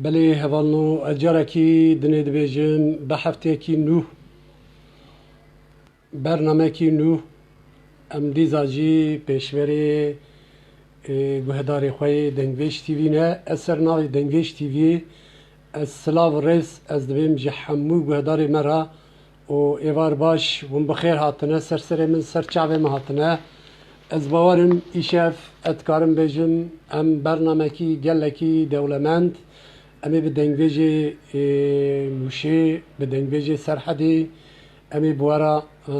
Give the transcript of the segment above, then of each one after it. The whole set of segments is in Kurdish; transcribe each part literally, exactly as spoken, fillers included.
Belê hevalno, ez carekî dinê dibêjim, bi hefteyekî nû, bernamekî nû, em dîza jî pêşverê, ê, guhdarê xwe yê Dengvêj T V ne. Ez ser navê Dengvêj T V, ez silav û rêz ez dibêm ji hemû guhdarê me re û êvar baş, hûn bi xêr hatine, ser serê min, ser çavê min hatine. Ez bawer im, îşev ez dikarim bêjim, em bernamekî gelekî dewlemend, em ê bi dengvêjê, ê, Mûşê, bi dengvêjê Serhedê, em ê bi we re, e,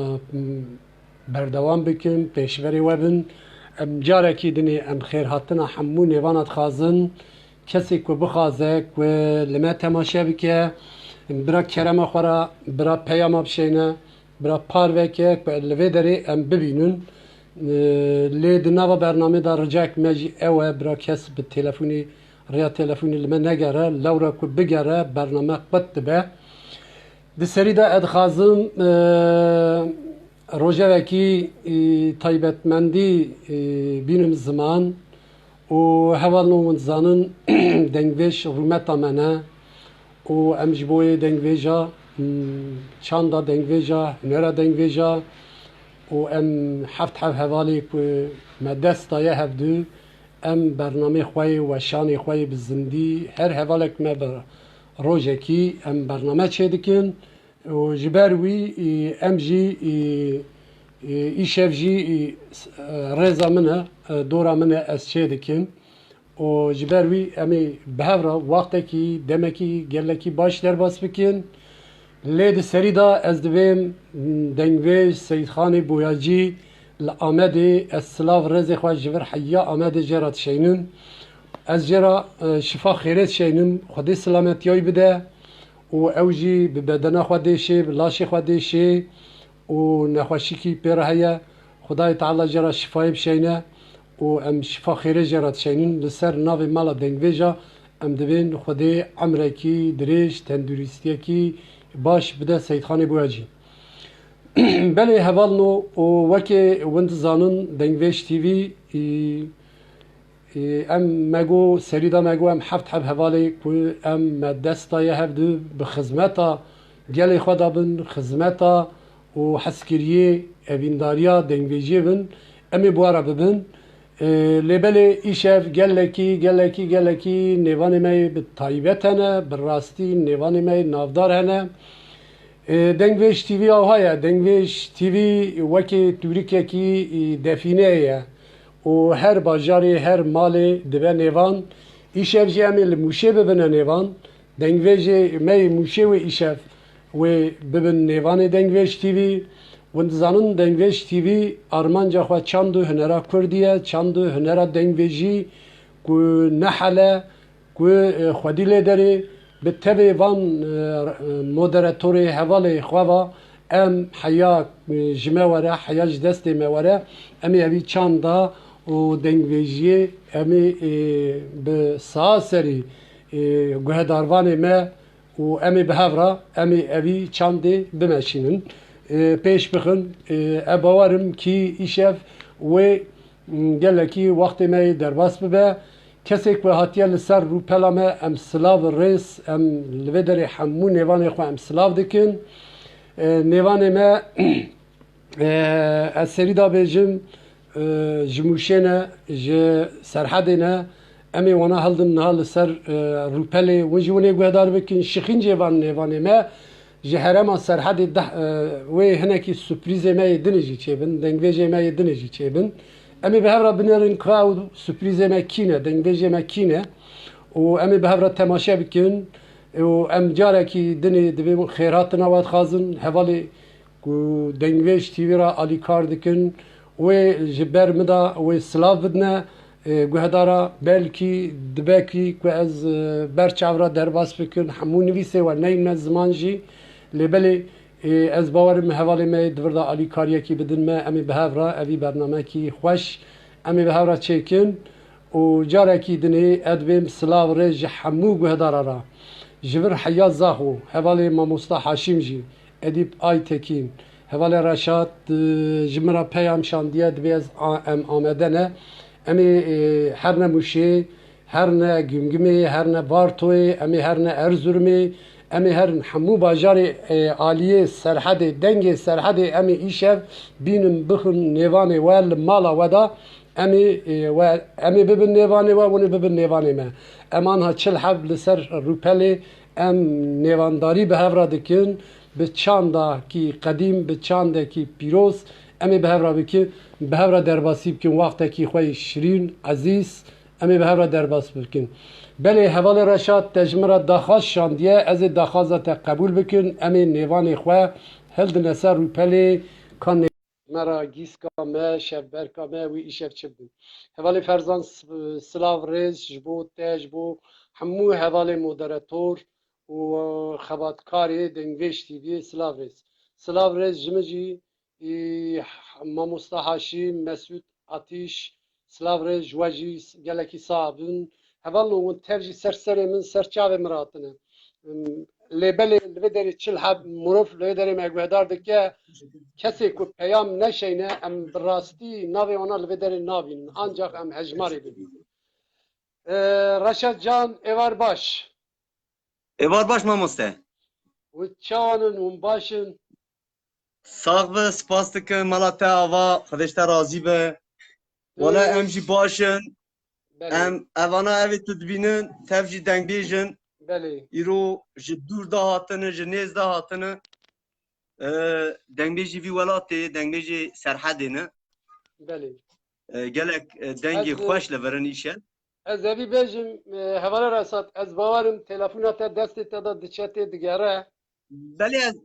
berdewam bikin, pêşberê we bin. Em carekî dinê em xêrhatina hemû nêvana dixwazin. Kesê ku bixwaze ku li me temaşe bike, bira kerema xwe re, bira peyama bişeyne, bira parveke ku li vê derê em bibînin. Lê di nava bernamê de ricayek me jî ew e, bira kes bi telefonî, rêya telefonî li me negere, lewra ku bigere bername qut dibe. Di serî de ez dixwazim, e, rojevekî, e, taybetmendî, e, bînim ziman û hevalno hûn dizanin dengvêj rûmeta me ne û em ji bo yê dengvêja, m, çanda dengvêja, hunera dengvêja û em heft hev hevalê ku me dest daye hevdu, em bernamê xwe yê weşanê xwe yê bi zindî her hevalek me bi rojekî em bername çêdikin. Û ji ber wî, î, em jî, î, î, îşev jî, î, s-, e, rêza min e, e, dora min e, ez çê dikim. Û ji ber wî em ê bi hev re wextekî, demekî gelekî baş derbas bikin. Lê di serî de ez divêm, m, dengvêj Seyîdxanê Boyacî li Amedê, ez silav rêzê xwe ji vir heya Amedê jê re dişeynim. Ez jê re, e, şifa xêrê dişeynim. Xwedê silametiyayî bide. û ew jî bi bedena xwe dê şê, bi laşê xwe dê şê û nexweşîkî pê re heye. Xwedayê Teala jê re şifayê bişeyne û em şifa xêrê jê re dişeynin. Li ser navê mala dengvêja em dibên Xwedê emrekî dirêj, tenduristiyekî baş bide Seyîdxanê Boyacî. Belê hevalno û wekê hûn dizanin Dengvêj T V, î, Ê, em me got, serî de me got, em heft heb hevalê ku em me dest daye hevdu bi xizmeta gelê xwe de bin, xizmeta û hezkiriyê, evîndariya dengvêjiyê bin, em ê bi we re bibin. Ê, lê belê îşev gelekî, gelekî, gelekî nêvanê me yê bi taybet hene, bi rastî nêvanê me yê navdar hene. Ê, Dengvêj T V awha ye. Dengvêj T V wekî tûrikekî, î, defîneyê ye. û her bajarê, her malê dibe nêvan. Îşev jî em ê li Mûşê bibine nêvan. Dengvêjê me yê Mûşê wê îşev wê bibin nêvanê Dengvêj T V. Hûn dizanin Dengvêj T V armanca xwe çand û hunera kurdî ye, çand û hunera dengvêjî ku ne hele, ku, e, xwedî lê derê bi tevê van, e, moderatorê hevalê xwe va em heya, e, ji me were, heya ji destê me were, em ê evî çanda û dengvêjiyê em ê, e, bi saha serî, e, guhedarvanê me û em ê bi hev re, em ê evî çandê bimeşînin, e, pêş bixin. E, ez bawer im kî îşev wê gelekî wextê me yê derbas bibe. Kesê ku hatiye li ser rûpela me, em silav û rêz, em li vê derê hemû nêvanê xwe em silav dikin. E, nêvanê me, e, ez serî da bêjim, e, ji Mûşê ne, ji Serhedê ne. Em ê wana hildin niha li ser, e, rûpelê, hûn jî winê guhdar bikin, şixîncê van nêvanê me. Ji herêma Serhedê deh, e, wê hinekî surprîzê me yê dinê jî çêbin, dengvêjê me yê dinê jî çêbin. Em ê bi hev re binêrin ka ew surprîzê me kî ne, dengvêjê me kî ne û em ê bi hev re temaşe bikin û em carekî dinê divê xêrhatina we dixwazin. Hevalê ku Dengvêj T V re alîkar dikin, wê ji ber min de wê silav bidine. E, guhedara, belkî dibekî ku ez, e, ber çav re derbas bikim, hemû nivîsê we neyne ziman jî. Lê belê, e, ez bawer im hevalê me yê di vir de alîkariyekî bidin me, em ê bi hev re evî bernamekî xweş, em ê bi hev re çêkin û carekî dinê ez dibêm silav rê ji hemû guhedara re. Ji vir heya Zaxo, hevalê mamosta Haşîm jî, Edîp Aytekîn, hevalê Reşat, e, ji min re peyam şandiye, dibê ez a-, em amade ne. Em ê, e, her ne Mûşê, Her ne Gimgimê, her ne Vartoyê, em ê her ne Erzurumê, em ê herin hemû bajarê, e, aliyê Serhedê, dengê Serhedê em ê îşev bînin bixin nêvanê we li mala we de. Em ê, e, we, em ê bibin nêvanê we, hûn ê bibin nêvanê me. Em anha çil heb li ser rûpelê em nêvandarî bi hev re dikin, bi çandekî qedîm, bi çandekî pîroz, em ê bi hev re bikin, bi hev re derbasî bikin, wextekî xwe yî şirîn, ezîz, em ê bi hev re derbas bikin. Belê, hevalê Reşat, te ji min re daxwaz şandiye, ez ê daxwaza te qebûl bikin, em ê nêvanê xwe hildine ser rûpelê, ka nê-, me re, gîska me, şevberka me, wî îşev çi bibin. Hevalê Ferzan, s-, silav rêz ji bo te, ji bo hemû hevalê moderator û xebatkarê Dengvêj T V'yê, silav rêz. Silav rêz ji min jî, ê, Mamosta Haşîm, Mesûd Atîş, silav rêz ji we jî, gelekî sax bin. Hevalno, hûn tev jî ser serê min, ser çavê min re hatine. Lê belê li vê derê çil heb mirov li vê derê me guhdar dike. Kesê ku peyam neşeyne, em bi rastî navê wana li vê derê nabînin. Ancax em hejmarê bibînin. Ee, Reşat Can, êvar baş. Êvar baş mamoste. Û çawan in, hûn baş in? Sax be, spas dikim, mala te ava, Xwedê ji te razî be. Wala em jî baş in. Belê. Em evana evê tu dibînin, tev jî dengbêj in. Belê. Îro ji dûr de hatine, ji nêz de hatine. Ee, dengbêjî vî welatê, dengbêjê Serhedê ne. Belê. Ee, gelek, e, dengê Ez, e, xweş li vir in îşev. Ez evî bêjim, e, hevala Resat, ez bawerim telefona te destê te de diçe tê digere. Belê, ez,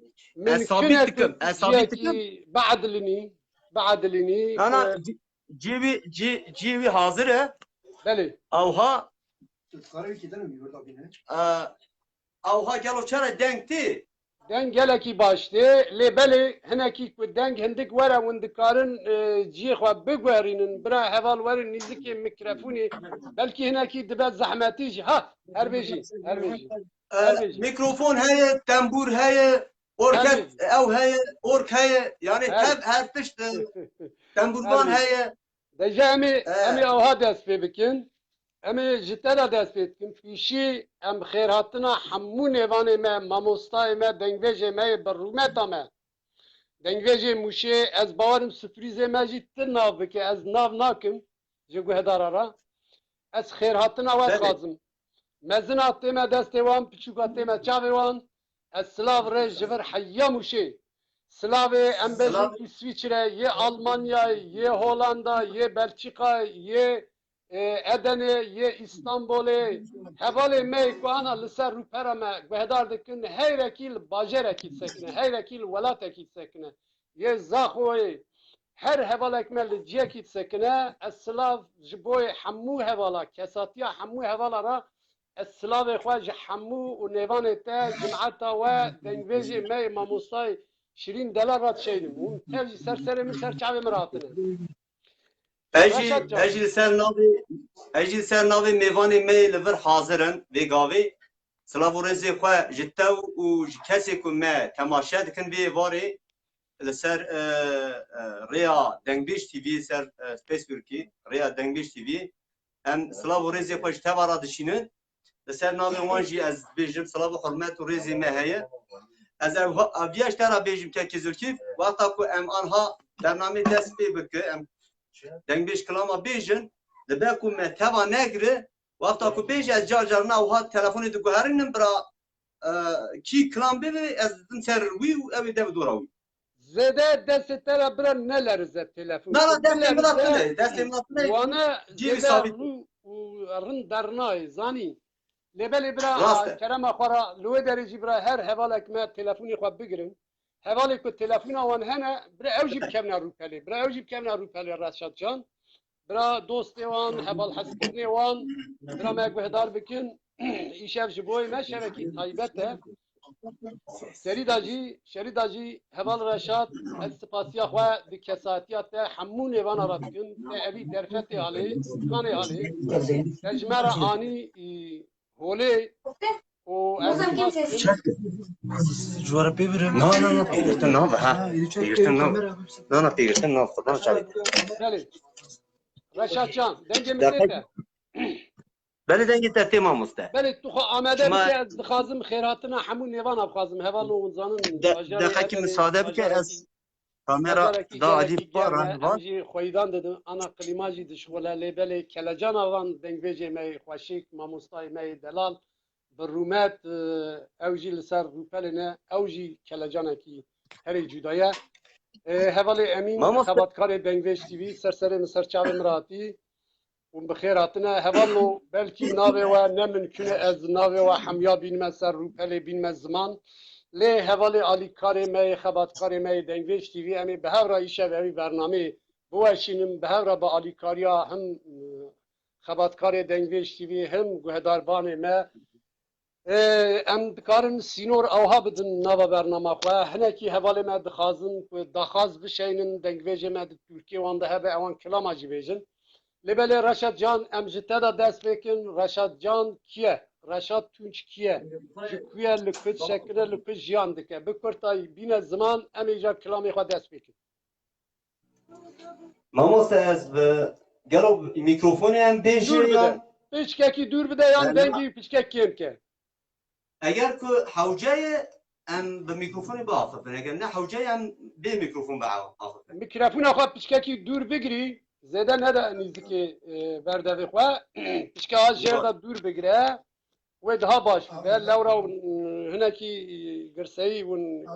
ez sabît dikim, ez sabît dikim. Ciyekî biedilinî, biedilinî, Na, na, e, cî-, cî wî, cî, cî wî hazir e. Belê. Awha, Tu dikarî wî kêdene mîhur da bîne? E, awha gelo çere deng tê? Deng gelekî baş tê, lê belê hinekî ku deng hindik were, hûn dikarin, e, ciyê xwe biguherînin. Bira heval werin nîzikê mikrefonê. Belkî hinekî dibe zehmetî jî. Ha, her bêjî, her bêjî. E, her bêjî. Mikrofon heye, tembûr heye, orkest ew heye, ork heye. Yani her, tev her tişt, e, tembûrvan heye. De ji em ê, em ê awha dest pê bikin. Em ê ji te re dest pê dikin. Pîşî em xêrhatina hemû nêvanê me, mamostayê me, dengvêjê me yê bi rûmeta me. Dengvêjê Mûşê, ez bawerim surprîzê me jî ti nav bike, ez nav nakim ji guhdara re. Ez xêrhatina we dixwazim. Mezina tême destê wan, piçûka tême çavê wan. Ez silav rê ji vir heya Mûşê. Silavê em bêjin Îsvîçre, yê Almanyayê, yê Holanda, yê Belçîkayê, yê, e, Edenê, yê Îstanbolê. Hevalê me yê ku ana li ser rûpera me guhdar dikin, heyrekî li bajarekî disekine, heyrekî li welatekî disekine. Yê Zaxoyê, her hevalek me li ciyekî disekine, ez silav ji bo yê hemû hevala, kesatiya hemû hevala re, ez silavê xwe ji hemû û nêvanê te, cimeta we, dengvêjê me yê mamostayê Şirîn Delal re dişeynim. Hûn tev jî ser serê min, ser çavê min re hatine. Ez jî, Reşat Can. Ez jî li ser navê, ez jî li ser navê mêvanê me yê li vir hazir in vê gavê. Silav û rêzê xwe ji te û ji kesê ku me temaşe dikin vê êvarê li ser, e, e, rêya Dengbêj T V'yê ser, e, Facebookî, rêya Dengbêj T V'yê. Em silav û rêzê xwe ji te ve re dişînin. Li ser navê wan jî ez dibêjim, silav û hurmet û rêzê me heye. Ez ev, ev viya ji te re bêjim, kekê Zilkîf, wexta ku em anha bernamê dest pê bike, em dengbêj kilama bêjin, dibe ku me teva negire, wexta ku bêje ez car carna wiha telefonê diguherînim, bira, e, kî kilam bibe, ez didim ser wî û ew ê de bi dora wî. Zêde destê te re bira nelerize telefon. Na, na, destê min re tune, destê min re tune. Wane cî wî zêde sabît. Rû û rind dernayê, zanî. Lê belê bira, rast e, kerema xwe re, li wê derê jî bira her hevalek me telefonê xwe bigirin. Hevalê ku telefona wan hene, bira ew jî bikevne rûpelê. Bira ew jî bikevne rûpelê Reşat Can. Bira dostê wan, hevalhezkirinê wan, bira me guhdar bikin. Îşev ji bo me şevekî taybet e. Serî de jî, şerî de jî heval Reşat, ez spasiya xwe di kesatiya te hemû nêvana re dikim. Te evî derfetê halê, kanê halê. Te ji me re anî, î, holê û ez spas dikim. Ji we re pê birim. Na, na, na, pêgirtin nav, ha. Pêgirtin nav. Na, na, pêgirtin nav, qurban çavê te. Belê. Reşat Can, dengê min tê te. Belê, dengê te tê, mamoste. Belê, tu xwe amade bike, ez dixwazim xêrhatina hemû nêvana bixwazim. Hevalno hûn zanin, bajarê Ebenê, bajarekî, bajarekî germ e. Bajarekî germ e. Em jî xweyîdan didin, ana klîma jî dişixule, lê belê kelecana van dengbêjê me yê xweşik, mamostayê me yê delal, bi rûmet, e, ew jî li ser rûpelê ne, ew jî kelecanekî herî cuda ye. E, hevalê Emîn, xebatkarê Dengbêj T V, ser serê min, ser çavê min re hatî. Hûn bi xêr hatine. Hevalno, belkî navê we ne mimkun e ez navê we hemya bînime ser rûpelê, bînime ziman. Lê hevalê alîkarê me yê, xebatkarê me yê Dengbêj T V, em ê bi hev re îşev evî bernameyê biweşînin, bi hev re bi alîkariya him, e, xebatkarê Dengbêj T V, him guhdarvanê me, e, em dikarin sînor ewha bidin nava bernama xwe. Hinekî hevalê me dixwazin ku daxwaz bişeynin, dengbêjê me di Tirkiyê wan de hebe, ewan kilama jî bêjin. Lê belê Reşat Can, em ji te de dest pê kin. Reşat Can kî ye? Reşat Tunç kî ye? Ji ku ye, li ku dişekine, li ku jiyan dike? Bi kurtayî bîne ziman, em ê îcar kilamê xwe dest pê kin. Mamoste, ez bi gelo mîkrofonê em bêjin yan? Piçkekî dûr bide yan dengî piçkek kêm ke. Eger ku hewce ye, em bi mîkrofonê biaxifin. Eger ne hewce ye, em bê mîkrofon biaxifin. Mîkrofona xwe piçkekî dûr bigirî, zêde nede nîzikê, e, berdevê xwe. Piçke a jêr de dûr bigire, wê daha baş bibe. Lewra hûn, e, hinekî, e, girseyî hûn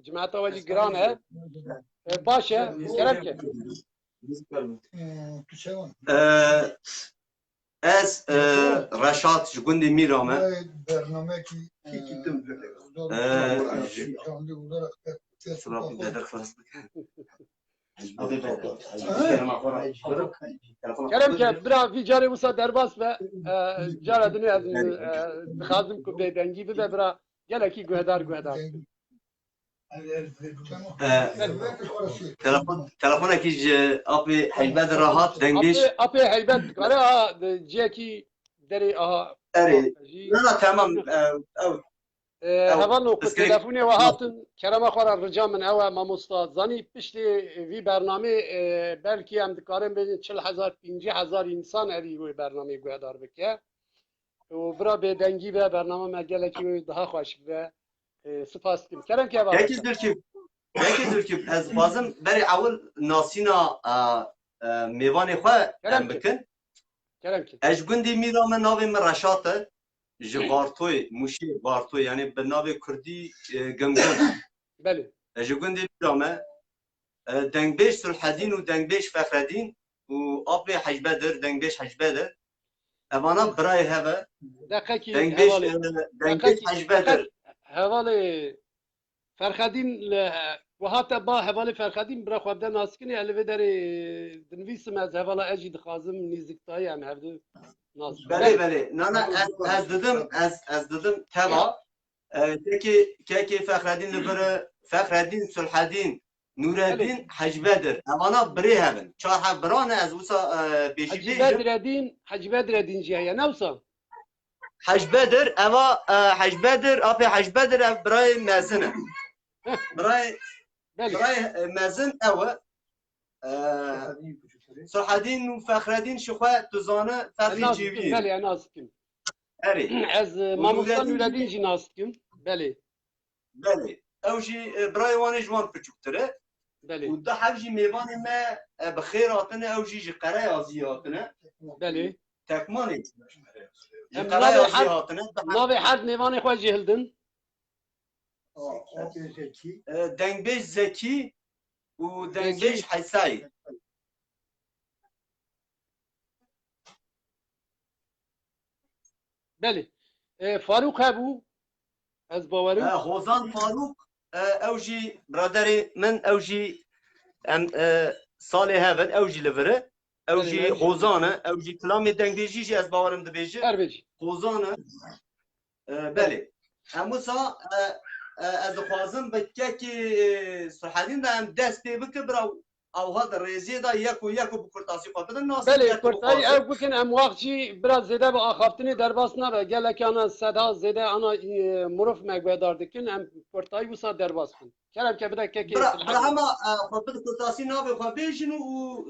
Cimata we jî giran e. E, baş e. Kerem ke. E, ez, e, Reşat ji gundê Mîra me. Bernamekî, e, Kerem ke, bira, vî carê wisa derbas be. E, cara dinê ez, e, dixwazim ku bêdengî bibe, bira, gelekî guhdar guhdar. E, telefon, telefonekî ji apê Heybedir re hat, dengbêj. Apê, apê Heybet, dikare a, ciyekî derê aha. Erê, na, na, tamam, e, ew. E, hevalno, ku telefonê we hatin, kerema xwe re rica min ew e, mamosta. Zanî piştê vî bernamê, e, belkî em dikarin bêjin çil hezar, pêncî hezar însan erî wê bernameyê guhdar bike. Û bira bêdengî be, bernama me gelekî wê daha xweş bibe. E, spas dikim. Kerem ke, Yekî Zilkîf, Yekî Zilkîf, ez dixwazim berê ewil nasîna, e, e, mêvanê xwe em bikin. Kerem ke. Ez ji gundê Mîra me, navê min Reşat e. Ji Vartoyê, Mûşê Vartoyê, yanî bi navê kurdî, e, Gingun. Belê. Ez ji gundê Mîra me. E, dengbêj Sulhedîn û dengbêj Fexredîn û apê Hecbedir, dengbêj Hecbedir. Evana birayê hev e. Deqekî, dengbêj, hevalê, e, dengbêj Hecbedir. Hevalê Ferxedîn, li, wiha te ba hevalê Ferxedîn, bira xwe bi de nas dikin, ez li vê derê dinivîsim, ez hevala ez jî dixwazim nîziktayî em hevdu nas bikin. Belê, belê. Na, na, ez, ez didim, ez, ez didim teva. E, kekê, kekê Fexredîn li vir e, Fexredîn, Sulhedîn, Nûredîn, Hecbedir. Evana birê hev in. Çar hev bira ne, ez wisa, e, pêşî bêjim. Hecî Bedredîn, Hecî Bedredîn jî heye, ne wisa? Hecbedir, eva, e, Hecbedir, apê Hecbedir ev birayê mezin e. Birayê, birayê, e, mezin ew e. E, Suhedîn û Fexredîn ji xwe tu zane ferqî civî. Belê, ez nas dikim. Erê. Ez, e, mamosta Nûredîn jî nas dikim. Belê. Belê. Ew jî, e, birayê wan ê ji wan piçûktir e. Belê. Û du heb jî mêvanê me, e, bi xêr hatine, ew jî ji Qereyazî hatine. Belê. Tekmanê. Ji Qereyazî hatine. Navê her mêvanê xwe jî hildin. E, Dengbêj Zekî û Dengbêj Hesayî. Belê. E, Farûq hebû. Ez bawerim. E, Hozan Farûq, e, ew jî biraderê min, ew jî em, e, salê hev in, ew jî li vir e. Ew jî Hozan e, ew jî kilamê dengbêjî jî ez bawerim dibêje. Her bêjî. Hozan e. E, belê. Em wisa, e, e, ez dixwazim bi kekê Suhedîn de em dest pê bikin, bira. Awha di rêzê de yek û yek û bi kurtasî xwe bidin nasî. Belê, kurtayî ew bikin, em wext jî biraz zêde bi axaftinê derbas nabe. Gelek ana seda zêde ana, e, mirov me guhdar dikin, em kurtayî wisa derbas bin. Kerem ke bide kekê. Bira, bira hema, e, xwe bide kurtasî navê xwe bêjin û,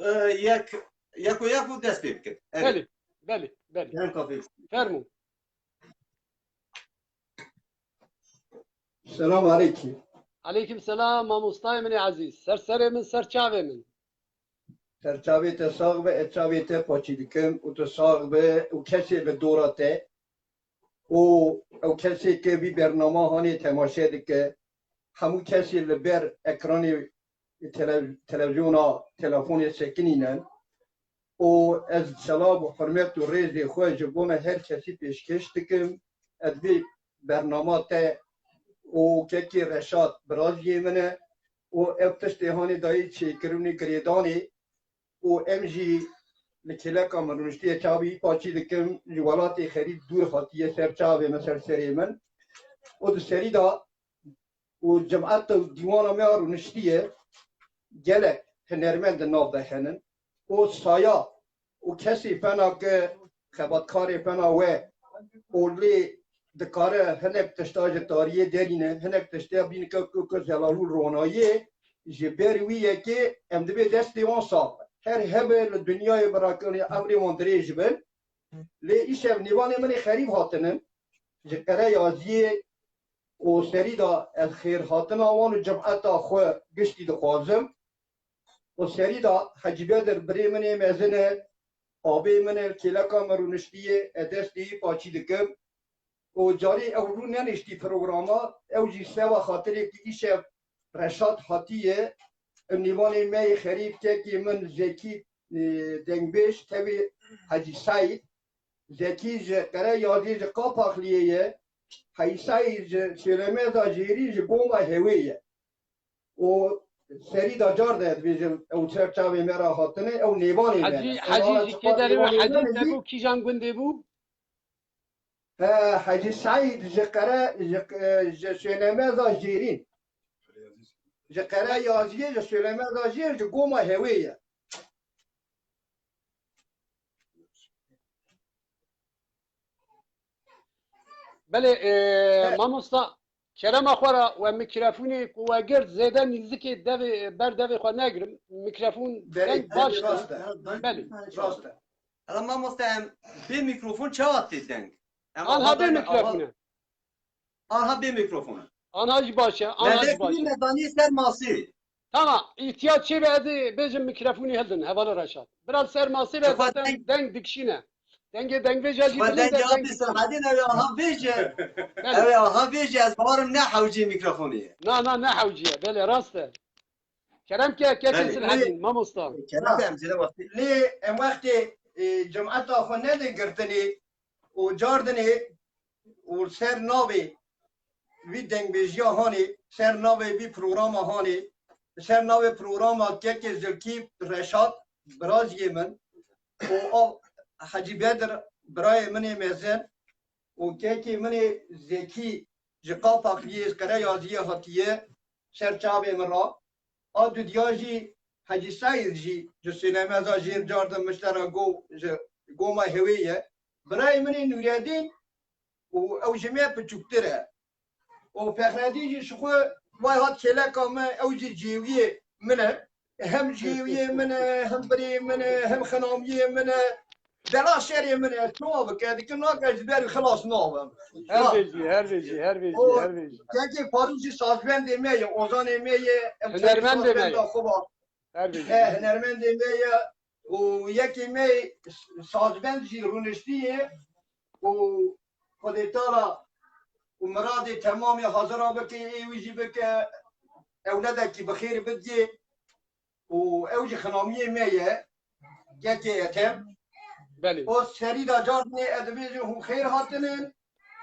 e, yek, yek û yek û dest pê bikin. Evet. Belê. Belê, belê. Kerem kafê. Fermû. Selam aleyküm. Aleyküm selam, mamostayê min ê ezîz. Ser serê min, ser çavê min. Ser çavê te sax be, ez çavê te paçî dikim û tu sax be û kesê bi dora te û ew kesê ke vî bernama hanê temaşe dike, hemû kesê li ber ekranê tele-, televizyona, telefonê sekinînin û ez selam û hurmet û rêzê xwe ji bona her kesî pêşkêş dikim. Ez vê bernama te û kekê Reşat biraziyê min e û ev tiştê hanê dayê çêkirinê girêdanê û em jî li kêleka min rûniştiye çavî paçî dikim, ji welatê xerîb dûr hatiye ser çavê min, ser serê min û di serî de û cemeta û dîwana me ya rûniştiye gelek hunermend di nav de henin û saya û kesê fena ke xebatkarê fena we û lê dikare hinek tişta ji tariyê derîne, hinek tişta bînike ku ku zelalû ronayê ji ber wî yekê em dibê destê wan sax be. Her hebe li dinyayê birakirinê emrê wan dirêj bin. Lê îşev nêvanê min ê xerîb hatinin ji qere yaziyê û serî de ez xêrhatina wan û cemeta xwe giştî dixwazim. Û serî de Hecî Bedir birê min ê mezin e, abê min e, kêleka min rûniştiye, ez destê wî paçî dikim. Û carî ew rû neniştî programa, ew jî seva xatirê ku îşev Reşat hatiye, nîvanê me yê xerîb kekê min Zekî, e, dengbêj, tevî Hecî Seîd. Zekî ji Qere Yazî ji Qapaxliyê ye. Hecî Seîd ji Şêlemeza Jêrî ji Goma Hewê ye. Û serî da car de dibêjim, ew ser çavê me re hatine, ew nêvanê me Hecî, ne. Hecî ji kê derê we, Hecî te bû, kîjan gundê bû? He, Hecî Seîd ji Qere, ji, ji Şêlemeza Jêrîn. Ji Qere Yaziyê, ji Şêlemeza Jêr, ji Goma Hewê ye. Belê, e, mamosta, kerema xwe re we mikrefonê ku we girt zêde nîzikê devê, ber devê xwe negirim. Mikrefon deng baş e. Belê. Rast e. Rast e. Ela mamosta em bê mikrofon çawa tê deng? Anha bê mikrofon e. Anha bê mikrofon e. Anha jî baş e. Anha jî baş e. Me danî ser masî. Tamam, îhtiyac çê be ez ê bêjim mikrefonî hildin, hevala Reşat. Biraz ser masê be zaten deng dikişîne. Dengê dengbêja jî bilind e, deng dikişîne. Ew ê aha bêje. Ew ê aha bêje, ez bawerim ne hewcê mikrofonê ye. Na, na, ne hewcî ye. Belê, rast e. Kerem ke, kekê Silhedîn, mamosta. Kerem ke, em zêde wextê. Lê em wextê, e, cemeta xwe nedin girtinê, û cardinê û ser navê vî dengbêjiya hanê, ser navê vî programa hanê, ser navê programa kekê Zilkî Reşat, biraziyê min, û a Hecî Bedir, birayê min ê mezin, û kekê min ê Zekî ji Qapaxliyê, Qere Yaziyê hatiye, ser çavê min re. A dudiya jî Hecî Seîd jî ji Sêlemeza Jêr cardin miştera go ji Goma Hewê ye. Birayê min ê Nûredîn û ew ji me piçûktir e. Û Fexredîn jî ji xwe vay hat kêleka me, ew jî cêwiyê min e. Hem cêwiyê min e, hem birê min e, hem xinamiyê min e. Dela şerê min e, çawa bike, dikim nake ji ber xilas nabim. Her bêjî, her bêjî, her bêjî, her bêjî. Kekê Farûk jî sazbendê me ye, ozanê me ye, em hunermendê me ye. Her bêjî. He, hunermendê me ye û yekê me sazbend jî rûniştiye û Xwedê Teala û miradê temamê hazira bike, ê wî jî bike, ewledekî bi xêr bidiyê. û ew jî xinamiyê me ye, kekê Ethem. Belê. O serî de cardinê ez dibêjim hûn xêr hatinin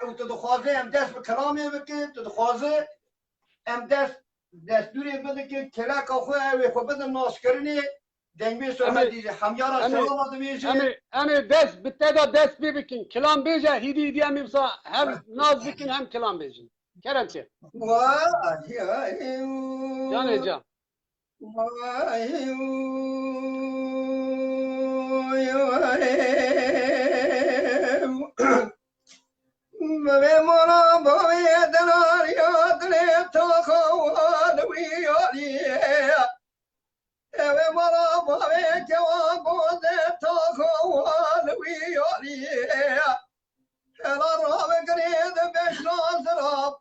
û tu dixwaze em dest bi kilamê bikin, tu dixwaze em dest destûrê bidikin, kêleka xwe ew ê xwe bidin naskirinê, dengbê sohbetî ji hemyara silava dibêjin. Em ê, em ê dest bi te de dest pê bikin. Kilam bêje, hîdî hîdî em ê wisa hem nas bikin hem kilam bêjin. Kerem çê. Canê can. Vay, vay. Bavê mala bavê denar ya dilê taxa wal wî yalî. Evê mala bavê kewa goze taxa wal wî yalî. Hela ravegirê di beşna zirab.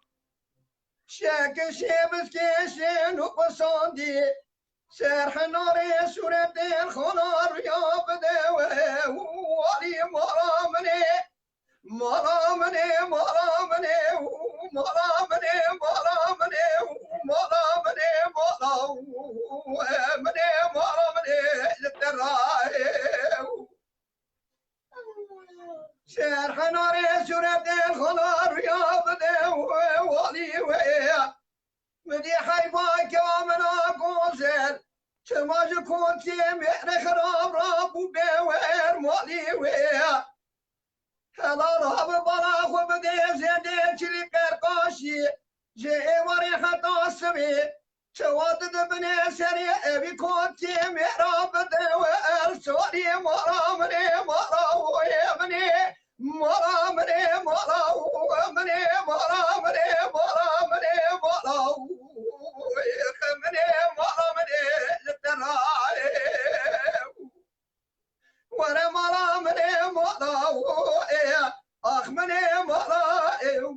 Şekişê bizkêşên û qusandî. Ser hinarê sûretên xwe na riya bide we. Walî mala min ê. Mala min ê, mala min ê, mala min ê, mala min ê, mala min ê, mala min ê, mala min ê, li te rayê. Ser hinarê sûretên xwe na riya bide we, walî we. Min dî heyva kewa min a gozel. Çima ji kotiyê mêrê xirab rabû bê wer malî wê. Hela rabe bala xwe bidê zêdê çilî qerqaşî. Ji êvarê heta sibê. Çawa didibine serê evî kotiyê mêra bide wer sorî mala min ê mala wê min ê. Mala min ê, mala û min ê, mala min ê, mala min ê, mala û min ê, mala min ê, li te rayê. Were mala min ê, mala û ê, ax min ê, mala ê û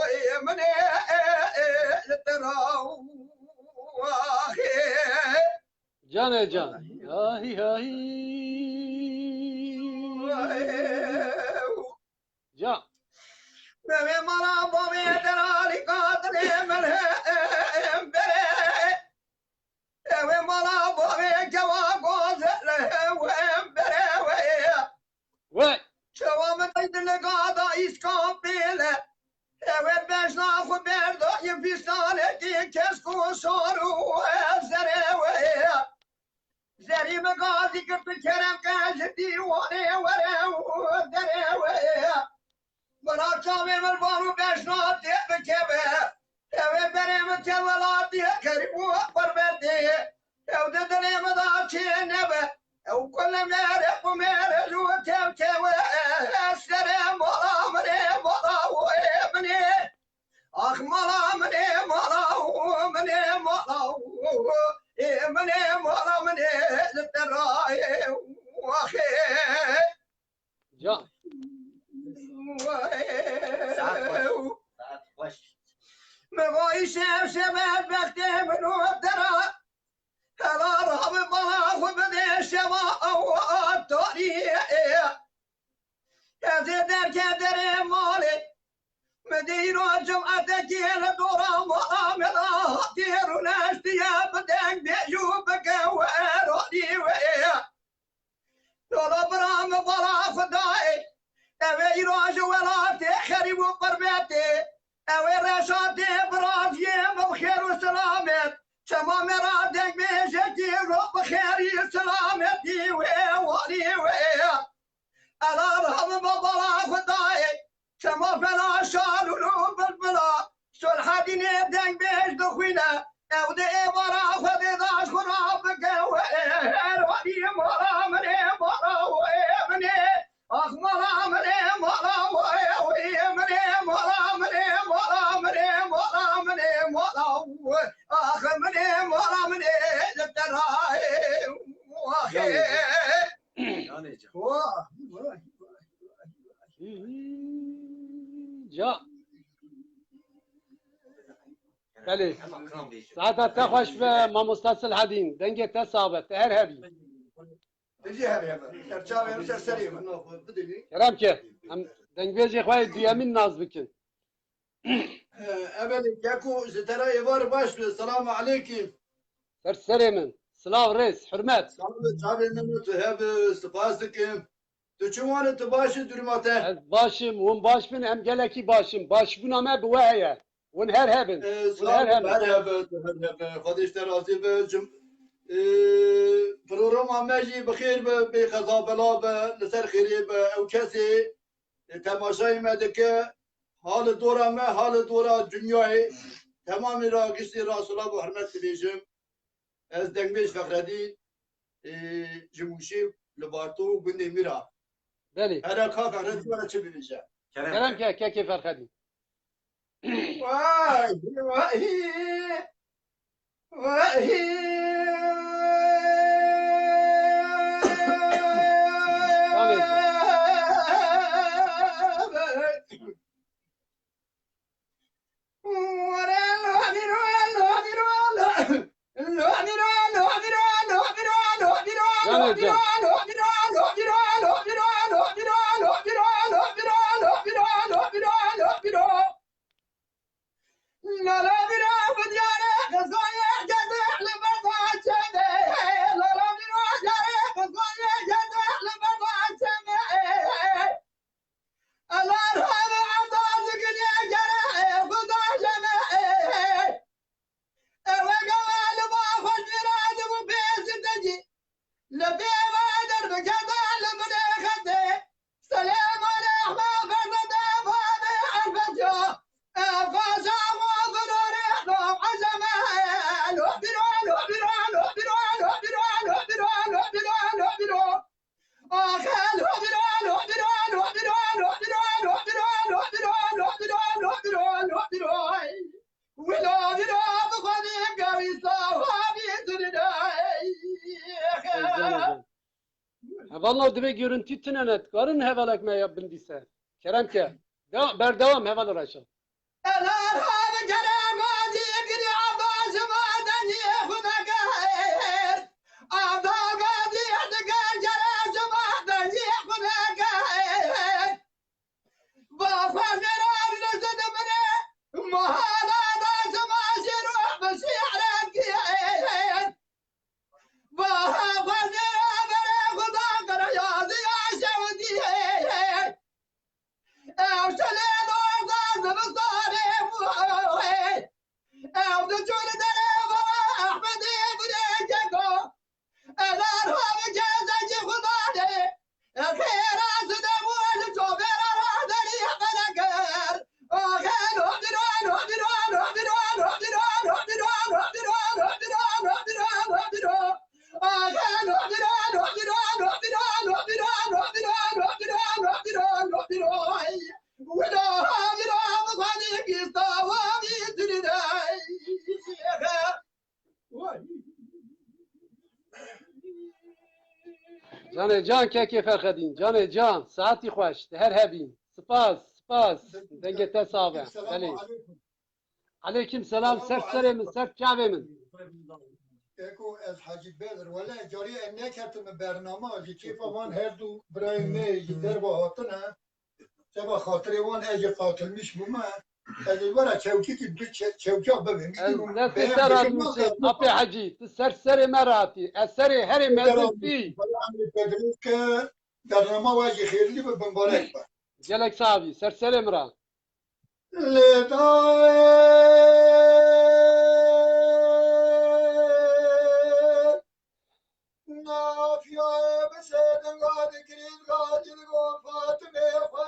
ê min ê, ê, ê, li te ra û axê. Canê can. Ahî, ahî. Can. Bevê mala bavê deralî kadinê min hem berê. Ewê mala bavê kewa gozel hem berê wê. Wey! Çawa min ey dilika da îskan pêle. Ewê bejna xwe berda yê pîstanekî kesk û sor û zerê wê. Zerî min gazî girtin kerem ke ji dîwanê were û derê wê. Bira çavê min bar û bejna tê bikeve. Ewê berê min te welatî xerîb û qurbetê. Ew di dilê min da çê nebe. Ew kule mêre û mêre jû tev tewe. Serê mala min ê, mala wê min ê. Ax mala min ê, mala û min ê, mala û ê min ê, mala min ê, li te rayê û axê. Can. Saet xweş. Saet xweş. Me vayî şev şeve bextê min û dera. Hela rabe bala xwe bide şeva ew tarî. Ez ê derke derê malê. Me dê îro cematekê li dora mala me da hatiye rûneştiye bi deng bêjû bike wer alî wê. Dola bira min bala Xwedayê. Ew ê îro ji welatê xerîb û qurbetê. Ew ê reşatê biraziyê min bi xêr û silamet. Çema me ra deng bêjekî ro bi xêrî silametî wê walî wê. Ela rahmi babala Xwedayê. Çema fena şalûl û bilbila. Sulhedînê deng bêj dixwîne. Ew di êvara Xwedê daş xwe rabike wê. Her walî mala min ê, mala wê min ê. Ax mala min ê, mala wê wê min ê, mala min ê, mala min ê, mala min ê, mala wê. Ax min ê, mala min ê, li te rayê. Axê. Yanê can. Wah, wah, wah, wah. Ca. Belê. Saeta te xweş be, mamosta Silhedîn. Dengê te sax be, te her hebî. Te jî her hebe. Ser çavê min, ser serê min. Kerem ke. Em dengbêjê xwe yê duyemîn nas bikin. Evelê keko ji te re êvar baş be. Selamu aleykum. Ser serê min. Silav, rêz, hurmet. Sağ ol, çavê min û tu hebe, spas dikim. Tu çi wan e, tu baş î, duruma te? Ez baş im, hûn baş bin, em gelekî baş in. Başbûna me bi we heye. Hûn her hebin. Ee, Hûn sağ her ol, hebin. Her hebe, tu her hebe. Xwedê ji te razî be. Cim-, ee, programa me jî bi xêr be, bê xeza bela be, li ser xêrê be. Ew kesê, ee, temaşayê me dike, ha li dora me, ha li dora dinyayê, temamê ra giştî ra silav û hurmet dibêjim. Ez dengbêj Fexredîn, ê, ji Mûşê li Barto gundê Mîra. Belê. Here ka Fexredîn were çi bibêje? Kerem ke, kekê Fexredîn. Vay, vay, vay. Tamam. Can e can. Hevalno, divê görüntü tune ne, dikarin hevalek me ya bindîse. Kerem ke. Dewa-, berdewam heval Reşa. Canê can kekê Ferxedîn, canê can, saetî xweş, te her hebî. Spas, spas. Dengê te sax be. Belê. Eleykum selam, ser serê min, ser çavê min. Eko ez Hecî Bedir, wele carî em neketime bernama, ji kêfa van her du birayê me ji derve hatine. Seba xatirê wan ez jî qatilmiş bûme. Ez ê were çewkîkî bi çe-, çewkîya bibim. Ez destê te re nûsêm, apê Hecî, tu ser serê me re hatî. Ez serê herê mezin tî. Bernama we jî xêrlî be, bimbarek be. Gelek sax bî, ser serê min re. Lê dayê Nafiyayê bi sêdinga dikirî, digacî digo Fatimê xwe.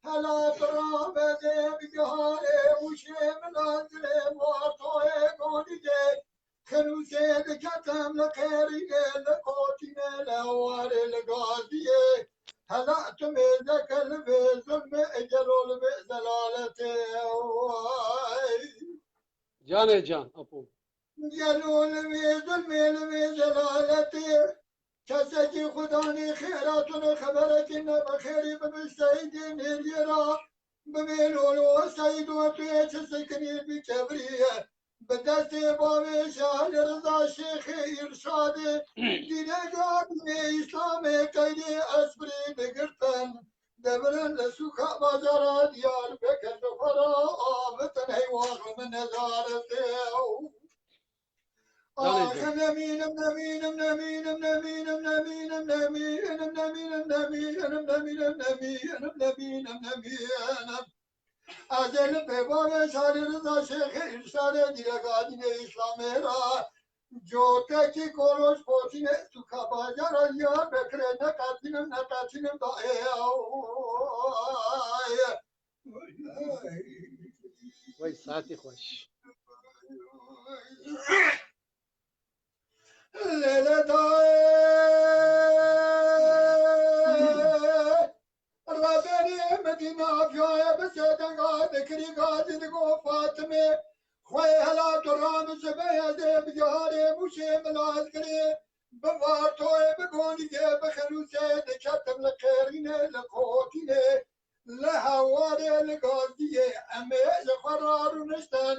Hela tu rabezê bi giharê û şê min a dilê Martoyê Gonîdê. Xenûsê diketem li qêrînê, li kotînê, li warê, li gaziyê. Hela tu mêzeke li vê zulmê, gelo li vê zelaletê. Way. Canê can, apo. Gelo li vê zulmê, li vê zelaletê, kesekî Xudanê xêra tune xeberekî ne bi xêrî binû Seydê Nêriyê ra. Bimê lolo Seydo, tu yê çi sikinî bi kevrî ye. Bi destê bavê Şahlî Riza Şêxê Îrşadê, dînê gadînê Îslamê qeydê esprî digirtin. Devirin li sûka bazara Diyarbekir bi xwe re avitin heywan min nezaretê. Canê can. Ax, nemînim, nemînim, nemînim. Ez ê li pêvanê Şalî Riza Şêxê Îrşadê dîreka dînê Îslamê ra Cotekî koroş potîne sûka bazara Diyarbekirê neqetînim, neqetînim da ê. Wey saetî xweş. Lê lê dayê. Raberê Medîna piyaye bi sêdenga dikirî gadî digo Fatime. Xwê hela tu rami ji beyezê bi yarê mûşê milaz kirê. Bi vartoyê bi gonîgê bi xenûsê diketim li qêrînê li kotînê. Li hewarê li gaziyê em ê ji xwe ra rûniştin.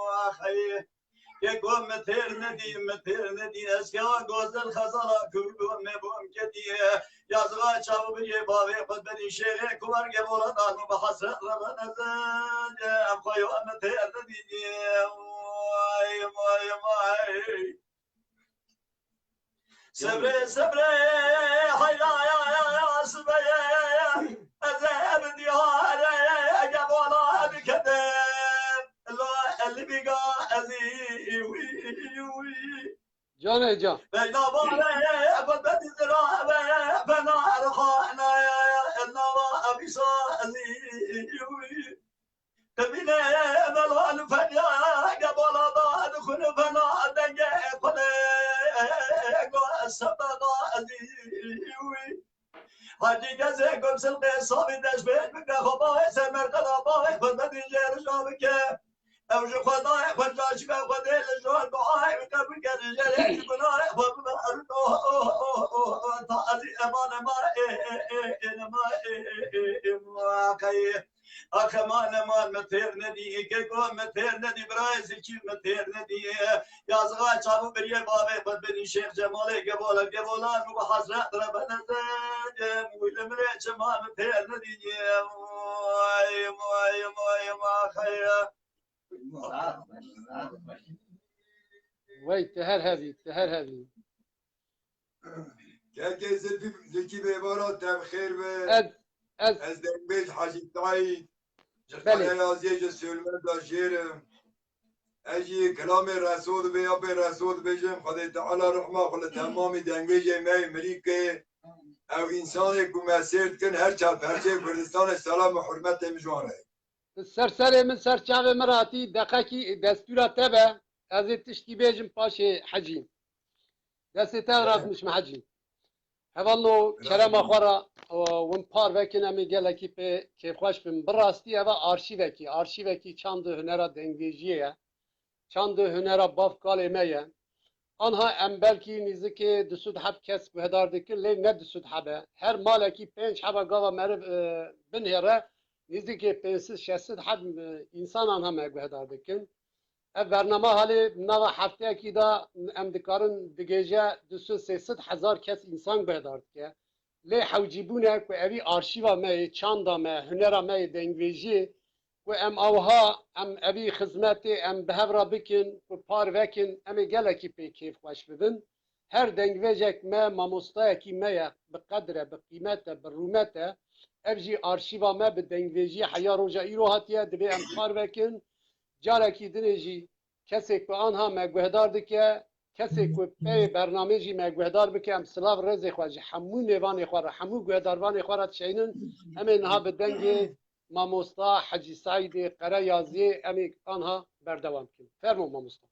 Ax, ey. Keko min têr nedî, min têr nedî, ez kewa gozdel xezala Kurdo me bom ketiye. Yazığa çavu biriyê bavê xwe berî şêxê kuvar gevola dano bi hesret re renezede. Em xwe yo min têr nedî. Vay, vay, vay. Sebre, sebre, hayra, ya, ya, ya, sibe, ya, ya, ya. Ez ê bi diyare, gevola bikedim. Lo, elimi Canê can. Hacî kesê ku silqê savî deşbêj bike, xwe bavê ser merqeda bavê xwe bedî jê rija bike. Ew ji Xwedayê xwe caşika Xwedê li jor duayê bike, bike li jêrê ji gunahê xwe bibe. Tazî emane ma ê ê ê ê nema ê ê ê ê ma qeyê. Axe mane man, min têr nedî, keko min têr nedî, birayê zikî min têr nedî. Yazığa çavû biriyê bavê xwe binî Şêx Cemalê Gevola, Gevola û bi hesret re benezê. Wî li mirê çima min têr nedî. Vay, vay, vay, vay, xeyr. Wey, te her hebî, te her hebî. Kekê Zilfî, Zilkî Bêbara, te bi xêr be. Ez, ez. Ez dengbêj Hacî Saîd. Ji Belê. Qereyaziyê ji Sêlmenda jêr im. Ez jî kilamê Reso dibê, apê Reso dibêjim, Xwedê Teala rihma xwe li temamî dengbêjê me yê mirî ke. Ew însanê ku me sêr dikin, her çar perçeyê Kurdistanê selam û hurmetê min ji wan re. Ser serê min, ser çavê min re hatî, deqekî destûra te be, ez ê tiştkî bêjim paşê Hecî. Destê te rast mişim Hecî. Hevalno kerema xwe re, o, win par vekin, em ê gelekî pê kêfxweş bin. Bi rastî eva arşîvekî, arşîvekî çand û hunera dengbêjiyê ye. Çand û hunera bav kalê me ye. Anha em belkî nîzikê du sed heb kes guhdar dikin, lê ne du sed heb e. Her malekî pênc heba gava meriv, e, binhêre, nîzikê pênc sed şeş sed heb, e, însan anha me guhdar dikin. Ev bername halê nava hefteyekî de em dikarin digêje du sed sê sed hezar kes însan guhdar dike. Lê hewcîbûn e ku evî arşîva me yê, çanda me, hunera me yê dengbêjiyê ku em awha, em evî xizmetê em bi hev re bikin, ku par vekin, em ê gelekî pê kêfxweş bibin. Her dengbêjek me mamostayekî me ye, bi qedir e, bi qîmet e, bi rûmet e. Ev jî arşîva me bi dengbêjiyê heya roja îro hatiye, divê em par vekin. Carekî dinê jî kesê ku anha me guhdar dike, kesê ku peyê bernamê jî me guhdar bike, em silav rêzê xwe ji hemû nêvanê xwe re, hemû guhdarvanê xwe re dişeynin. Em ê niha bi dengê mamosta Hecî Seîdê Qereyaziyê em ê anha berdewam bikin. Fermo mamosta.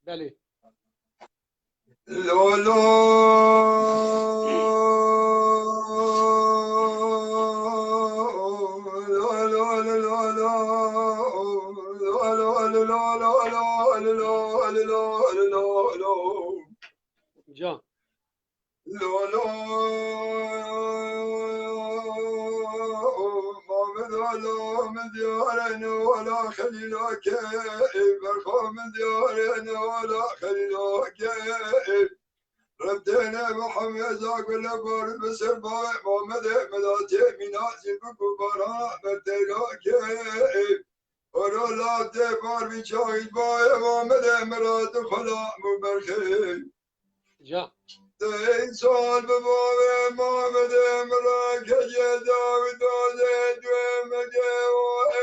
Belê. Lo, lo, lo, lo, lo, lo, lo, lo, lo, lo, lo, lo, lo, lo, lo, lo, lo, lo. Can. Lo, lo, Mamed, lo, min diyare ne wala Xelîla ke, berxwe min diyare ne wala Xelîla ke. Revdene Muhammed Zagule bar bi ser bavê Mamedê Milatê Mîna zî bi gubarana berteyra ke. Orola te bar bi çayî bavê Mamedê Mirat xula mu berxê. Ca. Te însan bi bavê Mamedê Mirat kecê Dawîd dozê duê mege o e.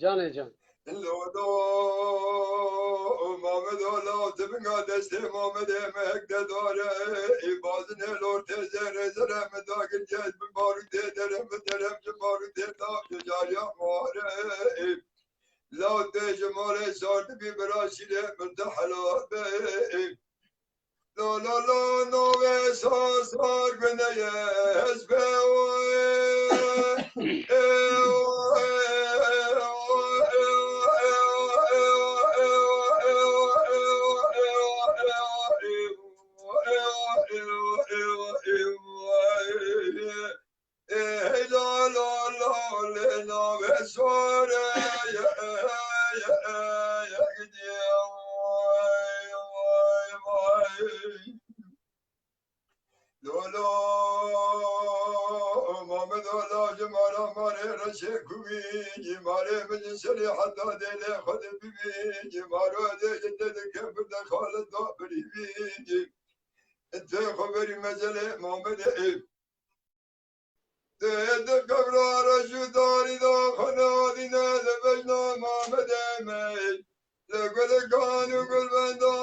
Canê can. Lo, lo, Mamedo, lo, tibinga destê Mamedê mehek de dare, ê bazinê lor tê zere, zere min dagir cez, min barû tê derem, min derem ji barû tê da, cariya mare, ê. Law tê ji malê sar dibî bira şîrê min te helal be, ê. La la la navê sar sar bineye ez be. Ê la la la lê navê sore ye, ye, ye, ye, gidiyor. Lolo, Mamed Ala, ji mara marê reşê kuvî, ji marê min ji serê heta dêlê xwe dibî, ji maro dê ji te dike bi de xalet da birî bî. Te xwe berî mezelê Mamedê. Di qebra reş û darî de xwe nadîne, li bejna Mamedê me, li gulikan û gulbenda.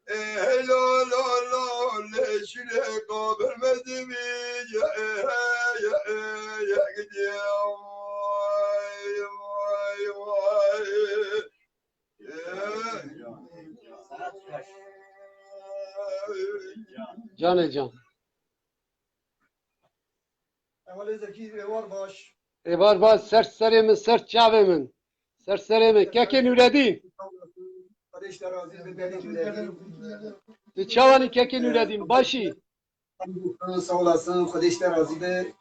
Ê, hey, la, la, la, lê şirê qabir me zivî, ye, ê, ye, ê, ye, gidiyor. Vay, vay, vay. Ê. Canê can. Emalê Zekî, êvar baş. Êvar baş, ser serê min, ser çavê min. Ser serê min. Kekê Nûredîn. Xwedê ji te razî be, belê Nûredîn. Tu çawanî kekê Nûredîn? Başî? Sağ olasın, Xwedê ji te razî be.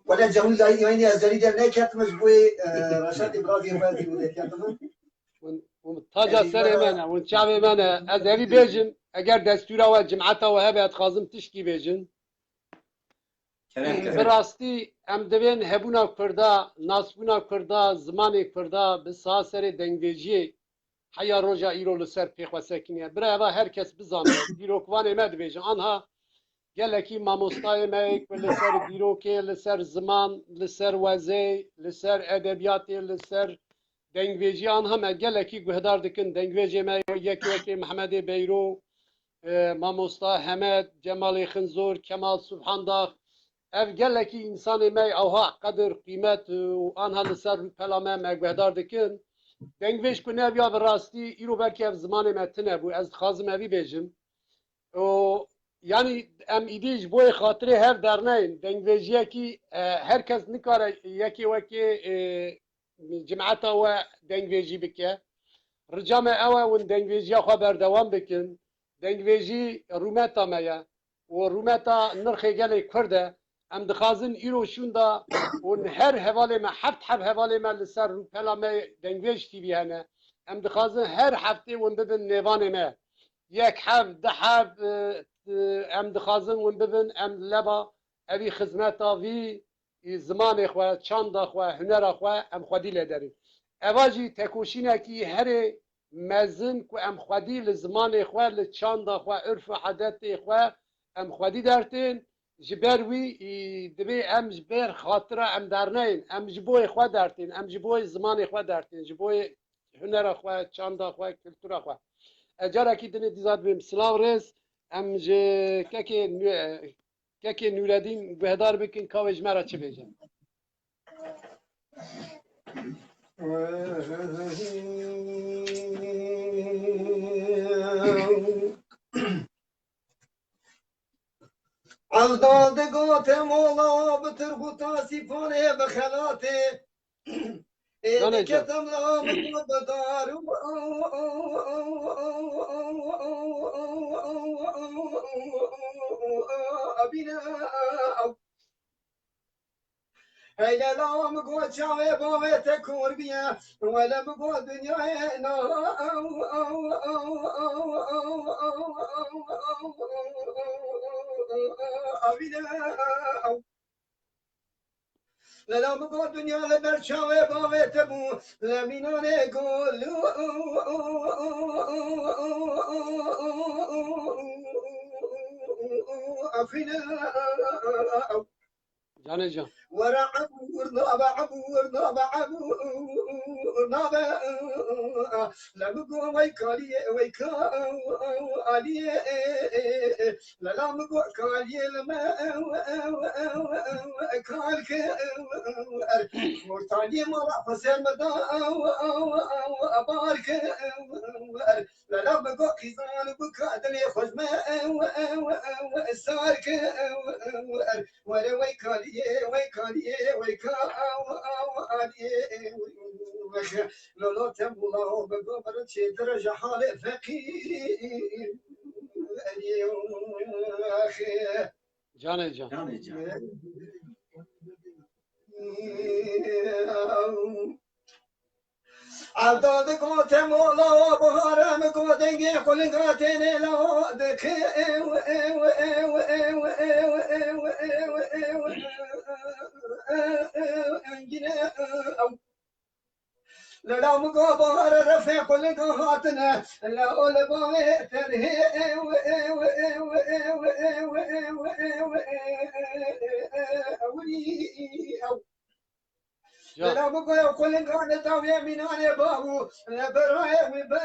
Wele Cemil dayî yayınê ez carî der neketime ji bo, e, Reşatê birazê xwe ez ê derketime. Hûn, hûn taca serê me ne, hûn çavê me ne. Ez evî bêjim, eger destûra we, cimeta we hebe, ez dixwazim tişkî bêjim. Kerem, kerem. Bi rastî em divên hebûna Kurda, nasbûna Kurda, zimanê Kurda bi saha serê dengbêjiyê heya roja îro li ser pê xwe sekiniye. Bira eva her kes bizane, dîrokvanê me dibêjin. Anha gelekî mamostayê me ku li ser dîrokê, li ser ziman, li ser wezê, li ser edebiyatê, li ser dengbêjiyê, anha me gelekî guhdar dikin. Dengbêjê me yek wekê Mehmedê Beyro, e, mamosta Hemed, Cemalê Xinzor, Kemal Subhandax, ev gelekî însanê me ewha qedir, qîmet û anha li ser rûpela me, me guhdar dikin. Dengbêj ku neviya bi rastî îro belkî ev zimanê me tune bû. Ez dixwazim evî bêjim. Û, yanî em îdî ji bo yê xatirê hev derneyên. Dengbêjiyekî, e, her kes nikare yekê wekê, e, cimeta we dengbêjî bike. Rica me ew e, hûn dengbêjiya xwe berdewam bikin. Dengbêjî rûmeta me ye û rûmeta nirxê gelê Kurd e. Em dixwazin îro şûnda hûn her hevalê me, heft heb hevalê me li ser rûpela me Dengbêj T V hene. Em dixwazin her heftê hûn bibin mêvanê me. Yek heb, du heb, e, e, em dixwazin hûn bibin, em leba evî xizmeta vî ê zimanê xwe, çanda xwe, hunera xwe em xwedî lê derîn. Eva jî tekoşînekî herê mezin ku em xwedî li zimanê xwe, li çanda xwe, urf û edetê xwe em xwedî dertên. Ji ber wî, ê, divê em ji ber xatira em derneyên. Em ji bo yê xwe dertên, em ji bo yê zimanê xwe dertên, ji bo yê hunera xwe, çanda xwe, kultura xwe. Ez carekî dinê dîza dibêm silav rêz. Em ji kekê nû-, Kekê Nûredîn guhdar bikin, ka wê ji me re çi bêje. Evdal digote mola bi tirxûta sîfanê bi xelatê. Ê, Canê can. Diketim la min got bi dar û abîne. Hey Lela, min got çavê bavê te kor biye, wele min got dinyayê na. Abîne. Lela min got dinya li ber çavê bavê te bû, li mînanê gol. Axîne. Canê can. Were ebûr nabe, ebûr nabe, ebûr nabe. Le min got wey kaliyê, wey kaliyê. Lela min got kaliyê li me kal kir. Xortaliyê mala xwe ser me da bar kir. Lela min got qîzan bika dilê xwe ji me sar kir. Were wey kaliyê, wey kaliyê, wey ka aliyê. Lolo te mula min got min çêtir ji halê feqîr. Canê can. Canê can. Evdad gote mola, biharem go dengê xwe li gatê nêla dike. Engine. Lala min go bahar refê xwe li go hatine. La o li bavê terhê. Lala min go xwe li gane dawê mînanê bavû. Berayê wî be.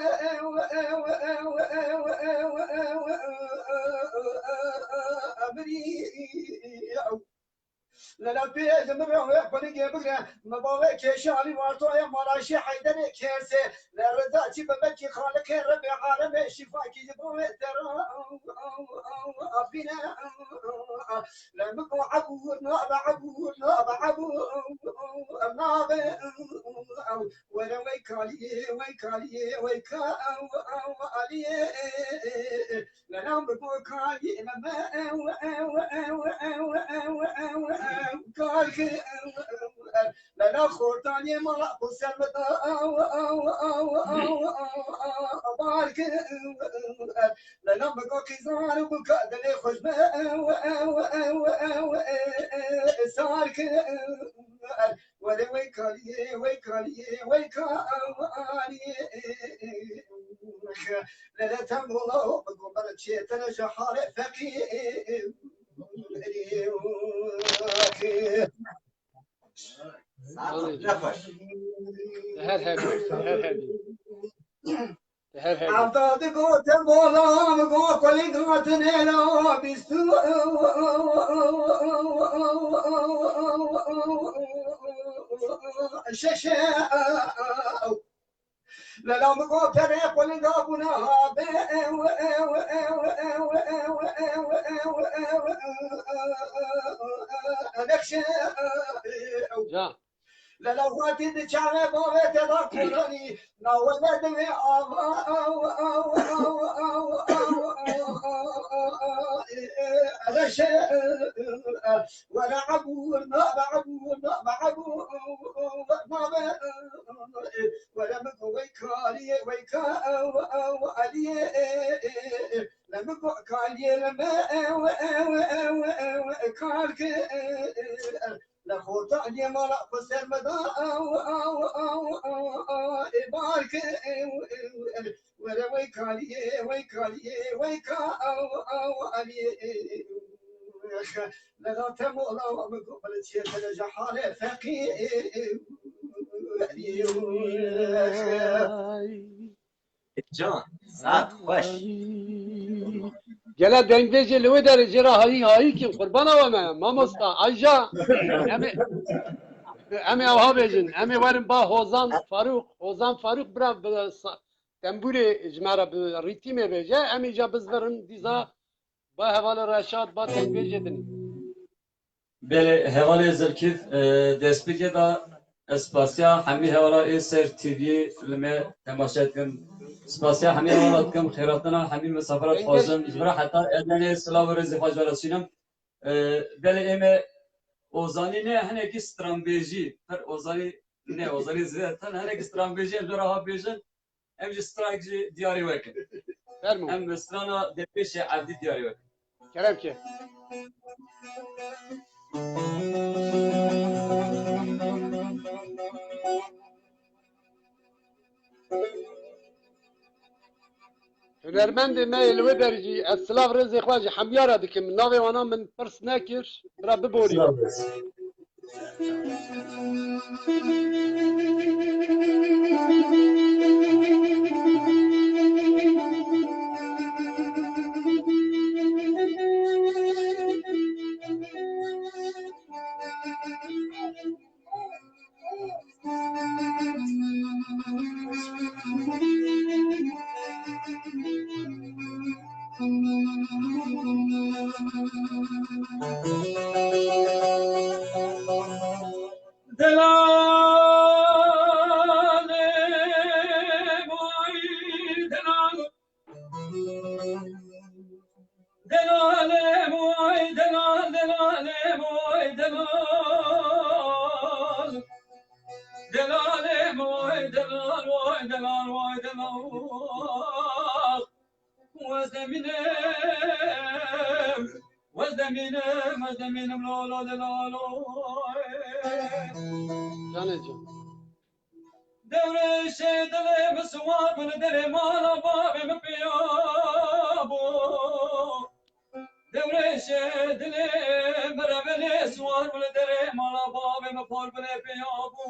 Lala pê ji min re wê xwelingê bigre. Me bavê kêşanî wartoya mala şê Heyderê kêsê. Li rida çî bebekî xaliqê Rebê alemê şîfakî ji bavê te re afîne. Li min go ebûr nabe, ebûr nabe, ebûr nabe. Were wey kaliyê, wey kaliyê, wey kaliyê. Lala min go kaliyê me, me, kar kir. Lala xortaniyê mala xwe ser me da, bar kir. Lala min go qîzan û bûka dilê xwe ji me sar kir. Were wey kaliyê, wey kaliyê, wey kaliyê. Lele tem ola o, gomer çê tene ji halê feqîr. Saet ne xweş. Her her, her her. Her her. Evda digote bola, go kolî gotinê la bîst û şeş. Lala min go perê xwe li da bûna habe. Nexşe. Can. Lala xwetî di çavê bavê te da koranî. Nawele divê ava. Nexşe. Were ebûr nabe, ebûr nabe, ebûr nabe. Were min go wey kaliyê, wey kaliyê. Le min go kaliyê, le me kar kir. Le xorta aliyê mala xwe ser me da, ê bar kir. Were wey kaliyê, wey kaliyê, wey kaliyê. Lala te mola min go bile çê tene ji halê feqîr. Can, saet xweş. Gele dengbêjê li wê derê jê re hayî hayî kim, qurbana we me, mamosta, Ayja. Em ê, em ê ewha bêjin, em ê werin ba Hozan Faruk, Hozan Faruk bira bi sa-, tembûrê ji me re bi rîtîmê bêje, em ê ca bizvirin dîza ba hevalê Reşad, ba dengbêjê din. Belê, hevalê Zilkîf, e, destpêkê de ez spasiya hemî hevala ê ser T V li me temaşe dikim. Spasiya hemî hevala dikim, xêratina hemî misafira dixwazim. Ji vira heta Edenê silav û rêzê xwe ji we re şînim. E, belê ê me Ozanî ne hinekî stranbêjî, pir Ozanî ne, Ozanî zêde, tenê hinekî stranbêjî em ji we re ha bêjin. Em jî stranek jî diyarî wekin. Fermo. Em strana Dervêşê Evdî diyarî wekin. Kerem ke. Hunermendê me yê li wê derê jî ez silav rêzê xwe ji hemiya re dikim. Navê wana min pirs nekir, bira biborî. Silav rêz. Delalê moy, delal. Delalê moy. Canê can. Dewrêşê dilê min siwar bû li derê mala bavê min piya bû. Dewrêşê dilê min revelê siwar bû li derê mala bavê min por bilê piya bû.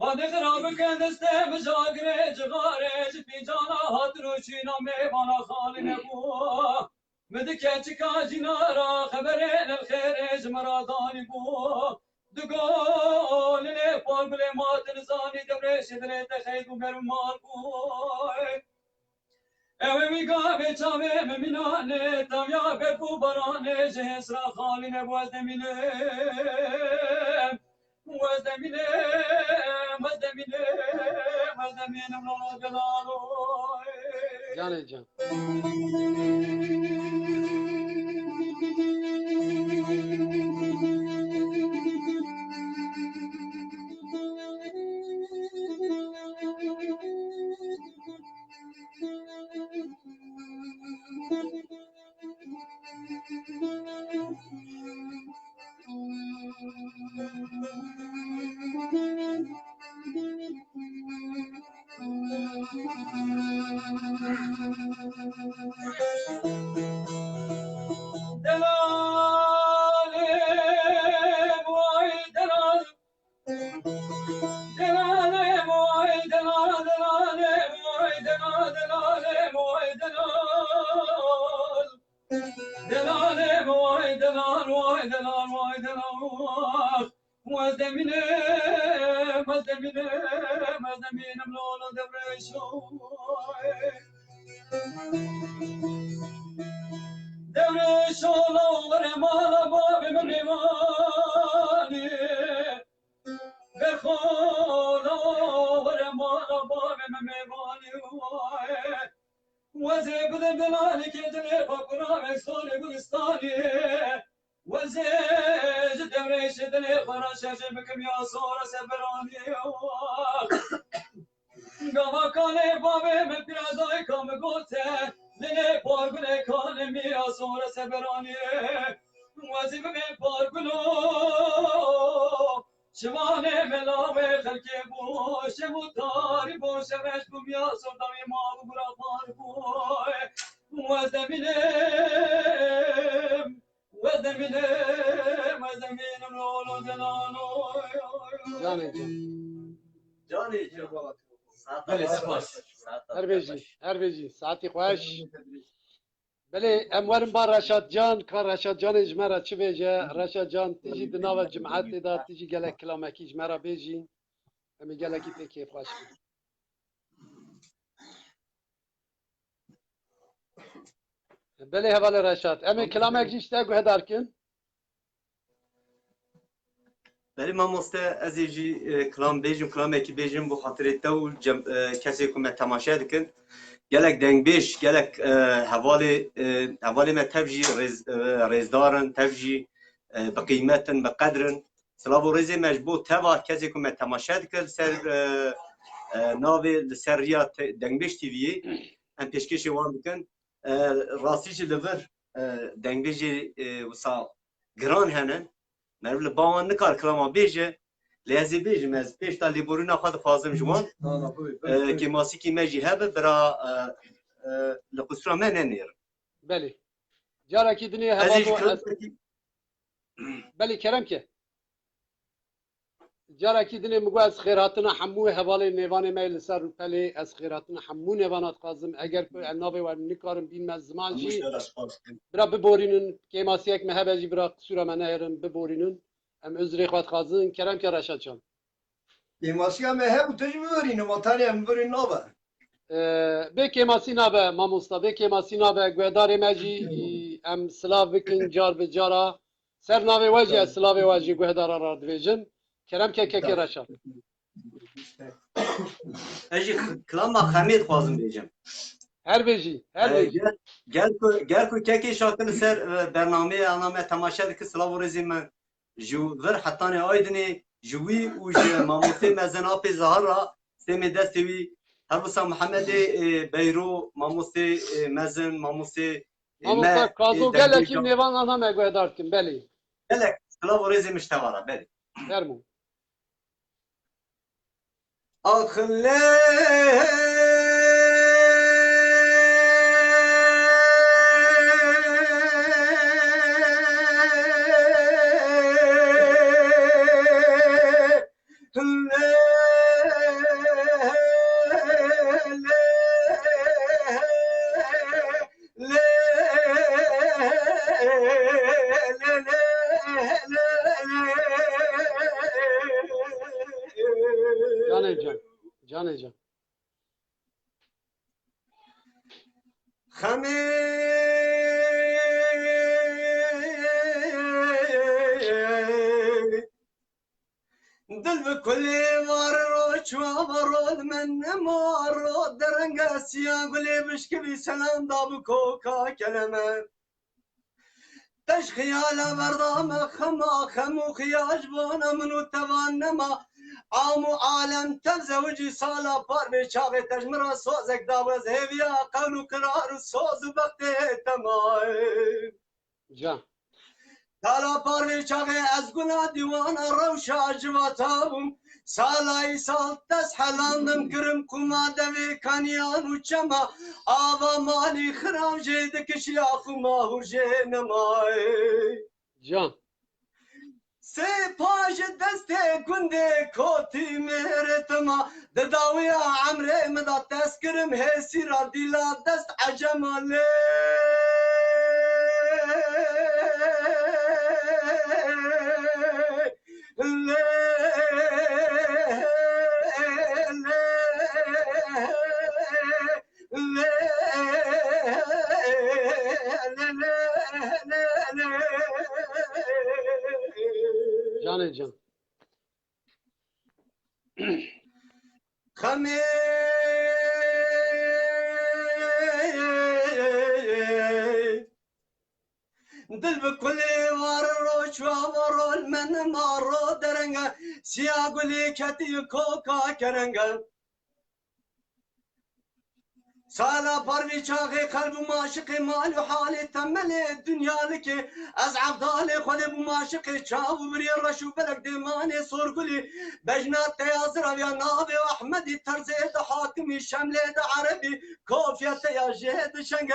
Badê xira bikin destê min ji agirê cixarê ji pîcana hatin û çîna mêvana xalî nebû. Min di keçika cînara xeberê li xêrê ji min re danî bû. Di golê por gulê ma tu nizanî dewrêşê dilê te xeyr bû germ mal bû. Ew ê wî gavê çavê min mînanê taviya berf û baranê ji hêsra xalî nebû ez demînim. Wez demîne, wez demîne, wez demîne, wez demîne, wez demîne. Canê can. Delalê vay delal. Delalê vay delal, delalê vay delal, delalê vay delal. Delalê vay delal, vay delal, vay delal. Wez demîne, wez demîne, wez demîne, lolo dewrêşo. Dewrêşo, lo were mala bavê min mêvanî. Berxo, lo were mala bavê min mêvanî. Wezê bide delalekê dilê xwe kuravek solê gulistanê. Wezê ji dewrêşê dilê xwe re şerjê bikim ya sora seberanê. Gava kanê bavê min pîra dayika min gote, dilê por gulê kanê min ya sora seberanê. Wezê bibê por gulo, şivanê mela wê xelkê bû, şev û tarî bû, şev reş bû, miya sordawî ma bû, gura xwar bû. Wez demînim, wez demînim, wez demînim, lolo delalo. Canê can. Canê can. Saeta Belê, baş. Spas. Saeta Her bêjî, baş. Her bêjî. Saetî xweş. Belê, em werin ba Reşat Can, ka Reşat Canê ji me re çi bêje. Reşat Can, tu jî di nava cimetê de, tu jî gelek kilamekî ji me re bêjî. Em ê gelekî pê kêfxweş bin. Belê hevalê Reşat. Em ê kilamek jî ji te guhdar kin. Belê mamoste, ez ê jî, e, kilam bêjim, kilamekî bêjim bo xatirê te û cem-, e, kesê ku me temaşe dikin. Gelek dengbêj, gelek, e, hevalê, e, hevalê me tev jî rêz-, e, rêzdar in, tev jî, e, bi qîmet in, bi qedir in. Silav û rêzê me ji bo teva kesê ku me temaşe dikin li ser, e, e, navê, li ser riya te-, Dengbêj T V'yê em pêşkêşê wan dikin. E, rastî jî li vir, e, dengbêjê, e, wisa giran hene. Meriv li ba wan nikar kilama bêje. Lê ez ê bêjim, ez pêş de lêborîna xwe dixwazim ji wan. E, kêmasîkî me jî hebe, bira, e, e, li qusura me nenêrin. Belê. Carekî dinê Ez ê ji heval ez kilamekî Belê, kerem ke. Carekî dinê min got ez xêrhatina hemû hevalên mêvanê me yê li ser rûpelê, ez xêrhatina hemû nêvana dixwazim. Eger ku em navê we nikarin bînme ziman jî, bira biborînin, kêmasiyek me hebe jî bira qisûra me nehêrin, biborînin. Em uzrê xwe dixwazin. Kerem ke Reşat Can. Kêmasiya me hebû, tu jî biborînin, ma tenê em biborînin nabe. Ee, bê kêmasî nabe, mamosta, bê kêmasî nabe. Guhdarê me jî, em silav bikin car bi cara. Ser navê we jî ez silavê we ji guhdaran re dibêjim. Kerem ke kekê Reşat. Ez jî kilama xemê dixwazim bêjim. Her bêjî, her Ee, bêjî. Gel, gel ku, gel ku kekê Şakir li ser, e, bernameyê ana me temaşe dike, silav û rêzê me ji vir hetanê Aydinê, ji wî û ji mamostê mezin Apê Zahar re, stêmê destê wî, her wisa Mihemedê, e, Beyro, mamostê, e, mezin, mamostê Mamosta Kazo, gelekî mêvan ana me guhdar dikin, belê. Gelek, silav û rêzê min ji te ve re, belê. Fermo. Canê can, canê can. Xemê dil bi kulê var ro çuwa var ro li min nema ro derenge siya gulê bişkivî selam da bi koka keleme. Te ji xiyala berdame xema xem û xiya ji bona min û tevan nema. Am û alem tev zewicî sala par vê çaxê te ji min re sozek dawe ez hêviya qewl û qirar û soz û bextê te ma. Can. Sala par vê çaxê ez guna dîwana rewşa civata bûm. Sala îsal dest helandim kirim kuma devê kaniyan û çema ava malî xirav jê dikişiya xuma hûr jê nemayê. Can. Sê pa ji destê gundê kotî mêrê tima di dawiya emrê min da test kirim hêsîra dîla dest ecema lê. Canê can. Xemê dil bi kulê var ro çuwa var ro li min ma ro derenge siya gulê ketî koka kerenge. Sala par vî çaxê qelb û maşiqê mal û halê temelê dinya likê. Ez evdalê Xwedê bû maşiqê çav û birê reş û belek dêmanê sorgulî. Bejna te ya ziraviya navê Ehmedî terzê de hakimî şemlê de erebî kofiya te ya jê de şenge.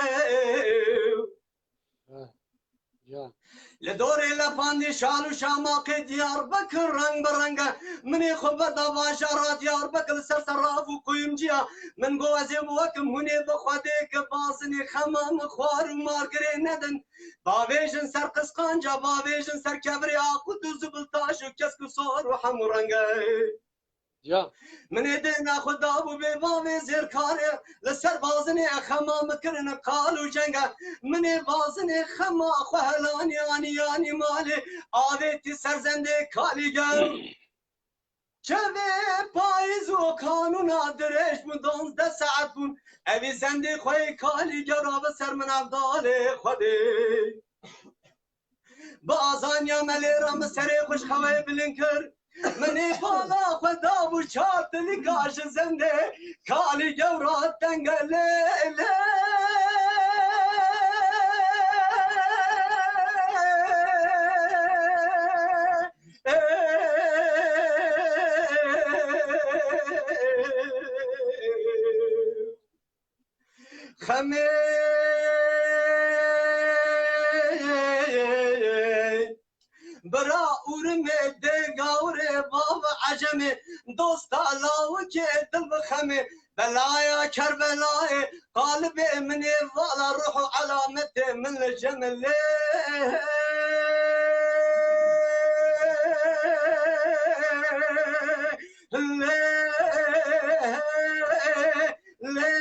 Heh, ya. Li dorê lepandî şal û şamaqê Diyarbekir reng bi reng e. Minê xwe berda bajara Diyarbekir li ser serrav û kuyumciya. Min got ez ê bi wekim hûnê bi Xwedê ki bazinê xema min xwar û margirê nedin. Bavêjin ser qisqanca, bavêjin ser kevirê aqut û zibiltaş û kesk û sor û hemû reng e. Ya. Min ê dêna xwe dabû bê bavê zêrkarê, li ser bazinê xema min kirine qal û cenge. Min ê bazinê xema xwe helanî anî yanî malê, avêtî ser zendê kalî gewr. Çevê payîz û kanûna dirêj bûn, donzdeh saet bûn. Evî zendê xwe yê kalî gewr abe ser min evdalê Xwedê. Bi azaniya me lê re min serê xwe ji xewê bilind kir. Min ê bala xwe dabû çar tilika ji zendê kalî gewra tenge lê lê. Xemê bira Urmê dê gawrê bava Ecemê, dosta lawikê dil bi xemê, belaya Kerbelayê, qalibê min ê vala ruh û alametê min li cem lê. Lê, lê, lê, lê,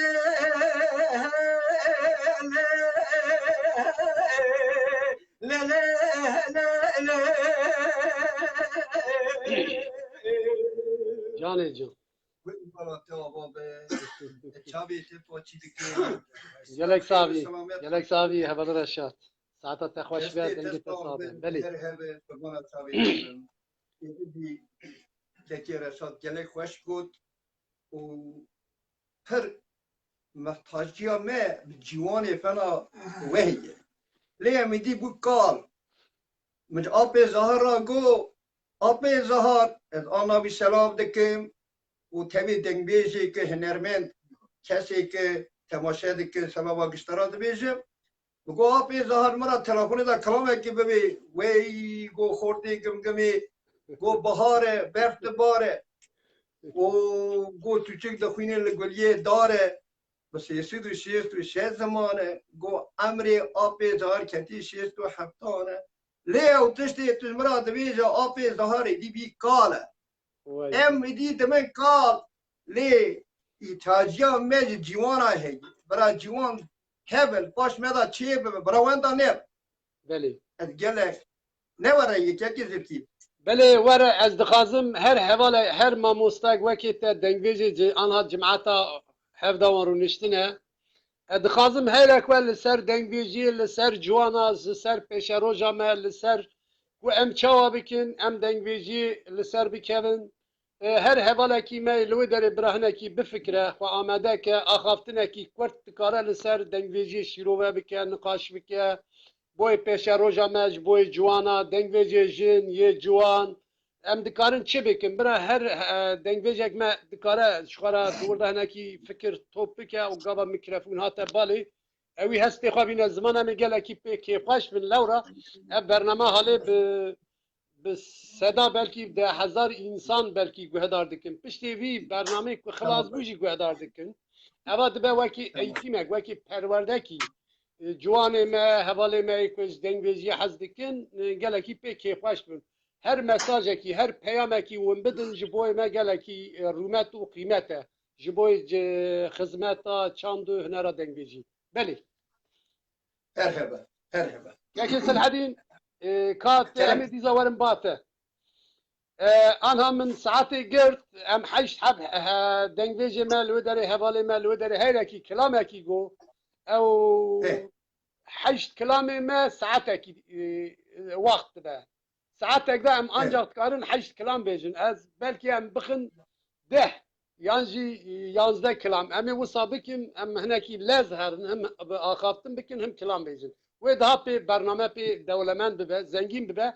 lê, lê, lê. Canê can. Gul bala te ava be. Çavê te paçî dike. Gelek savî. Selamet. Gelek savî. Hevalê Reşat. Saeta te xweş be, dengê te sax be. Belê. Her hebe, qurbana çavê te bim. Êdî Kekê Reşat gelek xweş got û pir mehtaciya me bi ciwanê fena wehî ye. Lê em êdî bû kal. Min ji Apê Zahar ra got, Apê Zahar, ez ana wî selav dikim û tevî dengbêjê ke hunermend, kesê ke temaşe dike, sebeba giştara dibêjim. Min got, Apê Zahar, min ra telefonê de kilamekî bibê. Wey, got, xortê gimgimê, got, bihar e, berf dibare. Û got, tûçik dixwîne li guliyê dare. Bi sê sed û şêst û şeş ziman e. Got, emrê Apê Zahar ketî şêst û heftan e. Lê ew tiştê tu ji min ra dibêje, Apê Zahar êdî bî kal e. Way. Em êdî dimin kal, lê îtihaciya me ji ciwana heye. Bira ciwan hebin, paş me da çê bibe, bira wenda ne. Belê. Ez gelek ne were yekekî zirkî. Belê, were, ez dixwazim her hevalê, her mamostek wekî te dengbêjê ci-, anha cimata hevda wan rûniştine. Ez dixwazim herek we li ser dengbêjiyê, li ser ciwana, li ser pêşeroja me, li ser ku em çawa bikin, em dengbêjiyê li ser bikevin. E, her hevalekî me li wê derê bira hinekî bifikire, xwe amade ke, axaftinekî kurt dikare li ser dengbêjiyê şîrove bike, niqaş bike, boyê pêşeroja me, ji boyê ciwana, dengbêjê jin, yê ciwan, em dikarin çi bikin? Bira her, e, dengbêjek me dikare ji xwe re di wir de hinekî fikir top bike û gava mikrofon hate balê, ew ê hestê xwe bîne ziman, em ê gelekî pê kêfxweş bin. Lewra ev bername halê bi, bi seda belkî deh hezar însan belkî guhdar dikin. Piştê vî bernameyê ku xilas bû jî guhdar dikin. Eva dibe wekî eğitimekî, wekî perwerdekî, e, ciwanê me, hevalê me yê ku ji dengbêjiyê hez dikin, e, gelekî pê kêfxweş bin. Her mesajekî, her peyamekî hûn bidin ji boyê me gelekî, e, rûmet û qîmet e. Ji boyê ci-, xizmeta çand û hunera dengbêjî. Belê. Her hebe, her hebe. Kekê Selhedîn, e, ka te Kerem. Em ê dîza werin ba te. E, anha min saetê girt, em heşt heb, e, dengbêjê me li wê derê, hevalê me li wê derê, herekî kilamekî got. Ew Heh. Heşt kilamê me saetekî, e, wext dibe. Saetek de em Evet. ancak dikarin heşt kilam bêjin. Ez belkî em bixin deh yan jî, e, yanzdeh kilam. Em ê wisa bikin, em hinekî lez herin, him bi axaftin bikin, him kilam bêjin. Wê daha pê bername pê dewlemend bibe, zengîn bibe.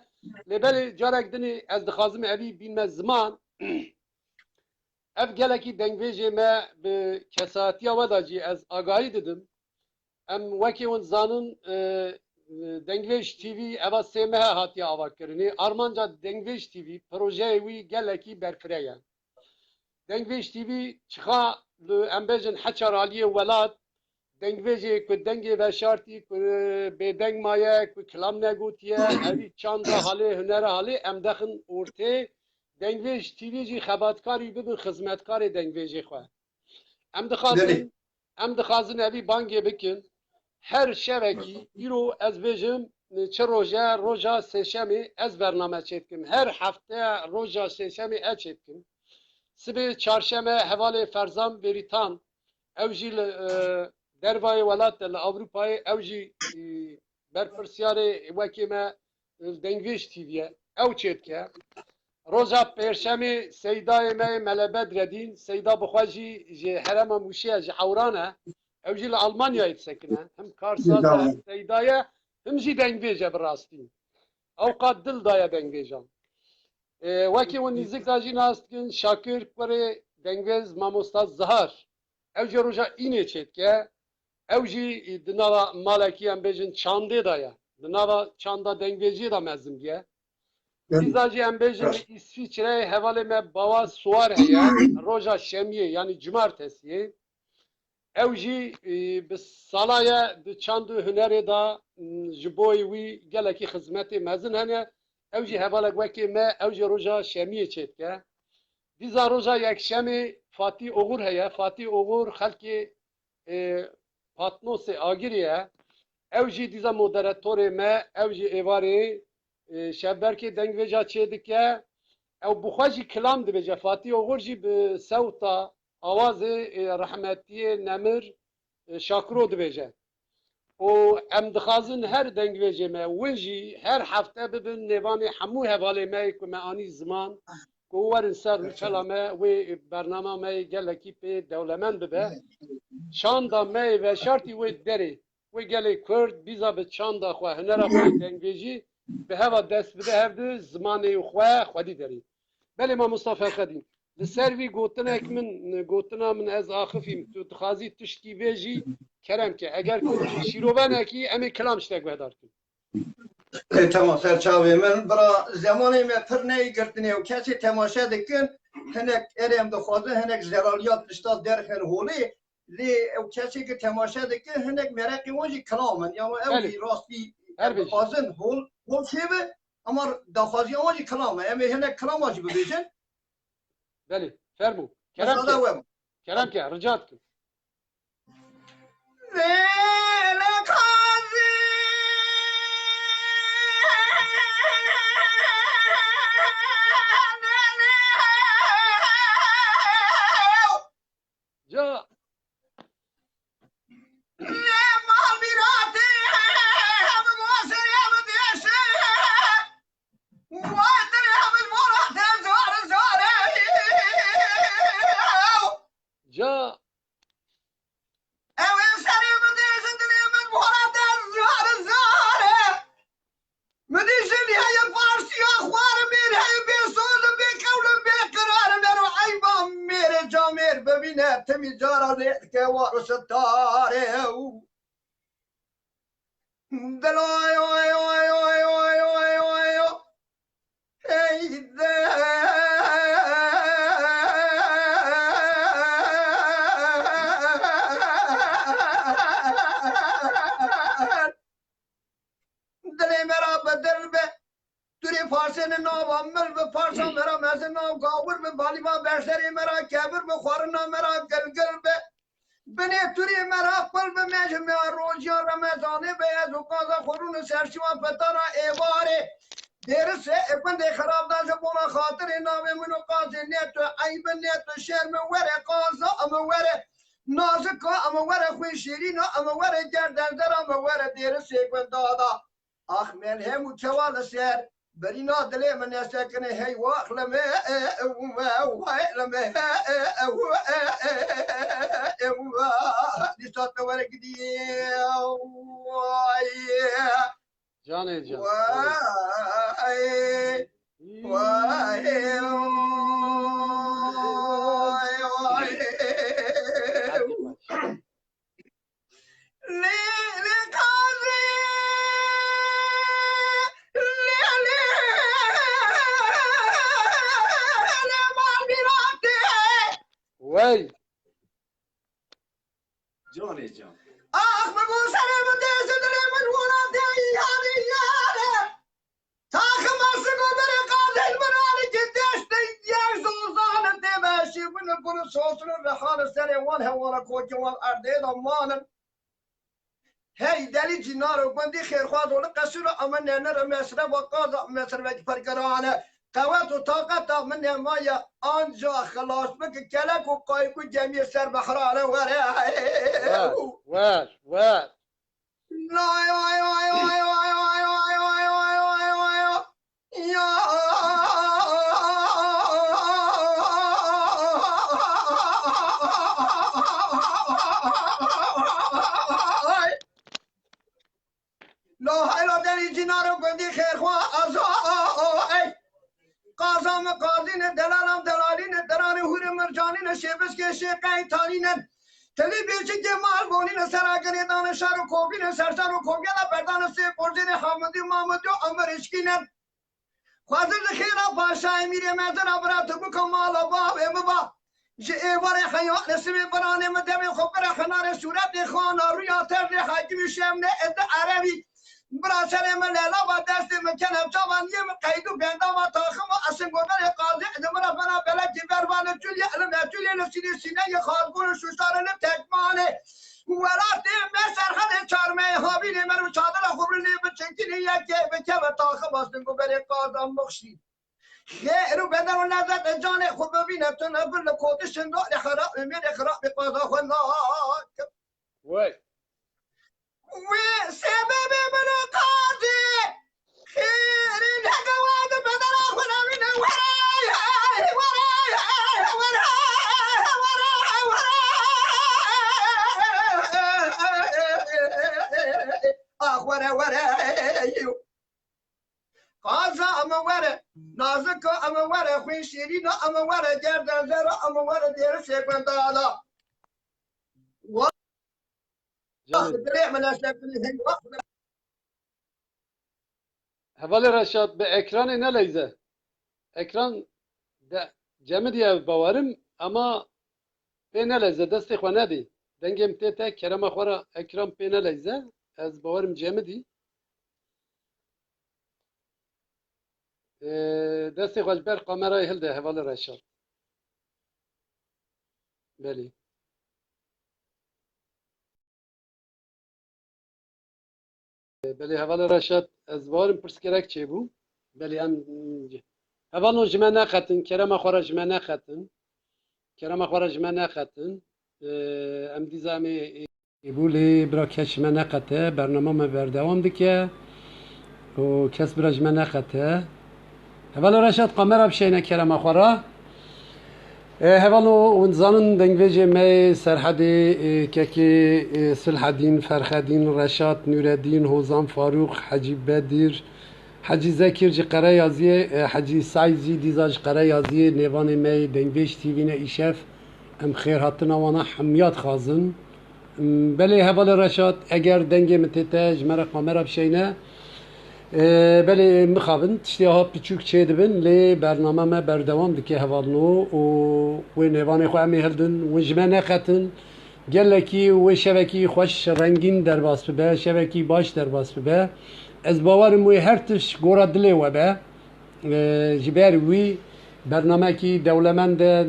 Lê belê carek dinê ez dixwazim evî bînme ziman. Ev gelekî dengbêjê me bi kesayetiya we de jî ez agahî didim. Em wekî hûn dizanin, e, e, Dengbêj T V eva sê mehe hatiye avakirinê. Armanca Dengbêj T V projeyê wî gelekî berfireh ye. Dengbêj T V çixa li, em bêjin, heçar aliyê welat, dengbêjê ku dengê veşartî, ku bêdeng maye, ku kilam negotiye, evî çanda halê, hunera halê, em dexin ortê. Dengbêj T V jî xebatkarî bibin xizmetkarê dengbêjê xwe. Em dixwazin, Belê. Em dixwazin evî bangê bikin. Her şevekî, îro ez bêjim, çi roje, roja sêşemê ez bername çêdikim. Her hefte roja sêşemê ez çêdikim. Sibê çarşeme hevalê Ferzan Bêrîtan, ew jî li, e, dervayê welat de, li Ewropayê, ew jî, e, berpirsiyarê wekî me, e, Dengbêj T V ye. Ew çêdike. Roja pêşemê Seydayê me yê Mele Bedredîn, Seyda bi xwe jî ji herêma Mûşê ye, ji Ewran e. Ew jî li Almanyayê disekine. Him karsaz e, him Seyda ye, him jî dengbêj e bi rastî. Ew qat dil daye dengbêjan. Ê, wekî hûn nîzik de jî nas dikin, Şakir kurê dengbêj mamosta Zihar. Ew jî roja înê çêdike. Ew jî di nava malekî, em bêjin, çandê de ye. Di nava çanda dengbêjiyê de mezin bûye. Belê. Dîza jî em bêjin Rast. Li Îsvîçreyê hevalê me Bawa Suwar heye. Roja şemiyê, yanî cumartesiyê. Ew jî, e, bi sala ye di çand û hunerê de, m, ji boyê wî gelekî xizmetê mezin hene. Ew jî hevalek wekî me, ew jî roja şemiyê çêdike. Dîza roja yekşemê Fatî Oxur heye. Fatî Oxur xelkê, e, Patnosê Agirê ye. Ew jî dîza moderatorê me, ew jî êvarê, e, şevberkê dengbêja çêdike. Ew bi xwe jî kilam dibêje. Fatî Oxur jî bi sewta, awazê, e, rehmetiyê nemir, e, Şakiro dibêje. Û em dixwazin her dengbêjê me, win jî her hefte bibin nêvanê hemû hevalê me yê ku me anî ziman, ku werin ser rûpela me, wê bernama me yê gelekî pê dewlemend bibe. çanda me yê veşartî wê derê, wê gelê Kurd bîza bi çanda xwe, hunera xwe yê dengbêjî bi heva dest bide hev di zimanê xwe xwedî derê. Belê mamosta Ferxedîn, li ser vî gotinek min, gotina min ez axifîm, tu dixwazî tiştkî bêjî, kerem ke. Eger ku şîrove nekî, em ê kilam ji te guhdar kin. Ê, tamam, ser çavê min. Bira, zemanê me pir neyê girtinê û kesê temaşe dikin, hinek erê em dixwazin, hinek zelaliyat tişta derxin holê. Lê ew kesê ki temaşe dikin, hinek mereqê wan jî kilam in. Yanî ew Belê. jî rastî Her em bêjî. dixwazin hol, hol çêbe, ama daxwaziya wan jî kilam e. Em ê hinek kilama jî bibêjin. Belê, fermo. Kerem Mesela ke. wem. Kerem ke, rica dikim. Lê, lê qazî. Ca. Lê mal mîratê, em goserê em dêşe. Waytir em molatê zar zar e. Ca. Ew ê serê min dêjin dilê min molatê zar zar e. Min dî jin heye parsiya xwar mêr heye bê soz bê qewl bê qirar mero eyba mêrê camêr bibîne timî cara lê dike war sitarê. Dilay oy oy oy oy oy oy oy. Hey de. Dilê me ra bi dil bi. Turê parsêne nava mil bi, parsa me ra mezin nav gawir bi, balîva berserê me ra kevir bi, xwarina me ra gilgil bi. Binê turê me ra qul bi, me ji me rojiya Remezanê bi, ez û qaza xwe rûne ser şiwa petana êvarê. Dêrise e gundê xirabdan ji bona xatirê navê min û qazê ne tu eyb e, ne tu şerm e, were qaza em were. Nazika em were xwîn şîrîna em were gerdezdera em were dêrisê gundada. Ax melhem û kewa li ser birîna dilê min nesekine hey wax li me, wax li me, dîsa te were gidî. Canê can. Vay. Vay. Vay. Lê, lê qazê. Lê, lê, lê mal mîratê. Wey. Canê can. Ax, min bo serê min dêjin dilê min welatê yare yare. Taxim asik û berê qadên min alikê deştê yer zozan in tê meşî bin in gul û sosin in rehan in serê wan hewana kokê wan erdê de man in. Hey delî cînar û gundî xêrxwaz û li qesûra ame nenir û mesreba qaza mesrevekî pir giran e. Qewet û taqeta min nemaye, anca xilas bike kelek û qayik û gemiyê ser behrane were. Wer, wer, wer. Lay, lay, lay. Ya. La heyla derî cînaro gundî xêrxwa aza ey. Qaza min qazîne, delalam delalîne, deranê hûrê mircanîne, şêbiskê şêqey tanîne. Tilî bêçikê mal bonîne, sera ginê dane şar û kovîne, serşar û kovgela berdane sê porcênê Hamidî Mamidî û Emir Îşkîne. Xwezir di xêra paşa Emîrê mezin a bira tu bika mala bavê min ba. Ji êvarê heya li simê biranê min demê xwe bira xinarê sûretê xana rûya tevlê hekimî şemnê edi erebî. Bira serê min lelava destê min kenepçava niyê min qeyd û bendava taxima esin goberê qazê di min re bena belekî bervanê tûlye li metûlê li sînê sîneyê xazgûn û şûşarê li tekmanê. Welatê me serhedê çarmeyê havînê me û çadira xwe bi lê bi çekînê yekê bi keve taxima esin goberê qaza mixşî. Xêr û beden û lezzetê canê xwe bibîne tune bin li kotişên dorê xerabê mêrê xirabê qaza xwe nakim. Wey. Wê sebebê min û qazê xêrê lege we di bedena xwe nemîne were, were, were, were, were. were. Qaza em were, nazika em were, xwîn şîrîna em were, gerden zera em were, dêrisê gundala. Wa-, Canım. Dilê min eşefinî heywa. Hevalê Reşat, bi ekranê neleyze. Ekran de cemidî ev bawerim, ama pê neleyze, destê xwe nedî. Dengê min tê te, kerema xwe re ekran pê neleyze. Ez bawerim cemidî. Ee, destê xwe ji ber kamerayê hilde, hevalê Reşat. Belê. Belê, hevalê Reşat, ez bawerim pirsgirêk çêbû. Belê, em, hevalno ji me neqetin, kerema xwe re ji me neqetin. Kerema xwe re ji me neqetin. Ee, em dîza em ê, ê, bû lê bira kes ji me neqete, bernama me berdewam dike. Û kes bira ji me neqete. Hevalê Reşat, kamera bişeyne kerema xwe re. E, hevalo, hûn dizanin dengvêjê me yê Serhedê, e, kekê, e, Silhedîn, Ferhedîn, Reşat, Nûredîn, Hozan Farûq, Hecî Bedîr, Hecî Zekir ji Qereyaziyê, e, Hecî Saîd jî dîza ji Qereyaziyê, nêvanê me yê Dengvêj T V ne, îşev em xêrhatina wana hemiya dixwazin. Belê hevalê Reşat, eger dengê min tê te, ji me re kamera bişeyne. Ee, belê mixabin, tiştê ha piçûk çêdibin, lê bername me berdewam dike hevalno û wê nêvanê xwe em ê hildin, win ji me neqetin. Gelekî wê şevekî xweş rengîn derbas bibe, şevekî baş derbas bibe. Ez bawerim wê her tişt gora dilê we be. E, ji ber wî bernamekî dewlemend e,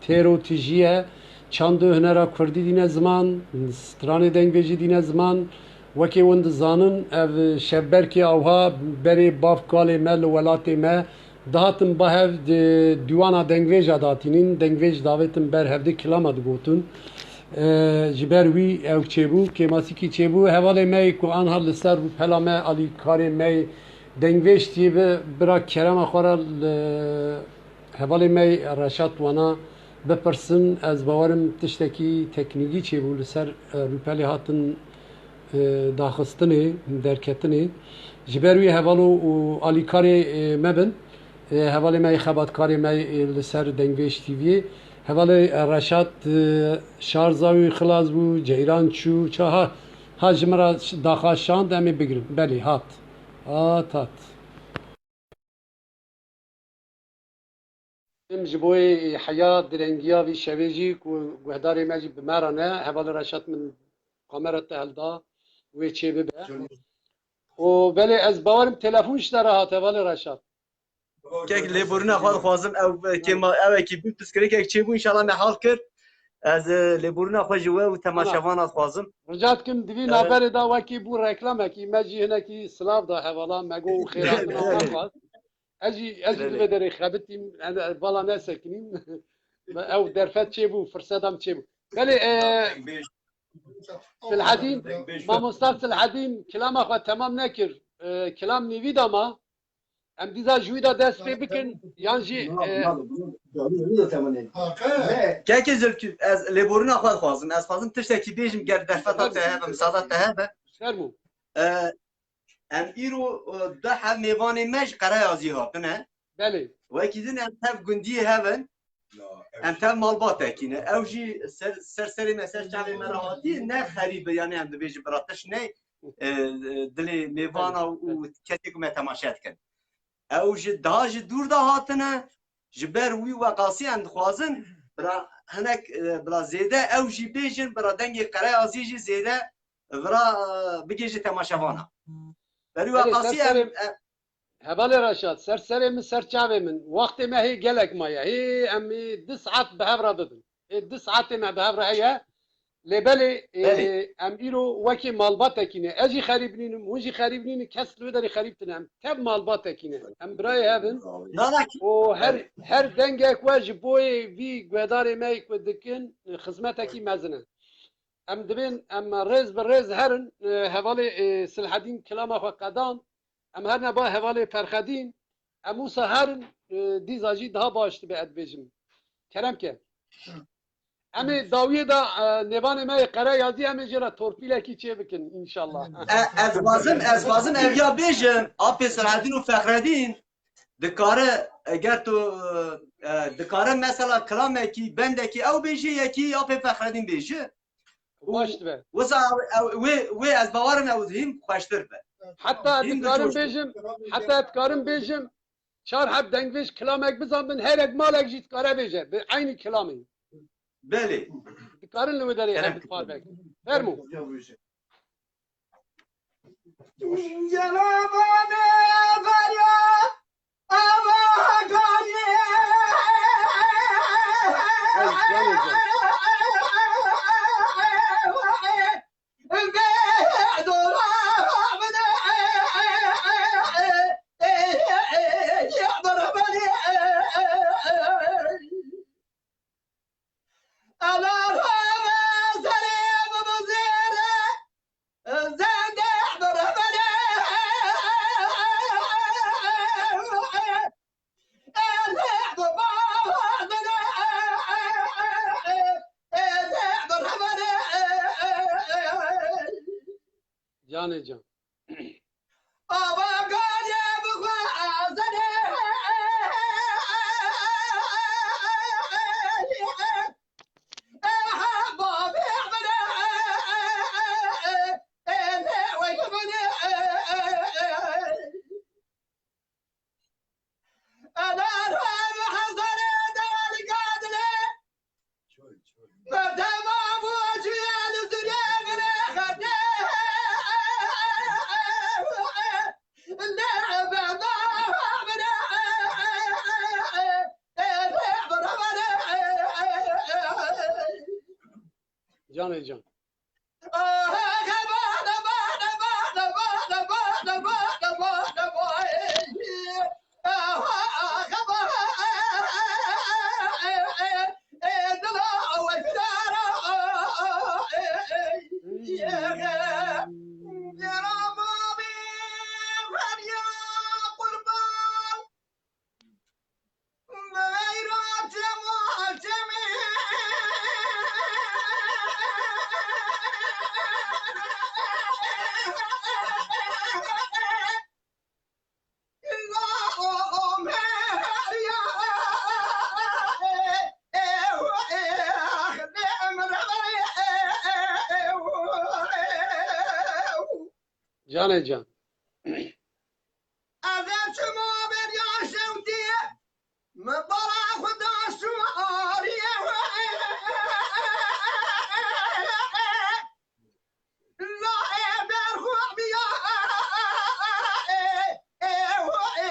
têr û tijî ye. Çand û hunera kurdî dîne ziman, stranê dengvêjî dîne ziman. Wekî hûn dizanin, ev şevberkê awha berê bav kalê me li welatê me dihatin ba hev di dîwana dengvêja datînin, dengvêj davêtin ber hevdî kilama digotin. E, ji ber wî ew çêbû, kêmasîkî çêbû. Hevalê me yê ku anha li ser rûpela me alîkarê me yê Dengvêj T V bira kerema xwe re li hevalê me yê Reşat wana bipirsin. Ez bawerim tiştekî teknîkî çêbû li ser, e, rûpelê hatin, e, daxistinê, derketinê. Ji ber wî hevalo û alîkarê, e, me bin. E, hevalê me yê xebatkarê me yê li ser Dengvêj T V'yê. Hevalê, e, Reşat, e, şarja wî xilas bû, ceyran çû, ça ha, ha ji min re daxa şand, em ê bigirin. Belê, hat. Hat, hat. Em ji bo heya direngiya vî şevê jî ku guhdarê me jî bi me re ne, hevalê Reşat min kamera te hilda, wê çê bibe. Û belê ez bawerim telefon ji te re hat, hevalê Reşat. Kek lêborîna xwe dixwazim, ew, e, kêma, ew ekî bû, pirsgirêkek çêbû, înşallah me hal kir. Ez, e, lêborîna xwe ji we û temaşevana dixwazim. Rica dikim, di vî, e, navberê de wekî bû reklamekî, me jî hinekî silav da hevala, me got û xêratina wan xwest. Ez jî, ez jî di vê derê xebitîm, yani, vala nesekinîm. Ew derfet çêbû, firsedam çêbû. Belê, e, Silhedîn, mamosta Silhedîn, kilama xwe temam nekir. E, kilam nîvî de ma. Em dîza ji wî de dest pê bikin, yan jî, e, Kekê Zilkîf, ez lêborîna xwe dixwazim. Ez dixwazim tiştekî bêjim, ger derfeta te hebe, misada te hebe. Fermû. E, em îro, e, du heb mêvanê me ji Qereyazî hatine. Belê. Wekî din em tev gundiyê hev in. Em tev malbatekî ne. Ew jî ser, ser serê me, ser çavê me re hatî, ne xerîb e, yani em dibêjin bira tişt ne, e, e, dilê mêvana û kesê ku me temaşe dikin. Ew ji daha ji dûr de hatine, ji ber wî weqasî em dixwazin, bira hinek, e, bira zêde ew jî bêjin, bira dengê Qereyazî jî zêde vira, e, bigêje temaşevana. Berî Belê, weqasî ser em, serê, em, Hevalê Reşat, ser serê min, ser çavê min. Wextê me hê gelek maye. Hê em ê du saet bi hev re bibin. Hê du saetê me bi hev re heye. Lê belê, ê, Belê. em îro wekî malbatekî ne. Ez jî xerîb nînim, hûn jî xerîb nînin, kes li wê derê xerîb tine. Em tev malbatekî ne. Em birayê hev in. Nana ki- Û her, Belê. her dengek we ji boyê vî guhdarê me ku dikin, xizmetekî mezin e. Em dibên, em rêz bi rêz herin, e, hevalê, e, Silhedîn kilama xwe qedan. Em herine ba hevalê Ferxedîn, em wisa herin, e, dîza jî daha baş dibe, ez dibêjim. Kerem ke. Em ê dawiyê de, e, nêvanê me yê Qereyazî em ê jê re torpîlekî çê bikin înşallah. E, ez dixwazim, ez dixwazim ev ya bêjim, Apê Selahaddîn û Fexredîn dikare, eger tu, e, dikare mesela kilamekî, bendekî ew bêjî, yekî Apê Fexredîn bêjî. Baş dibe. Wisa ew, ew, wê, wê ez bawerim ew hîn xweştir be. Heta Hîn dikarim dicoşe. bêjim, heta dikarim bêjim, çar heb dengvêj kilamek bizanbin, herek malek jî dikare bêje, bi eynî kilamê. Belê. Dikarin li wê derê Kerem her bi parvek. Fermo. Canê can. Canê can. Canê can. Ez ê çima beriya şewtî, min bara xwe da şûarî. La ê berxwe biya, ê, ê, ê,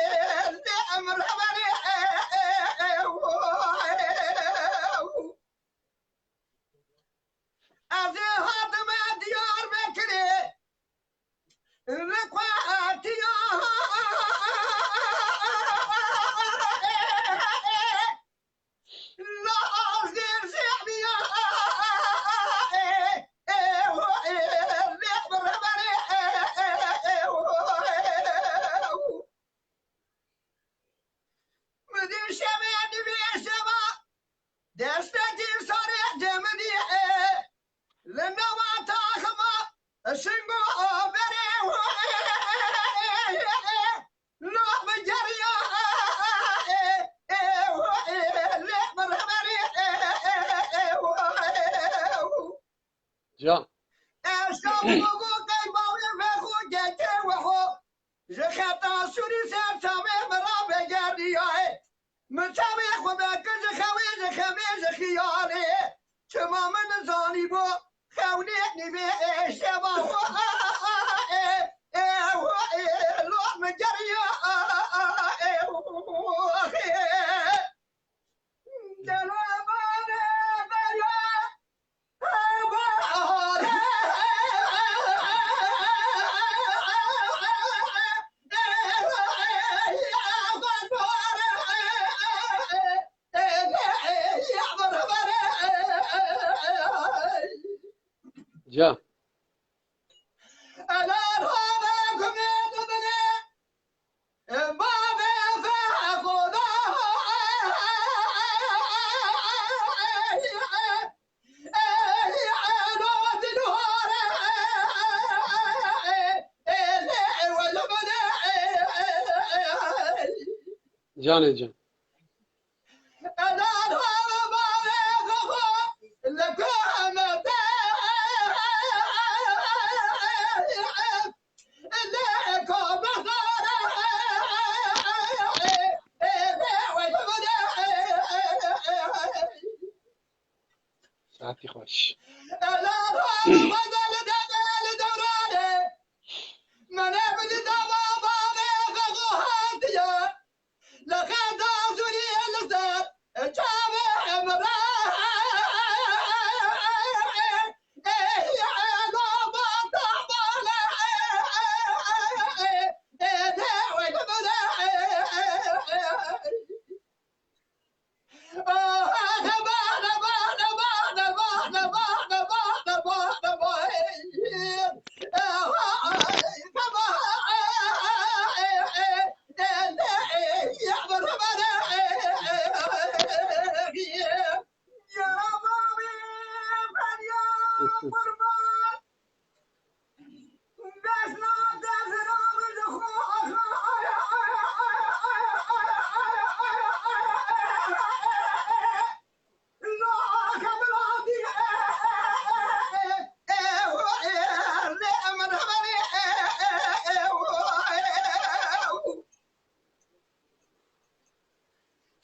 lê em reberê, ê, ê, ê, ê. Ez ê hatime Diyarbekirê, li ku etiya, la azêr zêbiya, ê, ê, ê, lê reberê, ê, ê, ê, ê. Min dî şevê dibê şeva, destekî sarê cemidî, e, li nava taxima şingo berê, e, e, e, e, lo bi geriya, e, e, e, e, lê bi reberê, e, e, e, e, e. Can. Eşka bû qey bawê vexo geke weho. Ji xeta sûrî ser çavê min ra vegerdiyaye. Min çavê xwe vekir ji xewê, ji xewê ji xiyalê. Çima min nizanîbû xewnê nîvê ê şeva xwe, ê, ê, ê, lo min geriya, ê, ê. Can. Canê can. Saetî xweş.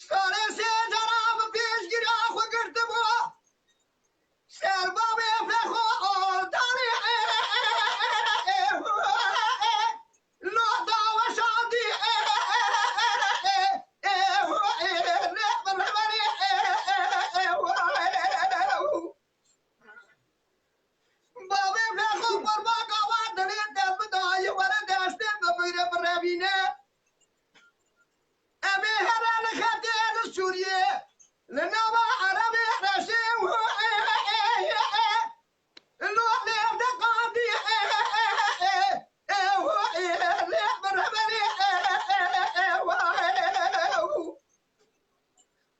Sarê sê cara bi pêşgiriya xwe girtibû. Ser bavê fexo otanê. Lo dawe şadî. Bavê fexo qurbaka wan dilê te bidayê were destê bimire birevîne. Em ê here li xetê li Sûriyê, li nava Erebê reşê û lo lê de qandî lê birevîne.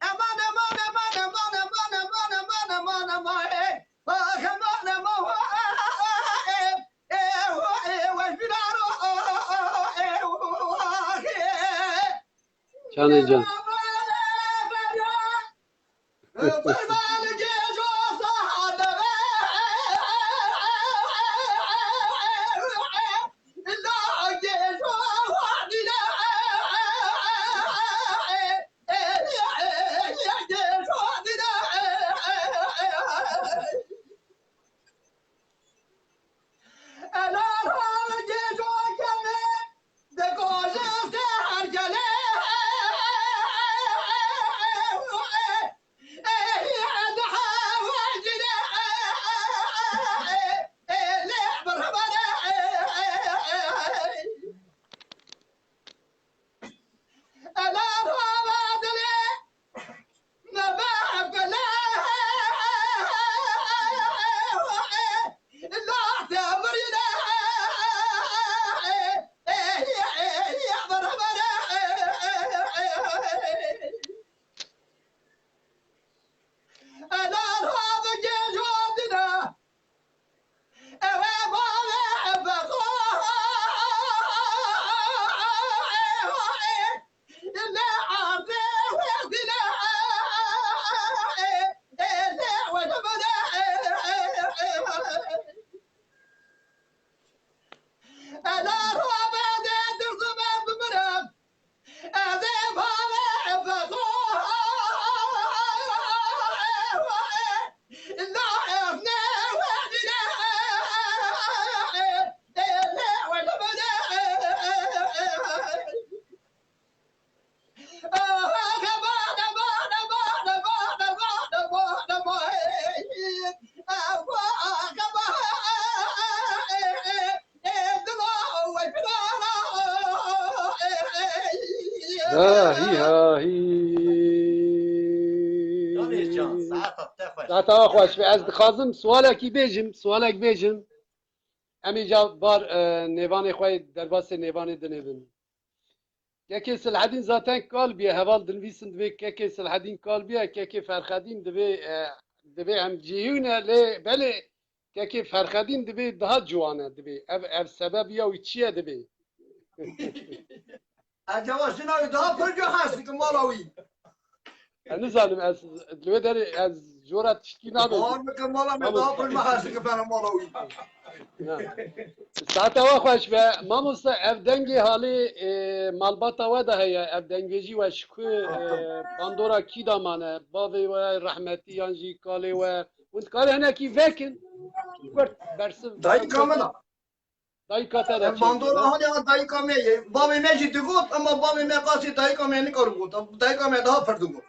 Eman, eman, eman. Canê can. Hahî, hahî. Yanî can, saeta te xweş. Saeta we xweş be. Ez dixwazim swalekî bêjim, swalek bêjim. Em îca bar, e, nêvanê xwe yê derbasê nêvanê dinêvin. Kekê Silhedîn zaten kal bûye, heval dinivîsin divê Kekê Silhedîn kal bûye, Kekê Ferxedîn divê, e, divê em cihîne lê belê Kekê Ferxedîn divê daha ciwan e divê. Ev, ev sebebiya wî çi ye divê? Ecaba jina wî daha pir jê hez dikim mala wî. Ez nizanim, ez li wê derê ez jora tiştkî nadim. Bawer bikim mala me daha pir me hez dikim bena mala wî. Saeta we xweş be. Mamoste, ev dengê halê, e, malbata we de heye. Ev dengbêjî we ji ku, e, bandora kî de mane? Bavê we rehmetî yan jî kalê we? Hûn dikarî hinekî vekin? Kurt, bersiv. Dayika min a. Dayika te de Ev bandora halê a dayika me ye. Bavê me jî digot ama bavê me qasî dayika me nikar got. Dayika me daha pir digot.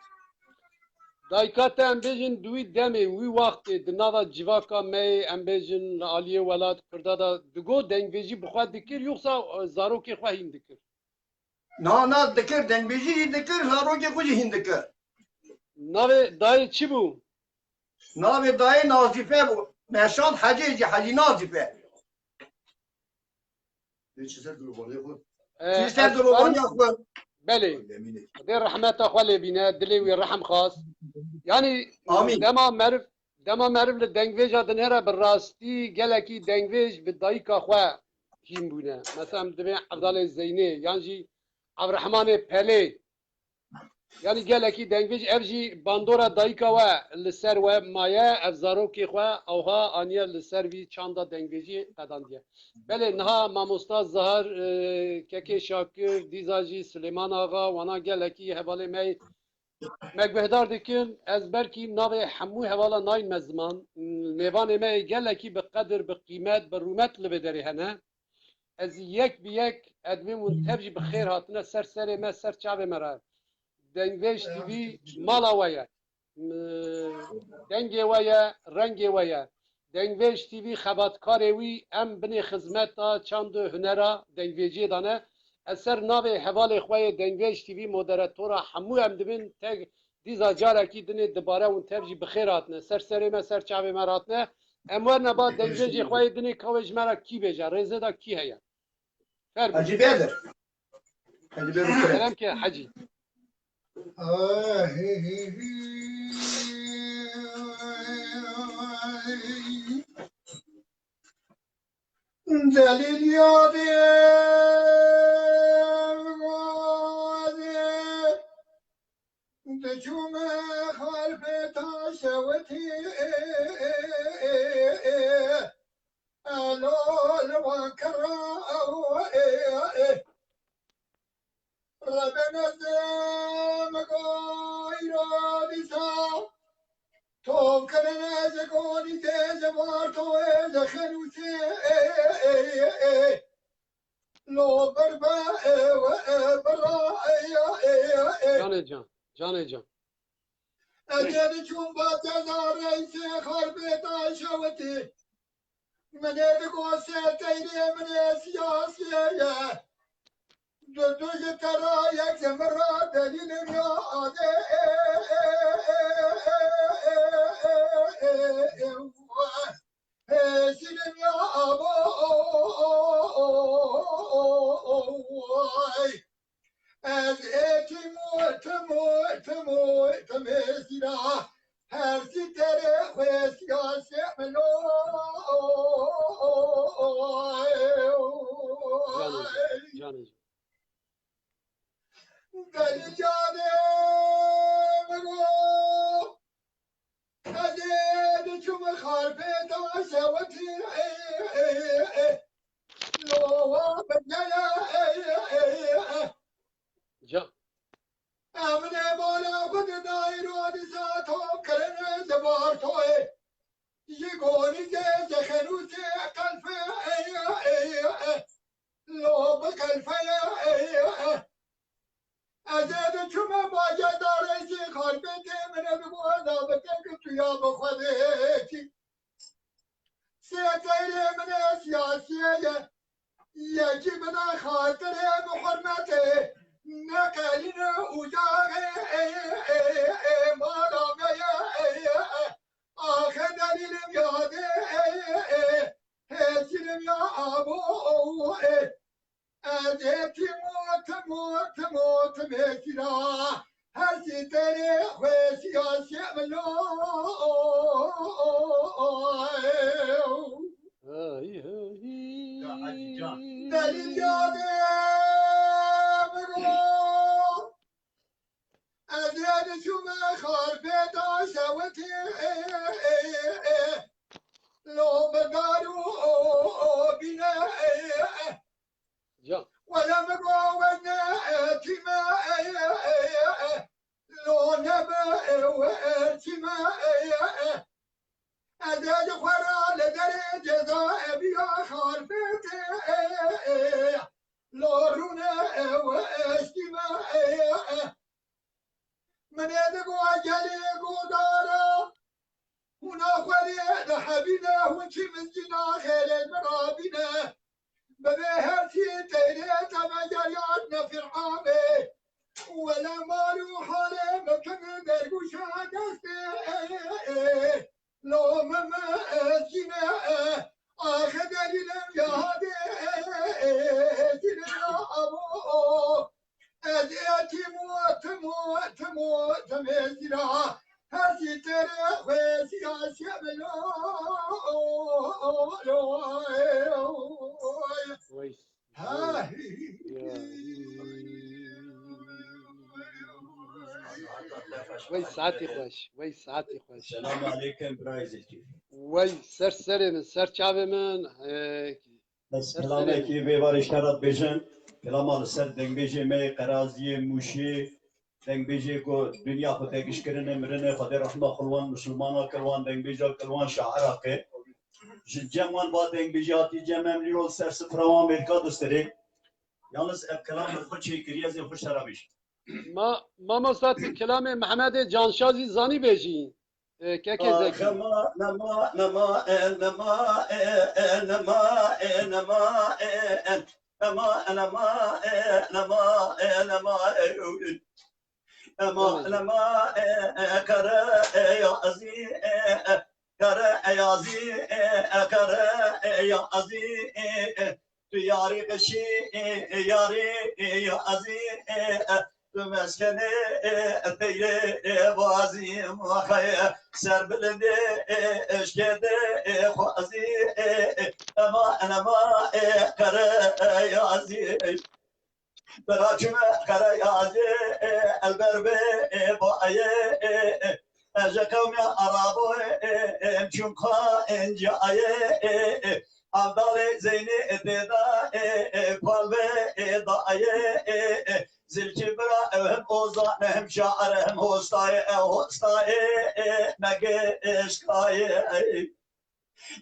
Dayika te, em bêjin, di wî demê, wî wextê, di nava civaka me yê, em bêjin, li aliyê welat Kurda de digot, dengbêjî bi xwe dikir, yoxsa, e, zarokê xwe hîn dikir? Na, na, dikir, dengbêjî jî dikir, zarokê xwe jî hîn dikir. Navê dayê çi bû? Navê dayê Nazîfe bû. Meşand Hecê jî, Hecî Nazîfe. E, Çi ser dilobaniya xwe. Belê. Xwedê rehmeta xwe lê bîne, dilê wî rehm xwast. Yanî, Amîn. Dema meriv, dema meriv li dengbêja dinêre, bi rastî gelekî dengbêj bi dayika xwe hîn bûne. Mesela, em dibê Evdalê Zeynê, yan jî Evrehmanê Pelê. Yanî gelekî dengbêj, ev jî bandora dayika we li ser we maye, ev zarokê xwe ewha aniye li ser vî çanda dengbêjî qedandiye. Belê, niha mamosta Zahar, e, Kekê Şakir, dîza jî Silêman Axa, wana gelekî hevalê me, me guhdar dikin. Ez belkî navê hemû hevala nayînme ziman. Mêvanê me yê gelekî bi qedir, bi qîmet, bi rûmet li vê derê hene. Ez yek bi yek, ez dibêm hûn tev jî bi xêr hatine ser serê me, ser çavê me re. Dengbêj T V mala we ye. M-, dengê we ye, rengê we ye. Dengbêj T V xebatkarê wî, em binê xizmeta çand û hunera dengbêjiyê de ne. Ez ser navê hevalê xwe yê Dengbêj T V moderatora hemû em dibin, tek dîza carekî dinê dibare hûn tev jî bi xêr hatine. Ser serê me, ser çavê me re hatine. Em werne ba dengbêjê xwe yê dinê ka wê ji me re kî bêje, rêzê de kî heye? Fermî. Hecî Bedir. Hecî Bedir. Kerem ke Hecî. Delîl yadê diçûme xalpê taşewitî. Elo li wan kira ew ê ê. Rebê nezim goyra dîsa. Tom kirine ji gonî tê ji bar to ê ji xenûsê ê ê ê. Lo bir be ê we ê bira ê ê ê. Canê can, canê can. Ez ê diçûm ba ceza reysê xalbê taşewitî. Min ê digot sê teyrê min ê siyasiyê ye. Du du ji te ra yek ji min ra delîlim ya adê. Hêşînim ya abo. Ez ê timo, timo, timo, timê sîra. Her sî terê xwê siyasê min o. Canê can. Delî canê min o. Ez ê diçûm xalpê taşewitî. Lowa bigere. Can. Em ê mala xwe di dayîro dîsa tom kirine di bar toyê. Ji gonî zê ji xenûsê qelfe. Lo bi qelfe. Ez ê diçûme bacê darê jî xalbê tê min ê bi bona bike ki tu ya bi Xwedê kî. Sê teyrê min ê siyasiyê ye. Yekî bide xatirê bi hurmetê. Neqelîne ucaxê ê ê ê mala me ye ê ê. Axe delîlim yadê ê ê. Hêşînim ya abo ê. Ez ê timo, timo, timo, timê sîra. Her sî terê xwê siyasê min o. Hey, hey, hey. Delîl yadê min o. Wele min go we ne etîme, lo nebe we etîme. Ez ê ji xwe re li derê ceza eviya xalfetê, lo rûne we eştîme. Min ê digo gelê godara, hûna xwerê dihebîne, hûn çi min jî naxêlên min rabîne. Bi vê hertî teyrê te vegeriyandine Fir'avê. Wele mal û halê min tim dergûşa destê. Lo min ez jî ne, axe delîlim ya hadê, jî ne ya abo. Ez ê tîmo, timo, timo, timê zîra. Her zî tere xwe siya şemelo. Vay. Ha. Wey saetî xweş, wey saetî xweş. Selamun aleykum, birayê Zilkîf. Wey ser serê min, ser çavê min. Ê, Ez ser serê kilamekî min. Vê barê ji te re dibêjim. Kilama li ser dengbêjê me yê Qeraziyê, Mûşê, dengbêjê ku dinya xwe te giş kirine, mirine, Xwedê rehma xwe li wan misilmana kir, wan dengbêja kir, wan şaira kir. Ji cem wan va dengbêjê hatî cem em lîro li ser sifra wan mêrka dustirê. Yalnız ev kelam min xwe çêkiriye, ez ê xwe şerabîş. Ma, mamosta, tu kelamê Mehmedê Canşa zî zanî bêjî? Ê, kekê Zekî. Nema, nema, nema, e, nema, e, e, nema, e, nema, e, e, nema, nema, e, nema, e, nema, e, e. Ema, ema, e, e, kere, e, ya azî, e, e, kere, e, ya azî, e, e, kere, e, ya azî, e, e, tu yarî qişî, e, e, yarî, e, ya azî, e, e, tu meskenê, e, e, teyrê, e, bazî, maxayê, ser bilindê, e, eşkê de, e, xwazî, e, e, ema, ema, e, kere, e, ya azî, e. Bira çûme qereyazê, e, elber bê, e, bayê, e, e. Ez ji qewmiya Arabo, e, e, em çûm xwe enciyayê, e, e. Avdalê Zeynê, e, têda, e, e, palvê, e, dayê, e, e. Zilkî bira, ew hem ozan e, hem şair e, hem hostayê, ew hostayê, e, mege, e, eşkayê, e.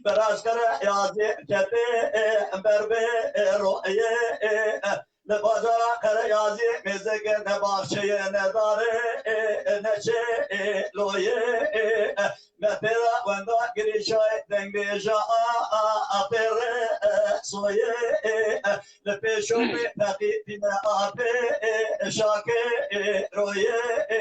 Bira ji Qereyazê ketê, e, ber bê, e, royê, e, e, li bajara Qereyazê mêzeke ne baxçeyê, ne darê, e, e, ne çê, e, loyê, e, e, me pêra wenda girîşayê dengbêja a, a, a pêrê, e, soyê, e, e, li pêşo bê feqî tîne apê, e, e, şakê, e, royê, e,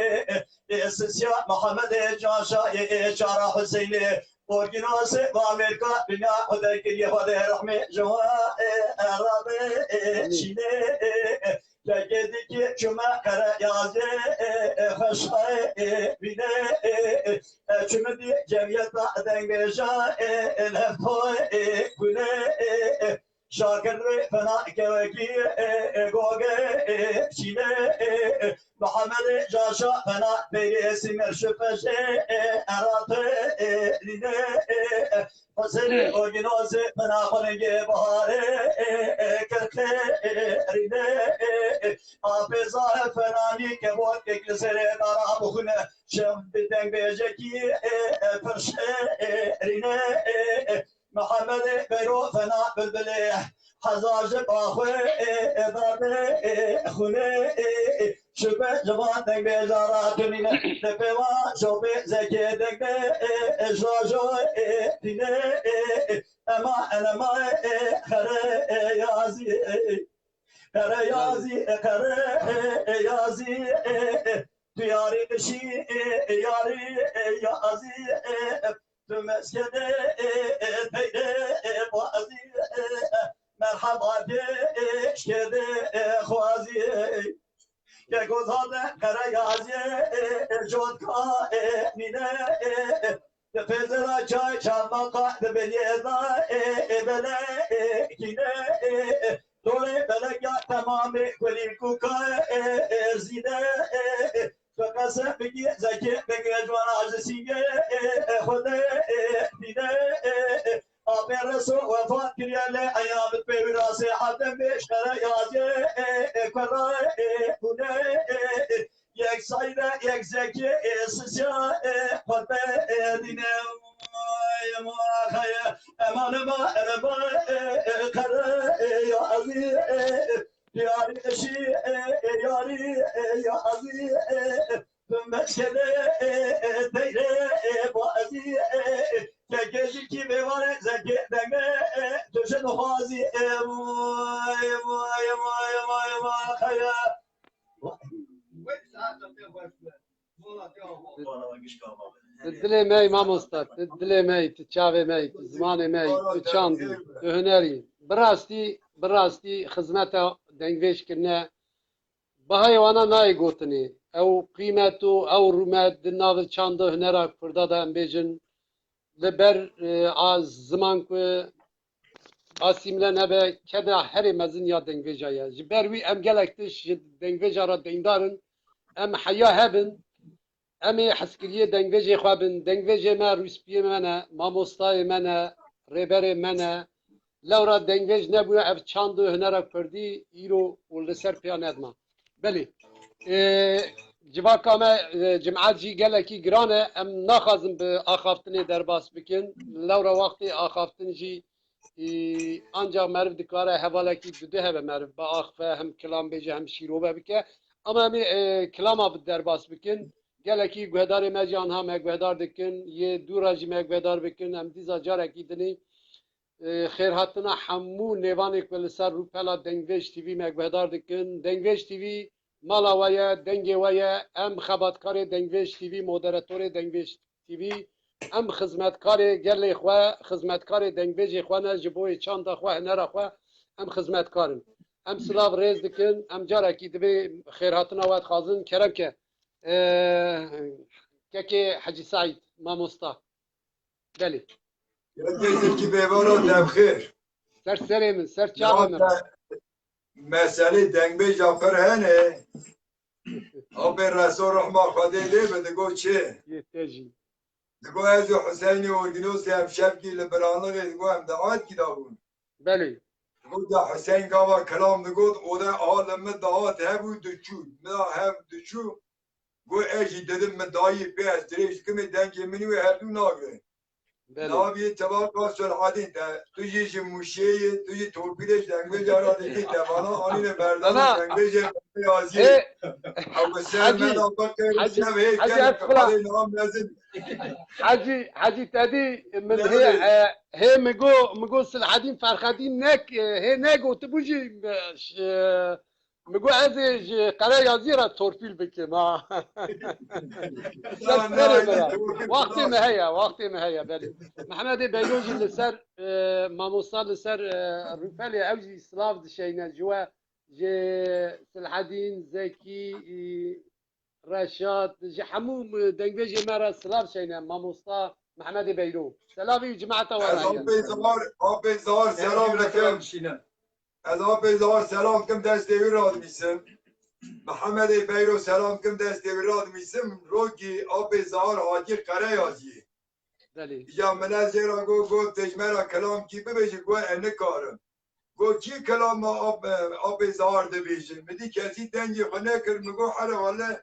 e, e, sisiya Mehemedê Canşayê, e, çara Huseyinê, Orgînasê va Amerîka dinya xwe derkiriye, Xwedê rehmê ji we, e, e, rabe, e, Amîn. Çînê, e, e, kekê dikê çûme Qereyazê, e, e, xweşayê, e, bînê, e, e, e, çûme dî cemiyeta dengbêja, e, e, leftoyê, e, kunê, e, e, Şakir rê fena kewekî, e, e, goge, e, çîne, e, e, Muhammedê Caşa fena peyrê Sîmer Şüpeşê, e, Eratê, e, Nîne, e, e, Husênê Orgînozê fena xulingê Baharê, e, e, Kirkê, e, Rîne, e, e, Apê Zahê fena nî kebot kek li serê dara bixwine. Şev bi dengbêjekî, e, e, firşê, e, Rîne, e, e, Mehemedê Beyro fena bilbilê, hezar ji baxwê, e, e, derdê, e, xûnê, e, e, şibe ji van dengbêja ra tunîne, li pêva şopê zekê dengbê, e, e, jajo, e, tîne, e, e, ema enema, e, xere, e, yazî, e, xere yazî, e, xere, e, e, yazî, e, e, tu yarî qişî, e, e, yarî, e, yazî, e, e, Tu meskenê, e, e, teyre, e, bazî, e, e, merheba dê, e, şkede, e, xwazî, e. Ke gozade Qereyazê, e, e, cotka, e, nîne, e, e. Di pêzera çay çavmaka, di beriyê da, e, e, bele, e, kîne, e, e. Tolê belek ya temamê kulî kuka, e, e, zîne, e, e. Bi qesem bigî zekê bingê cwana ji sîngê, e, e, Xwedê, e, dîne, e, e. Apê Reso wefat kiriye lê eya bi pê wirasê hevde, Beş kara yazı, e, e, kara, e, bu ne, e, e, yek sayda, yek zeki, e, sisya, e, korbe, e, dine. Vay, vay, emanıma, ereba, e, e, kara, e, yazı, e, e, yari, eşi, e, e, yari, e, yazı, e, e, Mesele, e, e, teyre, e, bazı, e, e, kekecik gibi var, e, zeki, deme, e, düşün hazi, e, vay, vay, vay, vay, vay, kaya. Vay. Tu dilê me yî mamosta, tu dilê me yî, tu çavê me yî, tu zimanê me yî, tu çand î, tu huner î. Bi rastî, bi rastî xizmeta dengvêj kirine, bahayê wana nayê gotinê. Ew qîmet û ew rûmet di nav çand û hunera kurda de, em bêjin, li ber, e, a ziman ku asîmle nebe, kedra herê mezin ya dengvêja ye. Ji ber wî em gelek tişt ji dengvêja re deyndar in. Em heya hebin, em ê hezkiriyê dengvêjê xwe bin. Dengvêjê me rûspiyê me ne, mamostayê me ne, rêberê me ne. Lewra dengvêj nebûye, ev çand û hunera kurdî îro û li ser pêya nedima. Belê. Ê, civaka me, e, cimat jî gelekî giran e. Em naxwazin bi axaftinê derbas bikin. Lewra wextê axaftin jî, e, ancak meriv dikare hevalekî dudu hebe meriv biaxife, hem kilam bêje hem şîrove bike. Ama em ê, e, kilama bi derbas bikin. Gelekî guhdarê me jî anha me guhdar dikin. Yê dû re jî me guhdar bikin. Em dîsa carekî dinê e, xêrhatina hemû nêvanê ku li ser rûpela Dengvêj T V me guhdar dikin. Dengvêj T V mala we ye, dengê we ye. Em xebatkarê Dengvêj T V, moderatorê Dengvêj T V, em xizmetkarê gelê xwe, xizmetkarê dengvêjê xwe ne, ji bo yê çanda xwe, hunera xwe em xizmetkar in. Em silav rêz dikin, em carekî divê xêrhatina we dixwazin. Kerem ke, e, kekê Hecî Seîd, mamosta. Belê. Gelkê Zilkî Bêvara, te bi xêr. Ser serê min, ser çavê min. Meselê dengbêja pir hene. Apê Reso rehma Xwedê lê be, digo çi? Yê te jî. Digo ez û Huseynê Orgînosê em şevkî li Biranixê digo em daetkî da bûn. Belê. Digo da Huseyn gava kilam digot, o de a li min daet hebû diçû. Min da hev diçû. Got, ez jî didim min dayî pê ez dirêj dikimê dengê min wê her du nagre. Belê. Navê tevaka Serhedîn te, tu jî ji Mûşê yî, tu jî torpîlê ji dengvêja ra dikî, te vana anîne berdana dengvêjê yazî. Hê, ew bi ser Hecî, me da baqe Hecî, şev hê Hecî, ker ez xula. Xalê nam mezin. Hecî, Hecî te dî min hê, e, hê mi go, mi go Silhedîn Ferhedîn nek, e, hê negotibû jî, e, ş-, e, Mi got, ez ê ji Qereyazî re torpîl bikim, ha. Ser serê min re. Wextê min heye, wextê min heye, belê. Mehmedê Beylo jî li ser, e, mamosta li ser, e, rûpelê ew jî silav dişeyne ji we, ji Silhedîn, Zekî, e, Reşat, ji hemû, e, dengbêjê me re silav şeyne, mamosta Mehmedê Beylo. Selavî cemaeta we re. Ez apê Zahar, apê Zahar selam dikim. Ez apê Zahar selam dikim, destê wî radimîsim. Mehemedê Beyro selam dikim, destê wî radimîsim. Rokî apê Zahar Hacî Qereyazî. Belê. Ya min ez jê re got, got, tu ji me re kelamkî bibêjî, got, ez nikarim. Got, kî kelama ap-, apê Zahar dibêjin? Min dî kesî dengê xwe nekir, min got, here wele,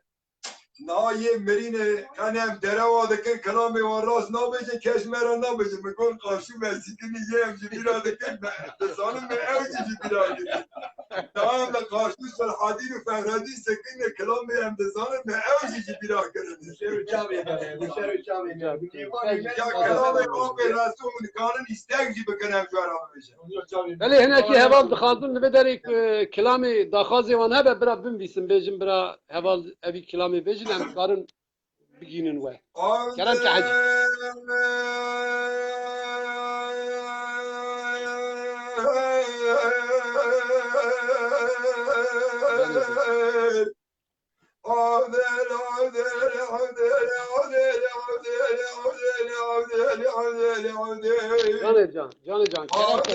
Niha yê mirînê qene em derewa dikin, kilamê wan rast nabêje, kes me re nabêje. Min got, qaşû me sîkinî yê em ji bîra dikin, me, dizanin me ew jî ji bîra kirin. Niha em li qaşû Serhedîn û Fehredîn sikine, kilamê em dizanin me ew jî ji bîra kirin. Şer û çavê me, şer û çavê me. Ya kilamê Apê Reso min karin îstek jî bikin em ji we re bibêjin. Belê, hinekî heval dixwazin li vê derê ku kilamê daxwazê wan hebe, bira binvîsin, bêjin, bira heval evî kilamê bêjin, em dikarin bigînin we. Kerem ke Hecî. Canê can, canê can. Kerem ke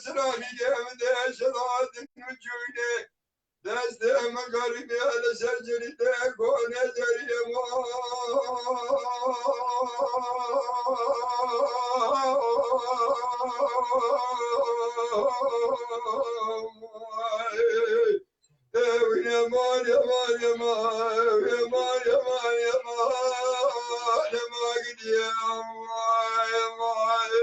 siranî dê min dê şedatin û cûnê. Destê min xerîbê li ser cirî te kone deriyê min. Ew yeman, yeman, yeman, ew yeman, yeman, yeman, yeman, yeman gidiye. Vay, vay.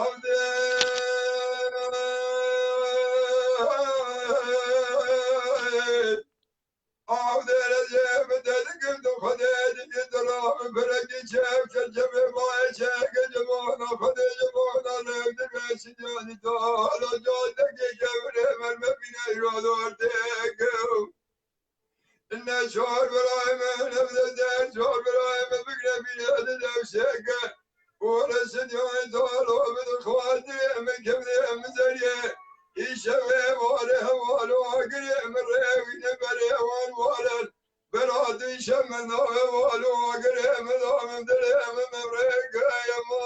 Avdê, avdê Recep dedik tu Xwedê dikî dira min pirekî çev çerçevê bayê çeke cimana Xwedê cimana revdi beşi canî dala cadekê kevre merme bîne îrador têkim. Inne çar birayê min, ev de der çar birayê min bigre bîne di dewşeke. Were sinyayê dalo bi di xatirê min kevnê min zeriyê. Îşevê warê heval û agirê min rêwîne berê wan warer. Bera di şeme navê heval û agirê min da min dilê min min rêkeye ma.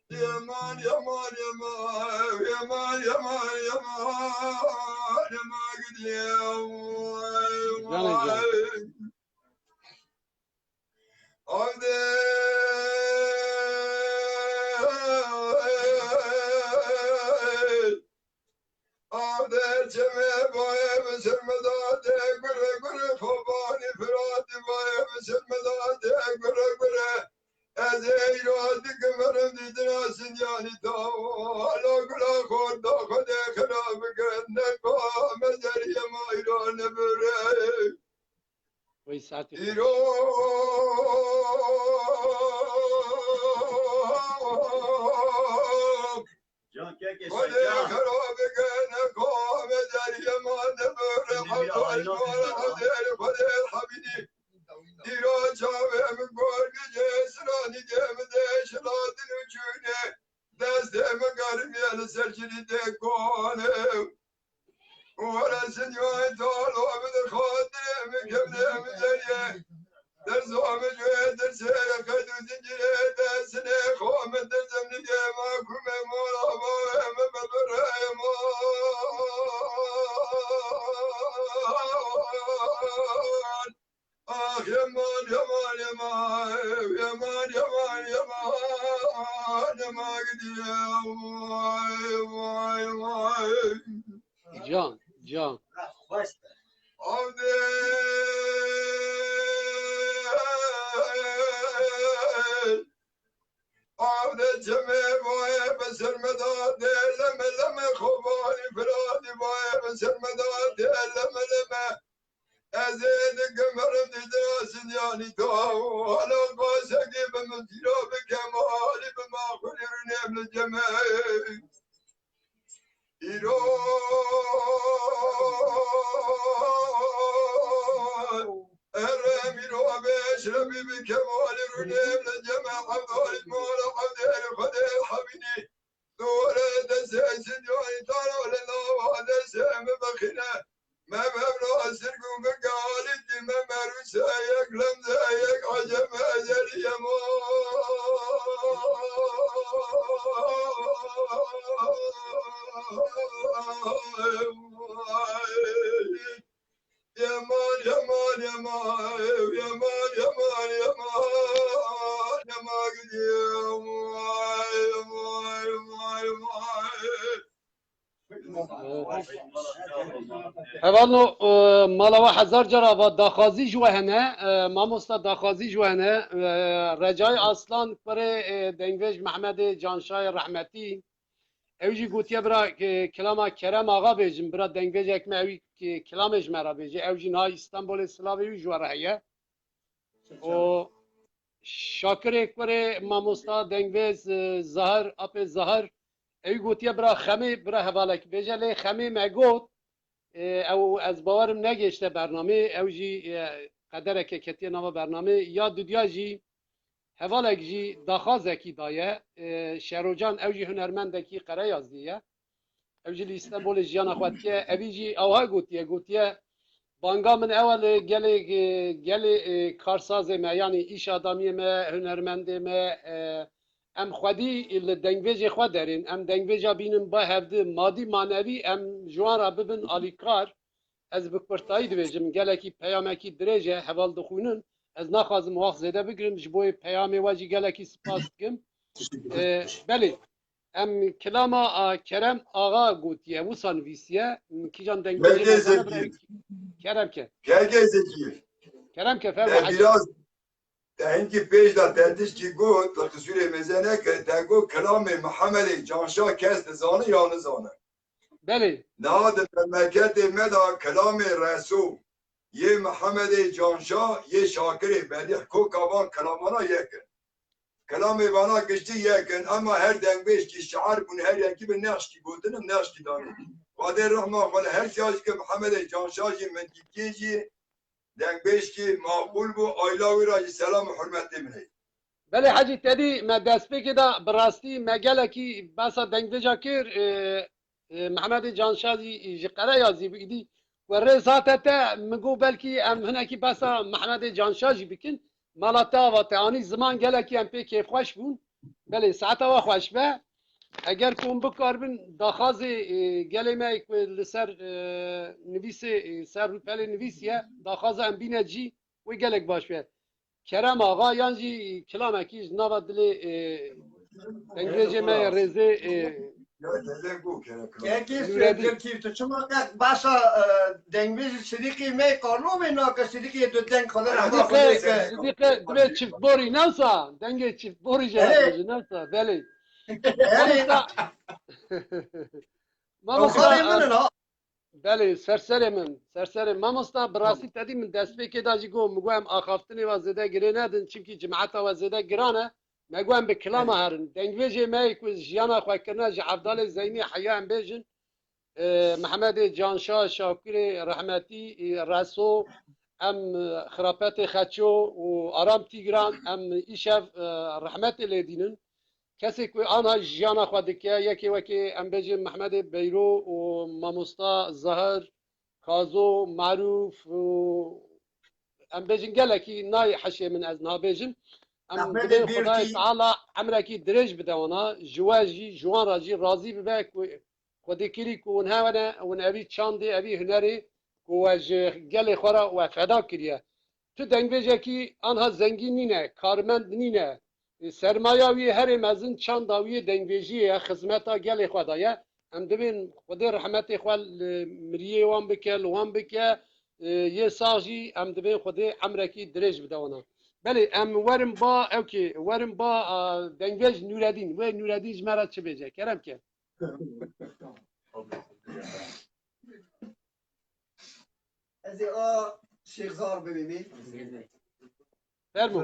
Yaman, yaman, yaman, yaman, yaman, yaman, yaman gidiyor. Canım, canım. Haydi. Av derçeme bayê min sermedate gure gure Kobanî Firatî bayê min sermedate gure gure. Ez ê îro dikim herim dîtina sinyanî taw. Hala gula xorda Xwedê xira bikin. Ne ka me zeriyê ma îro nebire. Wê saetê xwe. Îro Can kekê Xwedê Sercan. Xera bike, ne ka me deriyê ma nebire. Hemdayî ma re Xwedê, Xwedê hemînî. Îro çavê min gor gicê siranî dê min dê şilatin û çûnê. Destê min gerimiye li ser cilî dê kone. Were sinyayê dalo bi di xatirê min kevnê min zeriyê. Dersa min cuyê dirsê qed û zincirê de sinê xwe min dirzim nigê me ku me mala bavê min bibirê man. Ah, yaman, yaman, yaman, yaman, yaman, yaman, yaman gidiyor. Vay, vay, vay. Can, can. Avde, avde cemê vayê bi ser me da dê, leme, leme, Kobanî Firatî vayê bi ser me da dê, leme, leme. Ez ê dikim herim dîtina sinyanî taw. Hala qasekî bi min tîra bi kemalî bi maxulî rûnêm li cemê. Îro erem îro bêşrebî bi kemalî rûnêm li cemê. Evdalî mala evdêrî Xwedê hemînî. Dore destê sinyoyî tara li nava destê min bixîne. Me mevra sirgû bike alîtî me merûse yek lemze yek ecem ezelî yema. Yaman, yaman, yaman, yaman, yaman, yaman, yaman gidiyor. Vay, vay, vay, vay. Hevalno, e, mala we hezar cara va daxwazî ji we hene, e, mamosta daxwazî ji we hene, e, Recai Aslan, kurê, e, dengvêj Mehmedê Canşayê rehmetî. Ew jî gotiye bira, e, kilama Kerem Axa bêjin, bira dengvêjek me ew, e, kilamê ji me re bêje. Ew jî niha Îstanbulê silavê wî ji we re heye. Û Şakirê kurê mamosta dengvêz, e, Zahir, apê Zahir, ew gotiye bira Xemê, bira hevalek bêje, lê Xemê me got, e, ew ez bawerim negêşte bernamê, ew jî, e, qedereke ketiye nava bernamê. Ya dudiya jî hevalek jî daxwazekî daye. E, Şerocan, ew jî hunermendekî qereyazî ye. Ew jî li Îstenbolê jiyana xwe dike. Evî jî awha gotiye, gotiye, banga min ew e li gelê, e, gelê, e, karsazê me, yanî îş adamiyê me, hunermendê me, e, em xwedî li dengvêjê xwe derên, em dengvêja bînin ba hevdi, madî manevî em ji wan re bibin alîkar. Ez bi kurtayî dibêjim, gelekî peyamekî dirêj e, heval dixwînin. Ez naxwazim wext zêde bigirim, ji bo yê peyamê we jî gelekî spas dikim. Ee, belê, em kilama, a, Kerem Axa gotiye, wisa nivîsiye, kîjan dengvêjê Belgê me zana Zekî. Kerem ke. Kergê Zekî. Kerem ke, fermo Te hecî. Biraz, te hinkî pêş de te tişkî got, te qisûrê mêze nekir, te got kilamê Mihemedê Canşa kes dizane ya nizane. Belê. Niha di memleketê me de kelamê Reso yê Mihemedê Canşa yê Şakirê Bedîh koka van kelamana yek in. Kelamê vana giştî yek in, ema her dengbêjkî şiar bûn, her yekî bi nexşkî gotin û nexşkî danî. Xwedê rehma xwe li her siya jî ke Mihemedê Canşa jî min dîtiyê jî dengbêjkî maqûl bû, aîla wî ra jî selam û hurmetê min heye. Belê Hecî, te dî me destpêkê de bi rastî me gelekî behsa dengbêja kir, e, e, Mehmedê Canşa jî ji Qereyazî bû, îdî we rêz hate te, min got belkî em hinekî behsa Mehmedê Canşa jî bikin. Mala te ava te anî ziman gelekî em pê kêfxweş bûn. Belê, saeta we xweş be. Eger ku hûn bikaribin daxwazê, e, gelê me ku li ser, e, nivîsê, e, ser rûpelê nivîsiye, daxwaza em bîne cî, wê gelek baş be. Kerem Axa yan jî kilamekî ji nava dilê, e, dengbêjê me yê rêzê, e, Nûredîn. Kî tu çima qet behsa, e, dengbêjê Sidîqî me Qarlû bê nake, Sidîqî tu deng xwe de Sidîqê, Sidîqê divê çiftborî newsa, dengê çiftborî jê Erê. Dibêjin newsa, belê. Erê. Mamosta, mamosta, Oxirê min in ha. Belê, serserê min, serserê. Mamosta, bi rastî te dî min destpêkê da jî got, min got em axaftinê we zêde girê nedin, çimkî cimeta we zêde giran e. Me got em bi kilama herin. Dengvêjê me yê ku jiyana xwe kirine ji Evdalê Zeynî heya em bêjin, e, Mehmedê Canşa, Şakirê Rehmetî, e, Reso, em, e, Xirapetê Xeço û Aram Tîgran, em îşev, e, rehmetê lê dînin. Kesê ku anha jiyana xwe dike, yekê wekê em bêjin Mehmedê Beyro û mamosta Zahir, Kazo, Marûf û em bêjin gelekî nayê heşê min ez nabêjim. Em Mehmedê dibên Xwedayê Bêrkî. Teala emrekî dirêj bide wana, ji we jî, ji wan re jî razî bibe ku Xwedê kirî ku hûn hevene, hûn evî çandê, evî hunerê ku we ji gelê xwe re we feda kiriye. Tu dengbêjekî anha zengîn nîne, karmend nîne. Sermaya wî herê mezin çanda wî yê dengbêjiyê ye, xizmeta gelê xwe de ye. Em dibên Xwedê rehmetê xwe li miriyê wan bike, li wan bike. Yê sax jî em dibên Xwedê emrekî dirêj bide wana. Belê, em werin ba, ewkê, werin ba, a, dengbêj Nûredîn. Wê Nûredîn ji me re çi bêje? Kerem ke. Ez ê a Şêxzar bibînim. Fermo.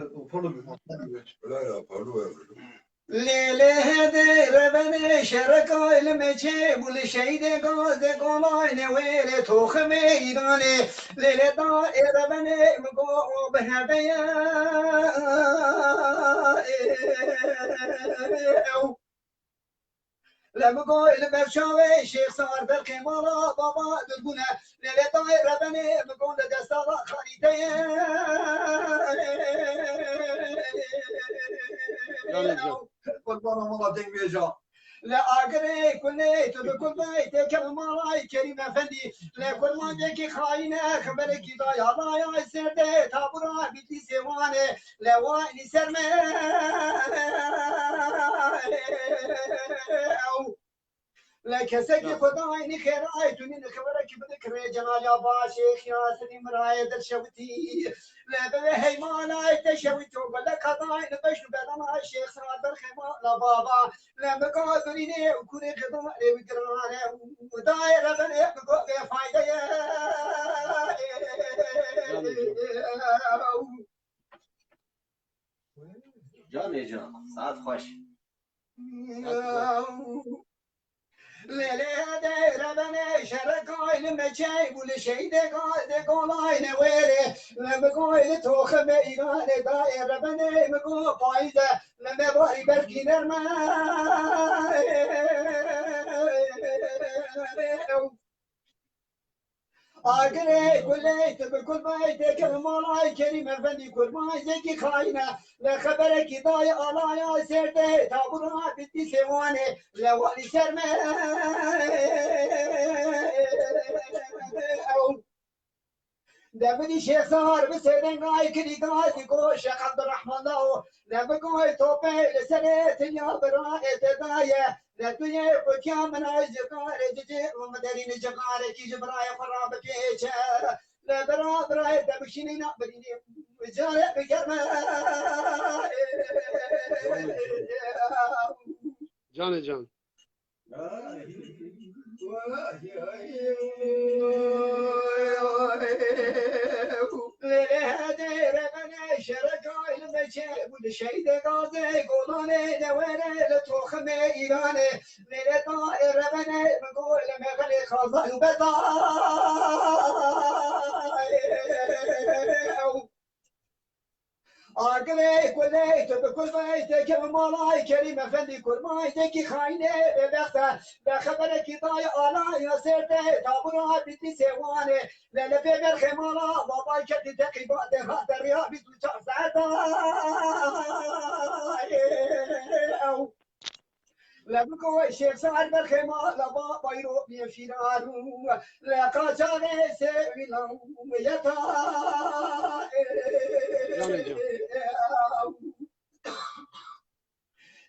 Lê lê hêdê revenê şereka ilmê çê bû li şehîdê gazdê galayne wê lê toximê îranê. Lê lê da ê revenê mi go o bi heveye. Lê mi go li ber çavê Şêx Sar berxê mala baba dilbûne. Lê lê dayê rebenê mi go li destala xalîteye. Canê can. Qurbana mala deng bêja. Li agirê kulê tu bi kul bey tê kevin malay Kerîm Efendî. Lê kurmancekî xayîne xeberekî daya daya serdê tabûra Bîtlîsê Wanê. Lê wanî ser me. Lê kesekî Xwedayî nî xêrayê tu nî xeberekî bide kirê cenaya ba Şêx Yasinî mirayê derşewitî. Lê bivê heymanayê te şewitî û guleka dayî li beşn û bedena Şêx Sar berxê mala baba. Lê mi ka zirînê û kurê xedanê wî girane û dayê rebenê mi go bêfayde ye. Canê can, saet xweş. Lê lê de rebenê şerekay li meçey bû li şeydê gay de golay ne wêrê. Li bi goy li toximê îranê dayê rebenê mi go payîze. Li me barî berkî nerme. Agirê gulê tu bi kulbayê têkeve malay Kerîm Efendî kurmayê zekî xayîne. Li xeberekî dayê alaya sêrdê tabûra Bitlîsê Wanê. Li walî ser me. Devinî Şêxsar bi sêdengay kirî gazî go Şêx Ebdurrahman Dao. Nebi goy topê li serê dinya bira ê te daye. Ne tu yê xutiya min ay cixarê cicê û min derî min cixarekî ji birayê xwe re bipêçe. Ne bira birayê te bişînî nabirînî. Carê bigerme. Canê can. Lê hede rebenê şerekay li meçe bû li şeydê gazê golanê de were li toximê Îranê. Lê lê ta ê rebenê min go li mexelê xazay û betay. Agirê kulê tu bi kulvey têkeve malay Kerîm Efendî kurmay têkî xayînê bêbexte. Be xeberekî dayê alaya sêrdê tabûra Bitlîsê Wanê. Lê li vê berxê mala babay ketî teqîbatê hate riya bîst û çar saeta. Lebiko Şêxsar berxê mala ba bayro bê fîrar û le qaçaxê sê wîlan yeta. Canê can.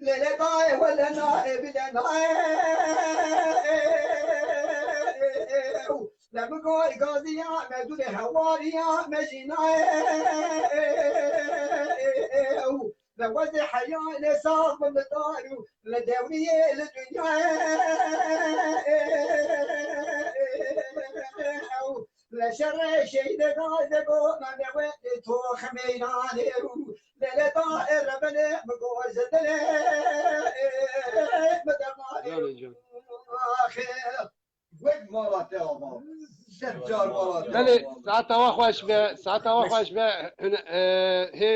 Lê lê dayê wele nayê bile nayê. Lebiko gaziya me dûrê hewariya me jî nayê. Li wezê heyalê sax bim li dar û li dewriyê li dinyayê. Li şerê şeyde gayde go me newê toximê nanê û lê lê ta ê rebelê mi go ji dilê mi dermanê. Canê can. Axê. Wek mala te ava. Ser car mala te Belê, ava. Saeta we xweş be, saeta we xweş be. Hine, e, hê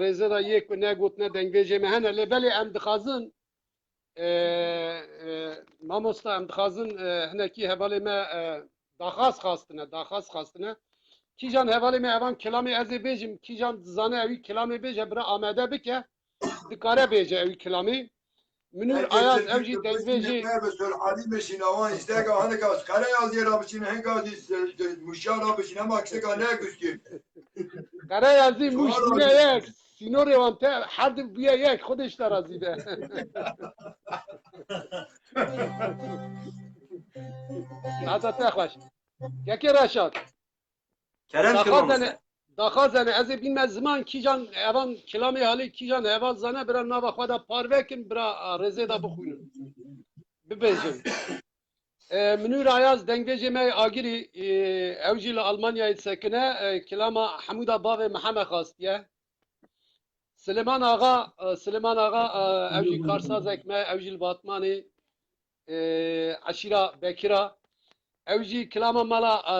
rêze de yê ku ne gotine dengbêjê me hene, lê belê em dixwazin, e, e, mamosta, em dixwazin, e, hinekî hevalê me, e, daxwaz xwastine, daxwaz xwastine. Kîjan hevalê me evan kilamê ez ê bêjim, kîjan dizane ewî kilamê bêje, bira amade bike. Dikare bêje ewî kilamî. Minûr Ayaz, ew jî dengbêjî. Alî bişîne, wan îsteka hinek az Qereyazî ra bişîne, hinek az Muşa ra bişîne, hema kişteka ne gustî. Qereyazî Muş bûne yek. Sînorê wan te her du bûye yek. Xwedê ji te razî be. Hata te xweş. Kekê Reşad. Kerem kir mamoste. Daxwazene, daxwazene, ez ê bînme ziman kîjan evan kilamê halê kîjan heval zane, bira nava xwe de parve kin, bira, a, rêzê de bixwînin. Bibêjin. E, Minûr Ayaz dengbêjê me yê Agirî, e, ew jî li Almanyayê disekine, e, kilama Hemûda bavê Mihemed xwastiye. Silêman Axa, e, Silêman Axa, e, ew jî karsazek me, ew jî li Batmanê, e, eşîra Bekira. Ew jî kilama mala, e,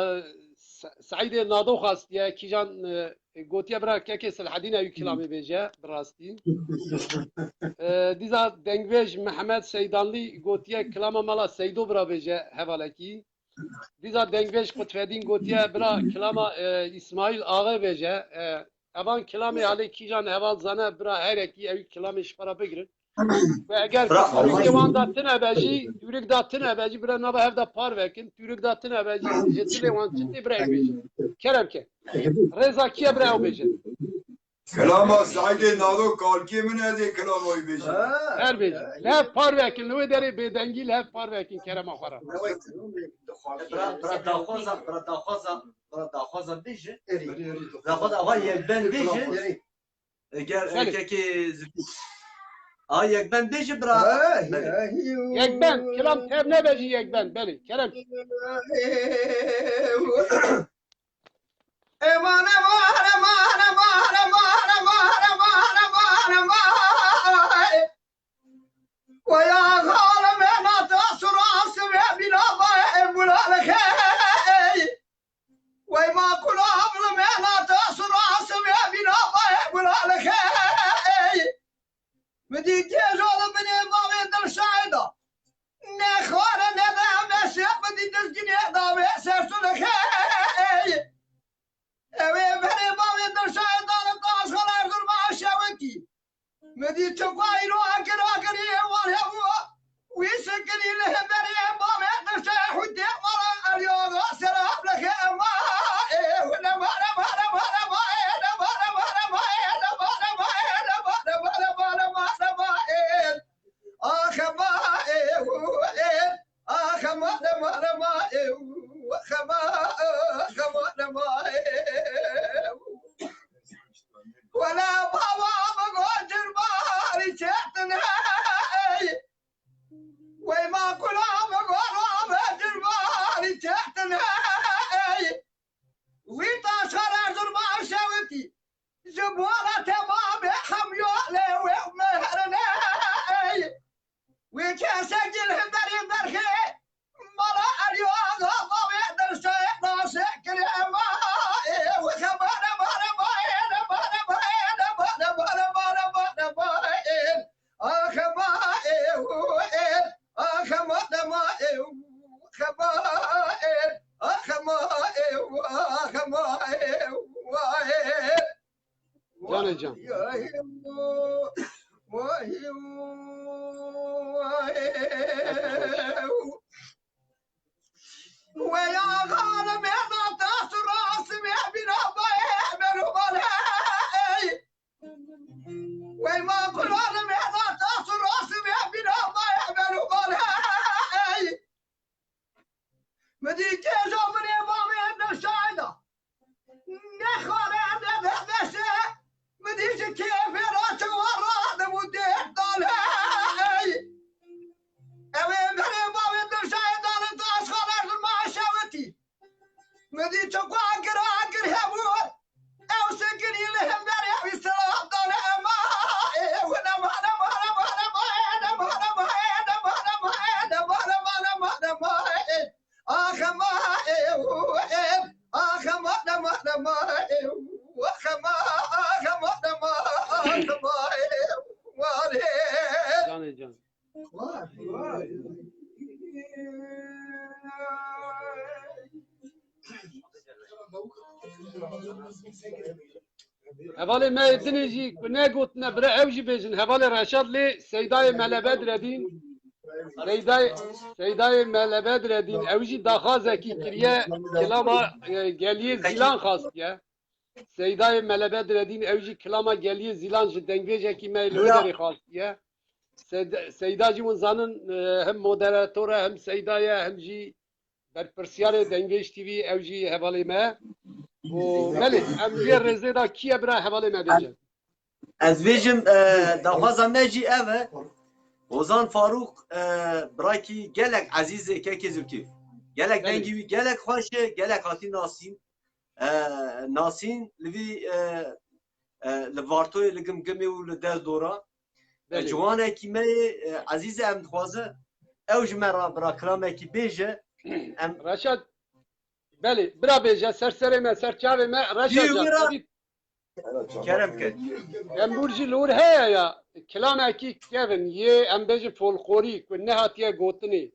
Se-, Seîdê Nado xwastiye, kîjan, e, gotiye bira kekê Selhedîn ew kilamê bêje, bi rastî. E, dîza dengbêj Mihemed Seydanlî gotiye kilama mala Seydo bira bêje hevalekî. Dîza dengbêj Qutfedîn gotiye, bira kilama, e, Îsmaîl Axe bêje. E, evan kilamê halê kîjan heval zane, bira herekî ew kilamê ji xwe re bigirin. Ve eger tûrikê wan de tune be jî, tûrik de tune be jî, bira nava hev de parve kin, tûrik de tune be jî, ji dilê wan çi tê bira ew bêjin. Kerem ke. Rêza kî ye bira ew bêjin. Kilama Seîdê Nado kalkê min, ez ê kilama wî bêjim. Her bêjin. Li hev parve kin, li wê derê bêdengî li hev parve kin kerema xwe re. Bira, bira daxwaza, bira daxwaza, bira daxwaza bêje. Daxwaza ava yekben bêje. Eger erkekê zikî. A yekben bêje bira. Yekben, kilam tev nebe jî yekben, belê. Kerem. Eman, eman, eman. Koya xalime nata suran Min dî çi xwe îro agir agirî wan hebû. Wî şikilî li hemberî bavê dirşe hûtê mala Elîyaxa selam li xêma ê û nema nema nema nema ê nema nema nema ê nema nema nema nema nema nema nema ê. Axe ma ê û ê. Axe ma nema nema ê û. Axe ma, axe ma nema ê û. Wele bava min got cirbarî çêtin hey. Wey ma kula min got rave cirbarî çêtin hey. Wî taşxana zurma şewitî. Ji bo re temamê hemyo lê wê mehrine hey. Wê kesekî li hemberî derxê mala Elîyaxa bavê dirşe nasê kirê ema ê wê xema nema nema ê nema nema ê nema nema nema nema nema ê. Axema ê û ê. Axema nema ê û xema ê. Axema ê û axema ê û ê. Canê can. Wey ma kulanê me da tas û rastî me bîna maya me û bal hey. Mi dî kêja min ê bavê em de şahid a. Ne xare ne de beşe. Mi dî ji kêfê ra çawa radibû dêr dal hey. Ew ê berê bavê de şahid a li taşxana li ma şewitî. Mi dî çi ku agir agir hebû. Ew şikilî li hemberê wî silav dane ema. Ê, û nema, nema, nema, nema, ê, nema, nema, ê, nema, nema, ê, nema, nema, nema, nema, ê. Ax ema, ê, û, ê. Ax ema, nema, nema, ê, û. Ax ema, ax ema, nema, ax ema, ê, û, ê. Canê can. Hevalê me yê dinê jî ku negotine bira ew jî bêjin. Hevalê Reşad lê Seydayê Mele Bedredîn, Seydayê, Seydayê Mele Bedredîn ew jî daxwazekî kiriye kilama, e, geliyê Zîlan xastiye. Seydayê Mele Bedredîn ew jî kilama geliyê Zîlan ji dengbêjekî me li wê derê xastiye. Seyda, Seyda jî hûn zanin, e, hem moderator e, hem Seyda ye, hem jî berpirsiyarê Dengbêj T V, ew jî hevalê me. Û belê, em vê rêzê de kî ye bira hevalê me bêje. Ez bêjim, e, daxwaza me jî ev e. Hozan Farûq, e, birakî gelek ezîz e, kekê Zilkîf. Gelek dengî wî gelek xweş e, gelek hatî nasîn. E, nasîn li vî, e, e, li Vartoyê, li Gimgimê û li Dezdora. E, ciwanekî me yê, e, ezîz e, em dixwaze ew ji me re bira kilamekî bêje. Em Reşad, belê, bira bêje, ser serê me, ser çavê me, Reşad can, wî ra tevî kerem ke. Tembûr jî li wir heye ya, kilamekî kevin, yê em bêjin folklorî, ku nehatiye gotinê.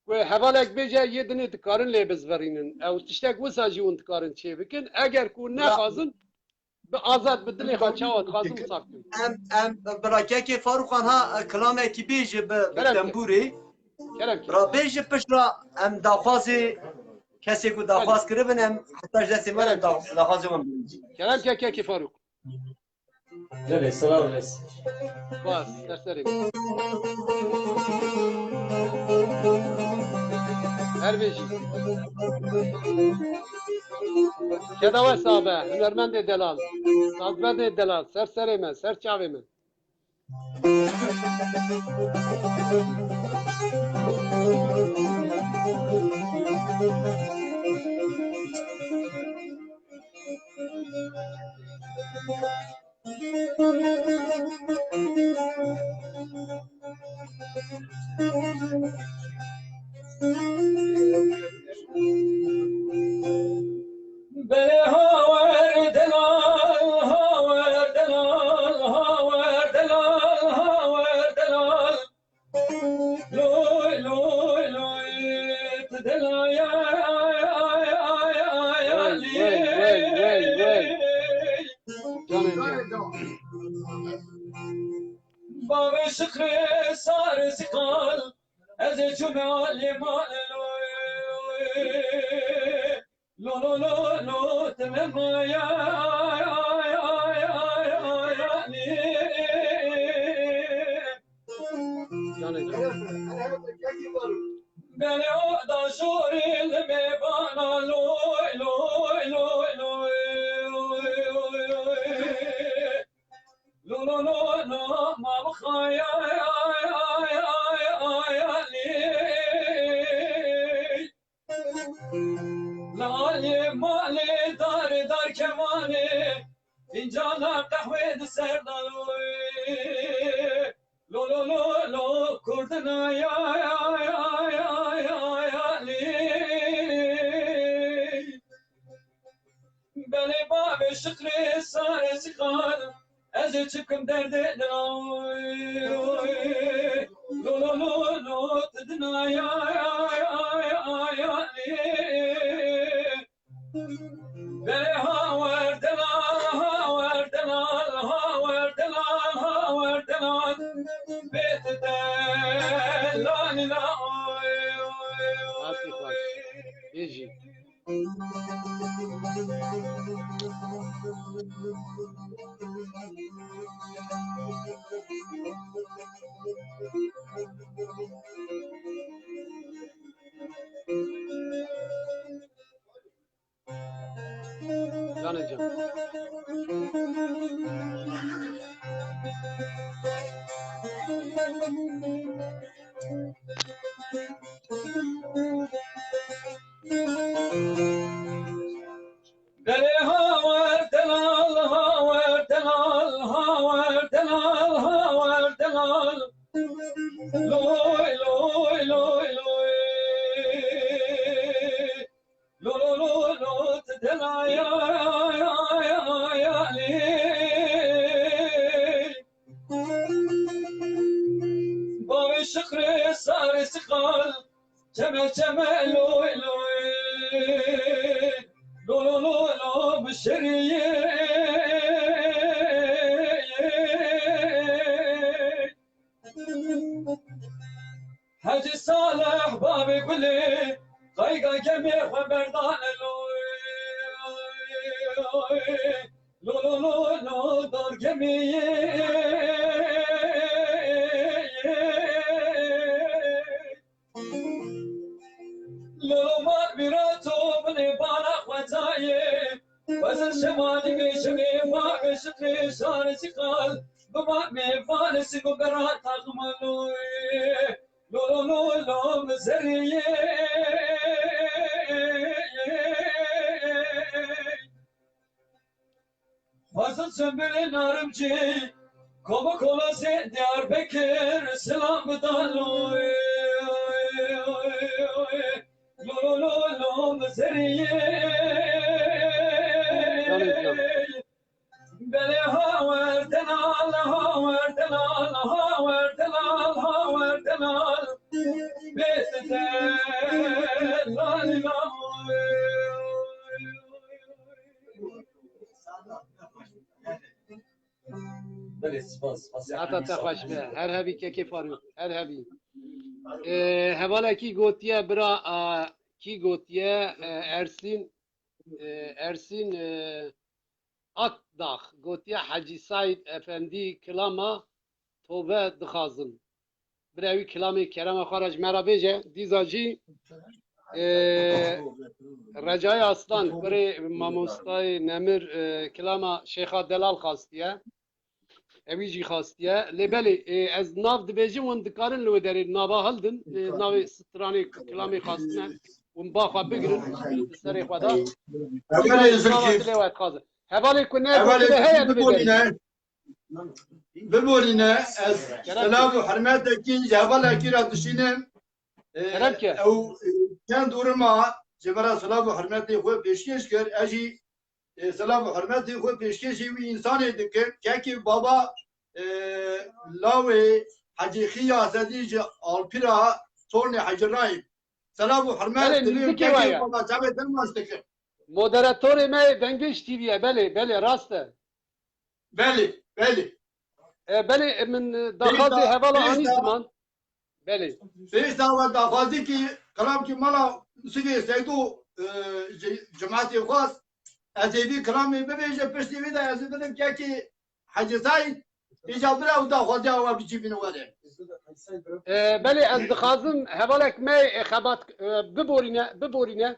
Ku hevalek bêje, yê dinê dikarin lê bizvirînin. Ew tiştek wisa jî hûn dikarin çêbikin. Eger ku nexwazin, bi azad, bi dilê xwe çawa dixwazin wisa bikin. Em, em, bira kekê Farûqan ha, e, kilamekî bêje bi, bi tembûrê. Kerem ke. Bira bêje pişt ra em daxwazê kesê ku daxwaz kiribin em heta ji destê me re da-, daxwazê wan bimînin. Kerem ke kekê Farûq. Belê, silav lez. Spas, ser serê min. Her bijî. Keda we sabe, hunermendê delal, sazmendê delal, ser serê me, ser çavê me. Belê hawer delal, hawer delal, hawer delal, hawer delal. Loy, loy, loy, tu delaya, ay, ay, ay, ay, ay, Vay, vay, vay, vay, vay. Canê can. Bavê şikrê sarê siqal, ez ê çûme alê malê lo. Lo, lo, lo, lo, temema ya, ya, ya, ya, ya, li. Canê can. Belê o da şorê li mêvana loy, loy, loy, loy. Lo, lo, lo, lo, ma bixaya, ya, ya, ya, ya, li. Li alê malê darê dar kemanê, fincana qehwê di ser da lo. Lo, lo, lo, lo, kurdina ya, ya, ya, ya, ya, ya, lê. Belê bavê şikrê sarê siqal, ez ê çi bikim derdê dila. Lo, lo, lo, lo, tu dina ya, ya, ya, ya, ya, lê. Belê hawer delal, hawer delal, hawer delal, hawer delal. Bê tu delal nîna. Rastî xweş. Bêjî. Canê can. Belê hawer delal, hawer delal, hawer delal, hawer delal. Loy, loy, loy, loy. Lo, lo, lo, lo, ti dela ya, ya, ya, ya, lê. Bavê şikrê sarê siqal, çeme, çeme, loy, loy. Lo, lo, lo, lo, bi şeriyê. Hecî Salih bavê Gulê, qayga gemê xwe berdane lo. Lo, lo, lo, lo, dar gemê. Lo, lo, mar bîra to binê bala xwe dayê. Xwezin şemalî bêjimê, ma beşiqê şarê siqal. Bima mêvanê sî ku bera taxmaloyê. Lo, lo, lo, lo, mizeriyê. Xwezin Sembelê Narimcî, Kova Kolosê Diyarbekir, silam bidaloyê. Lo, lo, lo, lo, mizeriyê. Belê hawer delal, hawer delal, hawer delal, hawer delal. Bê te delal, delal. Belê, spas, spas. Hata te xweş be. Her hebî kekê Farûk. Her hebî. Ee, hevalekî gotiye bira, a, kî gotiye, e, Ersîn, e, Ersîn, e, Akdax gotiye Hecî Saîd Efendî kilama tobe dixwazim. Bira wî kilamê kerema xwe re ji me re bêje. Dîza jî, e, Recai Aslan, kurê mamostayê Nemir, e, kilama Şêxa Delal xastiye. Ewî jî xastiye. Lê belê, e, ez nav dibêjim, hûn dikarin li wê derê nava hildin, e, navê stranê kilamê xastine, hûn ba xwe bigirin, serê xwe de. Hevalê Nava Zilkîf. Dilê we dixwazin. Hevalê ku ne, hevalê gotinê heye li wê derê. Biborîne. Biborîne, ez kerem silav û hurmetekî ji hevalekî re dişînim. E, kerem ke. Ew, e, çend dorima ji me re silav û hurmetê xwe pêşkêş kir. Ez jî, e, silav û hurmetê xwe pêşkêşî wî însanê dikim. Kekê baba, e, lawê Hecî Xiya Sedî ji Alpîra, tornê Hecî Rahîm. Silav û hurmet dikim, kekê baba, çavê te maç dikim. Moderatorê me yê Dengiş T V'ye, belê, belê, rast e. Belê, belê. E, belê, e, min, e, daxwazê hevala anî ziman. Belê. Pêşta we daxwazî kî, qilamkî mala Musîgê Seydo, e, ji cemaetê xwest, ez ê vî kilamê bibêje, piştî vî de ez ê bidim kekî Hecî Seîd, îca bira û daxwaziya we biçî bîne were. E, belê, ez dixwazim hevalek me, e, xebat, e, biborîne, biborîne.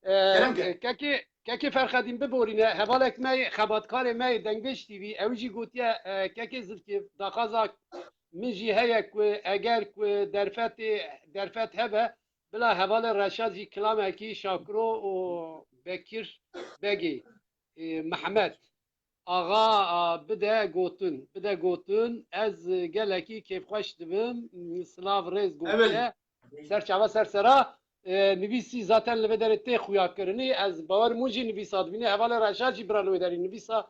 E, Kerem ke. e, kekê, kekê Ferxedîn biborîne, hevalek me, xebatkarê me yê Dengbêj T V, ew jî gotiye, e, kekê Zilkîf, daxwaza min jî heye ku eger ku derfetê, derfet hebe, bila hevalê Reşad jî kilamekî Şakiro û Bekir Begê, e, Mehmet Axa, a, bide gotin, bide gotin, ez gelekî kêfxweş dibim, silav rêz gotiye. Ser çava ser sera, e, nivîsî zaten li vê derê tê xuyakirinî. Ez bawer im hûn jî nivîsa dibîne. Hevalê Reşad jî bira li wê derî nivîsa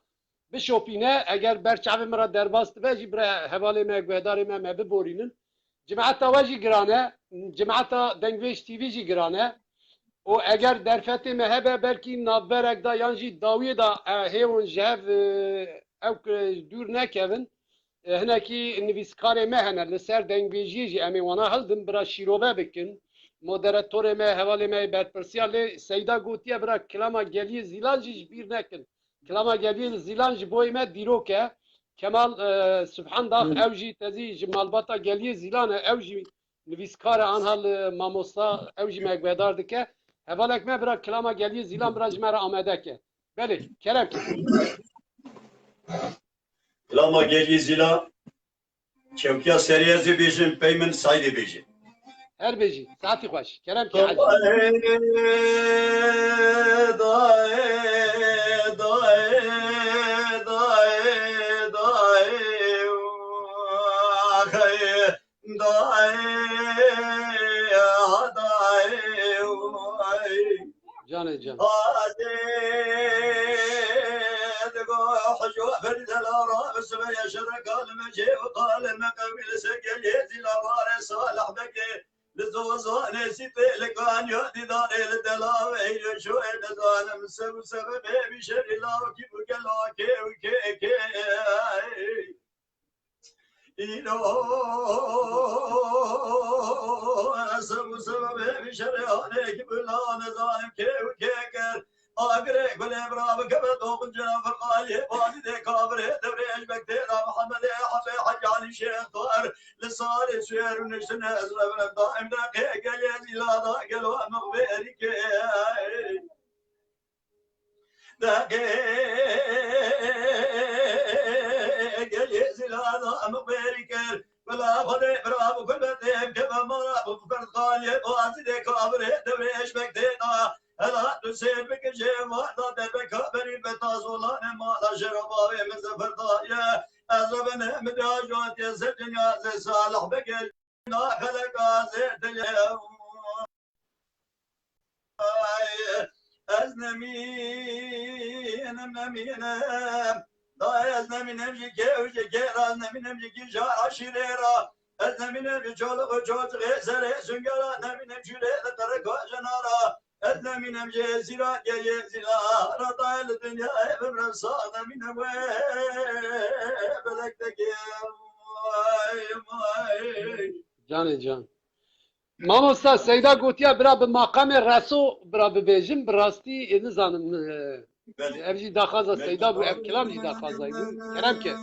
bişopîne. Eger ber çavê min re derbas dibe jî bira hevalê me, guhdarê me, me biborînin. Cemaeta we jî giran e. Cemaeta Dengbêj T V jî giran e. Û eger derfetê me hebe belkî navberek de yan jî dawiyê de, e, hê hûn ji hev, e, ew ku dûr nekevin. E, hinekî nivîskarê me hene li ser dengbêjiyê jî em ê wana hildin bira şîrove bikin. Moderatorê me, hevalê me yê berpirsiya lê Seyda gotiye bira kilama Geliyê Zîlan jî ji bîr nekin. Kilama Geliyê Zîlan ji boyê me dîrok e. Kemal, e, Subhandax, ew jî tezî ji malbata Geliyê Zîlan e, ew jî nivîskar e, anha li mamosta, ew jî me guhdar dike. Hevalek me bira kilama Geliyê Zîlan bira ji me re amade ke. Belê, kerem ke. Lama Gelî Zîla, kewkiya serê ez ê bêjim, pey min Saîdê bêje. Her bêjî, saetî xweş. Kerem ke hecî. Dayê, dayê, dayê, dayê, dayê, axê. Dayê, dayê, ay. Canê can. Hadê, digo, hicû, berdela, rabis, ve yaşara, kalime, cê, û kalime, qewî, li ser gelê, zîla, vare, Salih Begê, li zozanê, sîtê, li kanya, dîdarê, li delavê, li şoyê, dizanim, sev, sebebê, vî şerî, law, kî, bu, gela, kê, û kê, kê. Îro ez û sebebê vî şerê hanê ki bila nizanim kê û kê kir. Agirê gulê bira bikeve doxin cina firqaliyê bazî dê kabirê devrê eşbek tê da Mihemedê Hebê Hecî Alî Şêxtar. Li sarê suyer û niştine ez revim daim de qê gelê zîla da gelo mixbêrî kê. Deqê gelê zîla da em bêrî kir. Bila Xwedê bira bi gurbetê em keve mala bi ferd xaliyê bazî dê kabirê devrê eşbek tê da. Hela tu sêr bikir jê var da derbeka berî be ta zolanê mala jê re bavê min zefer daye. Ez re bene min de ajotiye ser dinya zê Salih Begê. Ez nemînim, nemînim. Da ez nemînim ji kê û ji kê ra, ez nemînim ji kîja eşîrê ra. Ez nemînim ji çoluk û çocixê serê sungera, nemînim jûrê li qirika jina ra. Ez nemînim ji êsîra gelê zîla ra, da li dinyayê bimrim sax nemînim wê belek degê. Vay, vay. Canê can. Mamosta Seyda gotiya bira bi maqamê Reso bira bibêjin, bi rastî, e, nizanim, e, Belê. Ev jî daxwaza Belê. Seyda bû, ev kilam jî daxwaza bû. Kerem ke.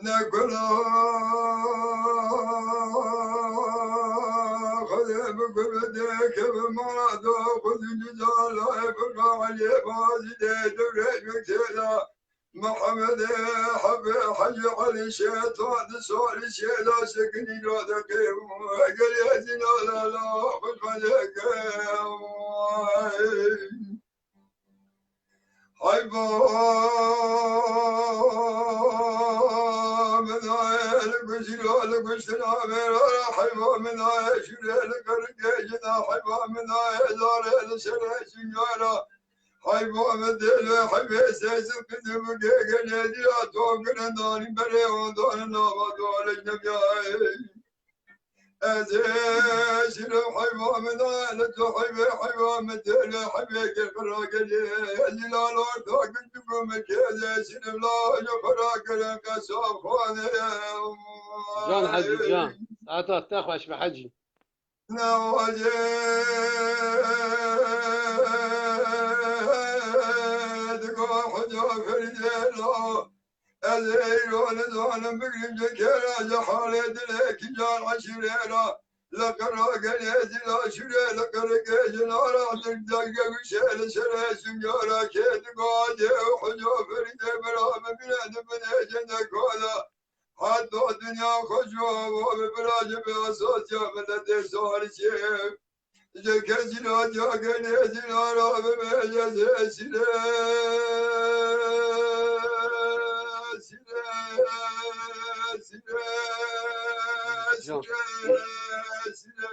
Ne kula Xwedê bi gurbetê keve mala da, xwedî li zalay bi qalê bazî dê dewrê gökê da. Muhammed, Hebe, Hacı Ali, Şeytan, Sari, Şeyda, Sekin, İrade, Kıyım, Gel, Ezin, Alala, Hüsmede, Kıyım. Hayba, Mena, El, Güzira, El, Güzira, Mera, Hayba, Mena, El, Şüre, El, Kırık, Ecina, Hayba, Mena, El, Zare, El, Sere, Süngara, Hayba, Medele, Haybe, Sezin, Kızım, Gege, Nedira, Tongre, Nani, Bere, Ondan, Nava, Doğal, Ecnebi, Ay. Ez ê şirim heyva min a, li tu heyvê heyva min tê li heyvê kir xira gelê. Zîlal orta gund bû min kê ez ê şirim la ji xira kirin qesab xanê. Can Hecî, can. Saeta te xweş be Hecî. Newacê digo Hoca Ferîdê la. Ez ê îro nizanim bigrim ji kê re, ji halê dilê kîjan eşîrê re. Li qira gelê zîla şûrê, li qirikê jina re, li derge wişê, li serê Sungara kê digacê û Hoca Ferîdê bira bibîne di binê cendeka de. Heta dinya xweş û ava bi bira ji bi esasiya miletê Sarisê. Ji kesî ra cagê nêzî ra rabime, ez ê sîre, sîre, sîre, sîre, sîre,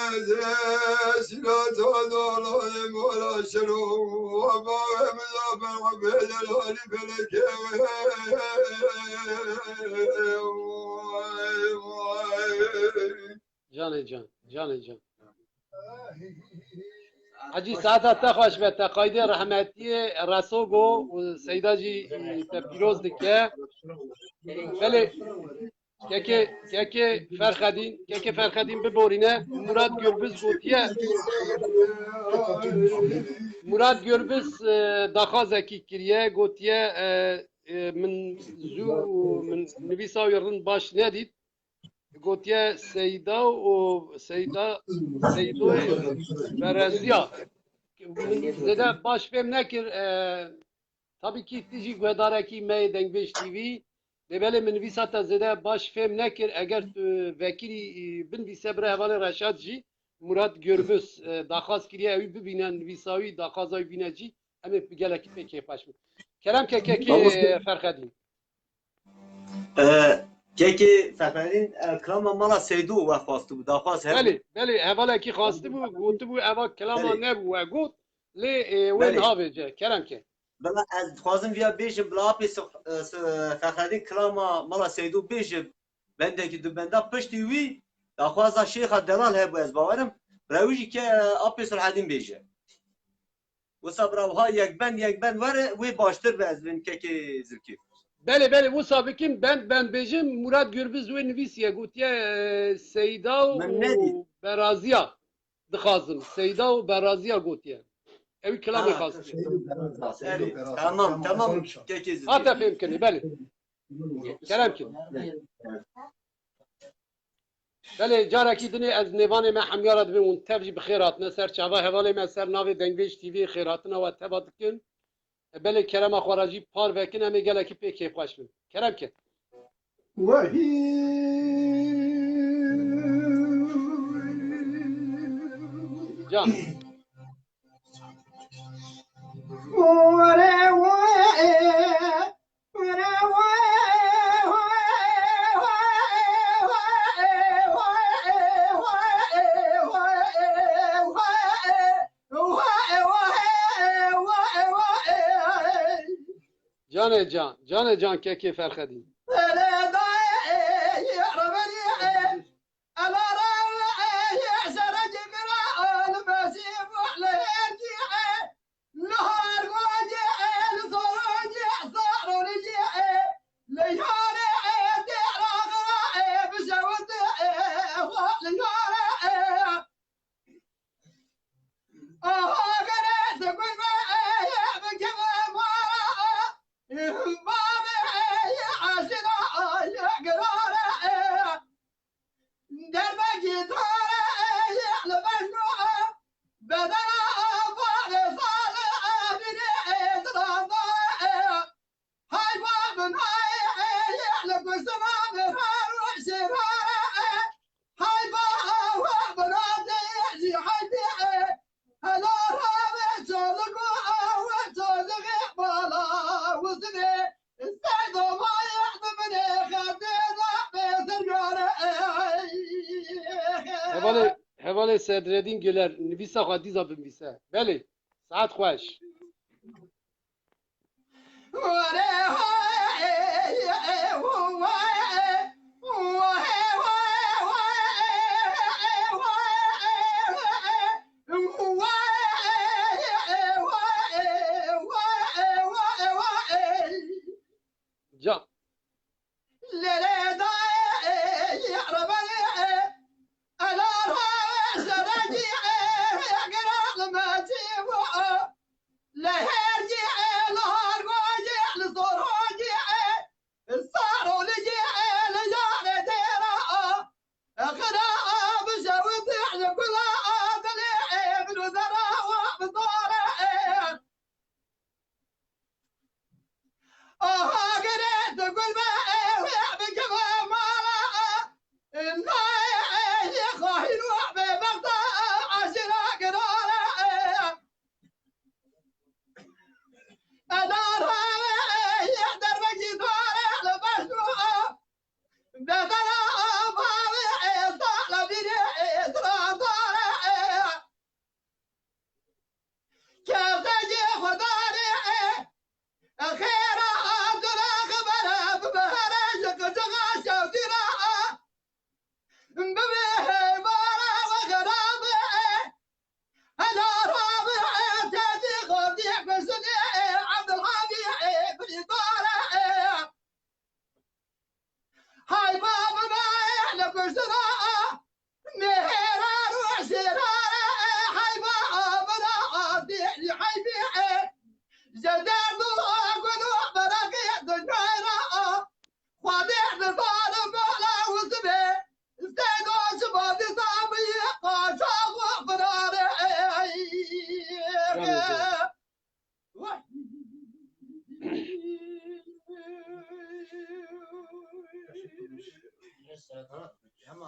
ez ê sîre, tazalanê mala şero, ava em zafer, abê delalî felekê. Canê can, canê can. Hecî, saeta te xweş be, te qaydê rehmetiyê Resogo û Seyda jî, e, te pîroz dike. Belê, kekê, kekê Ferxedîn, kekê Ferxedîn biborîne, Murat Gürbüz gotiye, Murat Gürbüz, e, daxwazekî kiriye, gotiye, e, e, min zû, min nivîsa wî rind baş nedît. Gotiye Seyda û Seyda, Seydoyê Bereziya. Min zêde baş fêm nekir. E, tabî kî tu jî guhdarekî me yê Dengbêj T V. Lê belê min nivîsa te zêde baş fêm nekir. Eger tu vekirî, e, binivîse bira hevalê Reşad jî, Murat Gürbüz, e, daxwaz kiriye ew ê bibîne, nivîsa wî, daxwaza wî bîne cî. Em ê gelekî pê kêfxweş bin. Kerem ke kekê, Davos e, Ferxedîn. E, kekê Fexredîn, e, kilama mala Seydo we xwastibû, daxwaz hebû. Belê, belê, hevalekî xwastibû, gotibû, eva kilama Belê. nebû, we got, lê, e, we Belê. niha vêce, kerem ke. Bila ez dixwazim viya bêjim, bila apê Sif-, e, Si-, Fexredîn kilama mala Seydo bêje, bendekî du benda piştî wî, daxwaza Şêxa Delal hebû, ez bawerim, bila wî jî ke apê Sulhedîn bêje. Wisa bira wiha yek bend, yek bend were, wê baştir be, ez vên kekê zirkê. Belê, belê, wisa bikin, bend, bend bêjin, Murat Gürbüz wê nivîsiye, gotiye, e, Seyda Min nedî. û Beraziya dixwazim. Seyda û Beraziya gotiye. Ew kilamê Ha, xastiye. Seyda Beraziya, Seyda Erê, Beraziya. Tamam, Tamam, tamam, tamam. kekê zirkê. Hate fêm kirin, belê. Kerem kin. Belê, carekî dinê ez nêvanê me hemya re dibêm hûn tev jî bi xêr hatine ser çava hevalê me ser navê Dengbêj T V xêrhatina we teva dikin. E, belê kerema xwe re jî par vekin, em ê gelekî pê kêfxweş bin. Kerem ke. Wehî. Can. Canê can, canê can kekê Ferxedîn. Hevalê, hevalê Sedredîn Güler, nivîsa xwe dîza binivîse. Belê, saet xweş. Ca.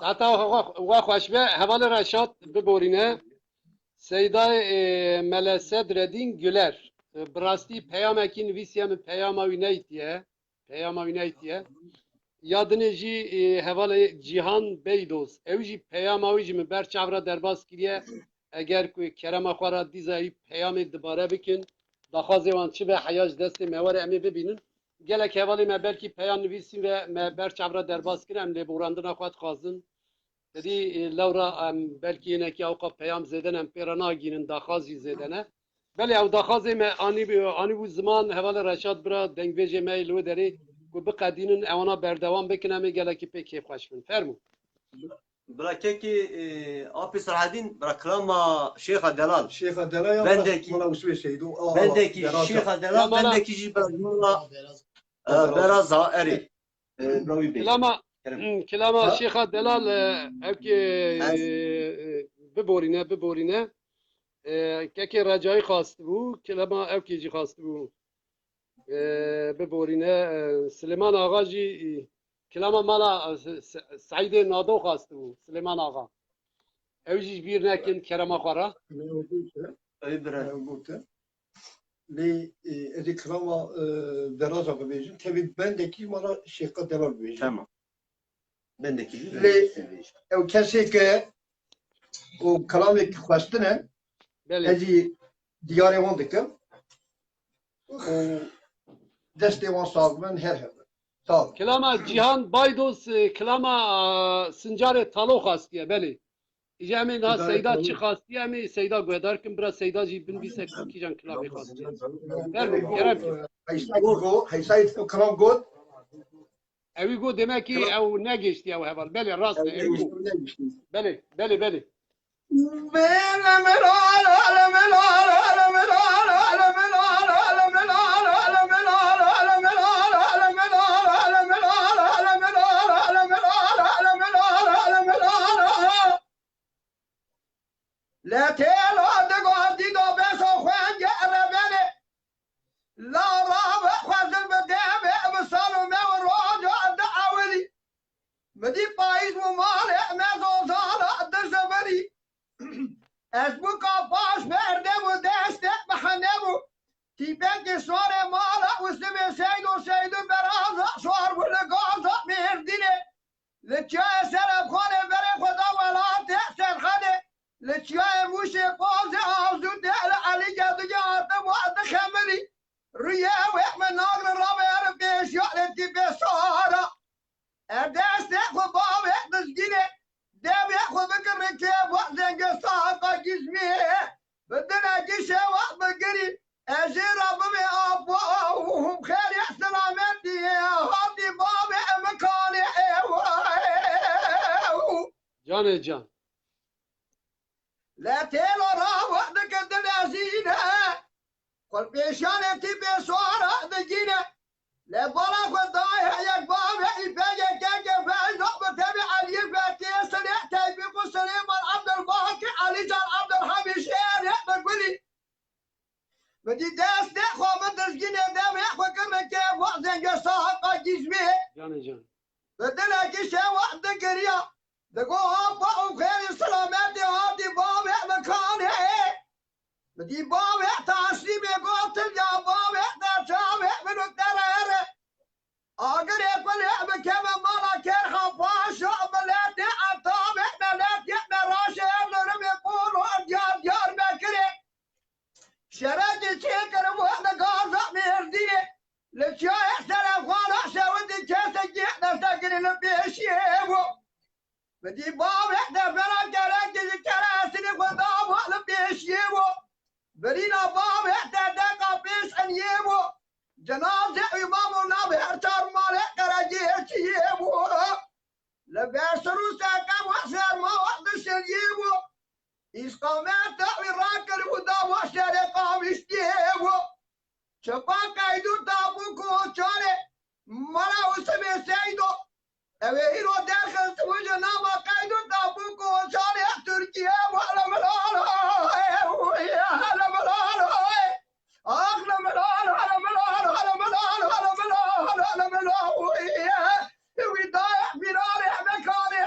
Saeta we xweş be, hevalê Reşat biborîne. Seydayê, e, Mele Sedredîn Güler. E, bi rastî peyamekî nivîsiye min, peyama wî neytiye. Peyama wî neytiye. Ya dinê jî, e, hevalê Cîhan Beydoz. Ew jî peyama wî jî min ber çav re derbas kiriye. Eger ku kerema xwe re dîza wî peyamê dibare bikin, daxwazê wan çi be, heya ji destê me were, em ê bibînin. Gelek hevalê me belkî peyam nivîsîn ve me ber çav re derbas kirin, em lêborandina xwe dixwazin. Tedî, e, lewra em belkî hinekî ewqa peyam zêde ne, em pê re nagînin, daxwaz jî zêde ne. Belê ew daxwazê me anî, anîbû ziman, hevalê Reşat bira, dengbêjê me yê li wê derê ku biqedînin, ewana berdewam bikin, em ê gelekî pê kêfxweş bin. Fermû. Bila kekî, e, Apê Serhedîn, bila kilama Şêxa Delal. Şêxa Delal ya Bendekî. Mala Uswê Seydo. Aha, Bendekî, Delal. Şêxa Delal, Ya mala. Bendekî jî bila mala, e, Beraz. Beraz, ha, erê. E, bila wî bêje. Kilama, Kerem. Hmm, kilama Ha? Şêxa Delal, e, ev ki, Ez e, e, biborîne, biborîne. E, kekê Recayî xastibû, kilama ev ki jî xastibû. E, biborîne, e, Silêman Axa jî, e, kilama mala, e, Se-, Se-, Seîdê Nado xastibû, Silêman Axa. Ew jî ji bîr nekin kerema xwe re. Ey bira. Lê, e, ez ê kilama, e, Beraza bibêjim. Tevî bendekî mala Şêxa Delal bibêjim. Tamam. Bendekî jî Lê bibêjim. Ew kesê ke û kilamekî xwestine, Belê. Ez jî diyarê wan dikim. Û destê wan sax bin, her hebin. Sağ ol. Kilama Cîhan Baydoz, e, kilama, e, Sincarê Talo xastiye, belê. Îja em ê niha Sincarê Seyda Talo. Çi xastiye, em ê Seyda guhdar kin, bira Seyda jî binivîse ku kîjan kilamê xastiye. Fermo, kerem ki. Heysayî go, heysayî kilam got. Ewî got, demek ki ew negihiştiye ew heval. Belê, rast e, ewî got. Belê, belê, belê. Lê têla digot dîdo beşo xwengê erebelê. La rabe xwezil bi demê bi sal û me û roja di ewilî. Mi dî payîz bû malê me zozala di zivirî. Ez bûka paş berdem û destê mihne bû. Tîpekê şorê mala û sibê seyd û seyd û beraza şor bû li gaza Mêrdînê. Li çiyayê Serefxanê berê xwe da welatê Can. Lê têlo ra wexteke dilezîne, xwe pêşanê tîpê suara digîne. Lê bala xwe dayê yek bavê î peyê keke feyzo bi tevî Elî Fetî Sirê Teyfîq û Silêman Ebdulbakî Elîcan Ebdulhamîd Şêrê bi gulî. Min dî destê xwe min dizgînê demê xwe kir min kê xwe zengê sahiqa gîzmê. Canê can. Bi dilekî şewa digiriya. Digo apa û xêrî silametê hatî bavê min kanê. Min dî bavê teslîmê gotin ya bavê te çavê min û te re here. Agirê kulê bikeve mala Kerha Paşa miletê Etavê miletê Meraşê Lirmê Bolo Diyar Diyarbekirê. Şerekî çêkiribû li gaza Mêrdînê. Li çiyayê Serexwana şewitî kesekî destekirin li pêşiyê bû. Min dî bavê te bera kerekî ji keresinê xwe dabû li pêşiyê bû. Birîna bavê te deka pêş eniyê bû. Cenazê îmam û navê her çar malê qerecî çiyê bû. Li ber ser û seqem û serma dişeliyê bû. Îsqameta wî rakir û da şerê qaviştiyê bû. Çipa qeyd û tabû koçanê mala Usmê Seydo. Ew ê îro derxist bû ji nava qeyd û tabû koçanê Tirkiye bû. Hele milal, hele milal. Ax, hele milal, hele milal, hele milal, hele milal, hele milal. Wî dayê firarê mekanê.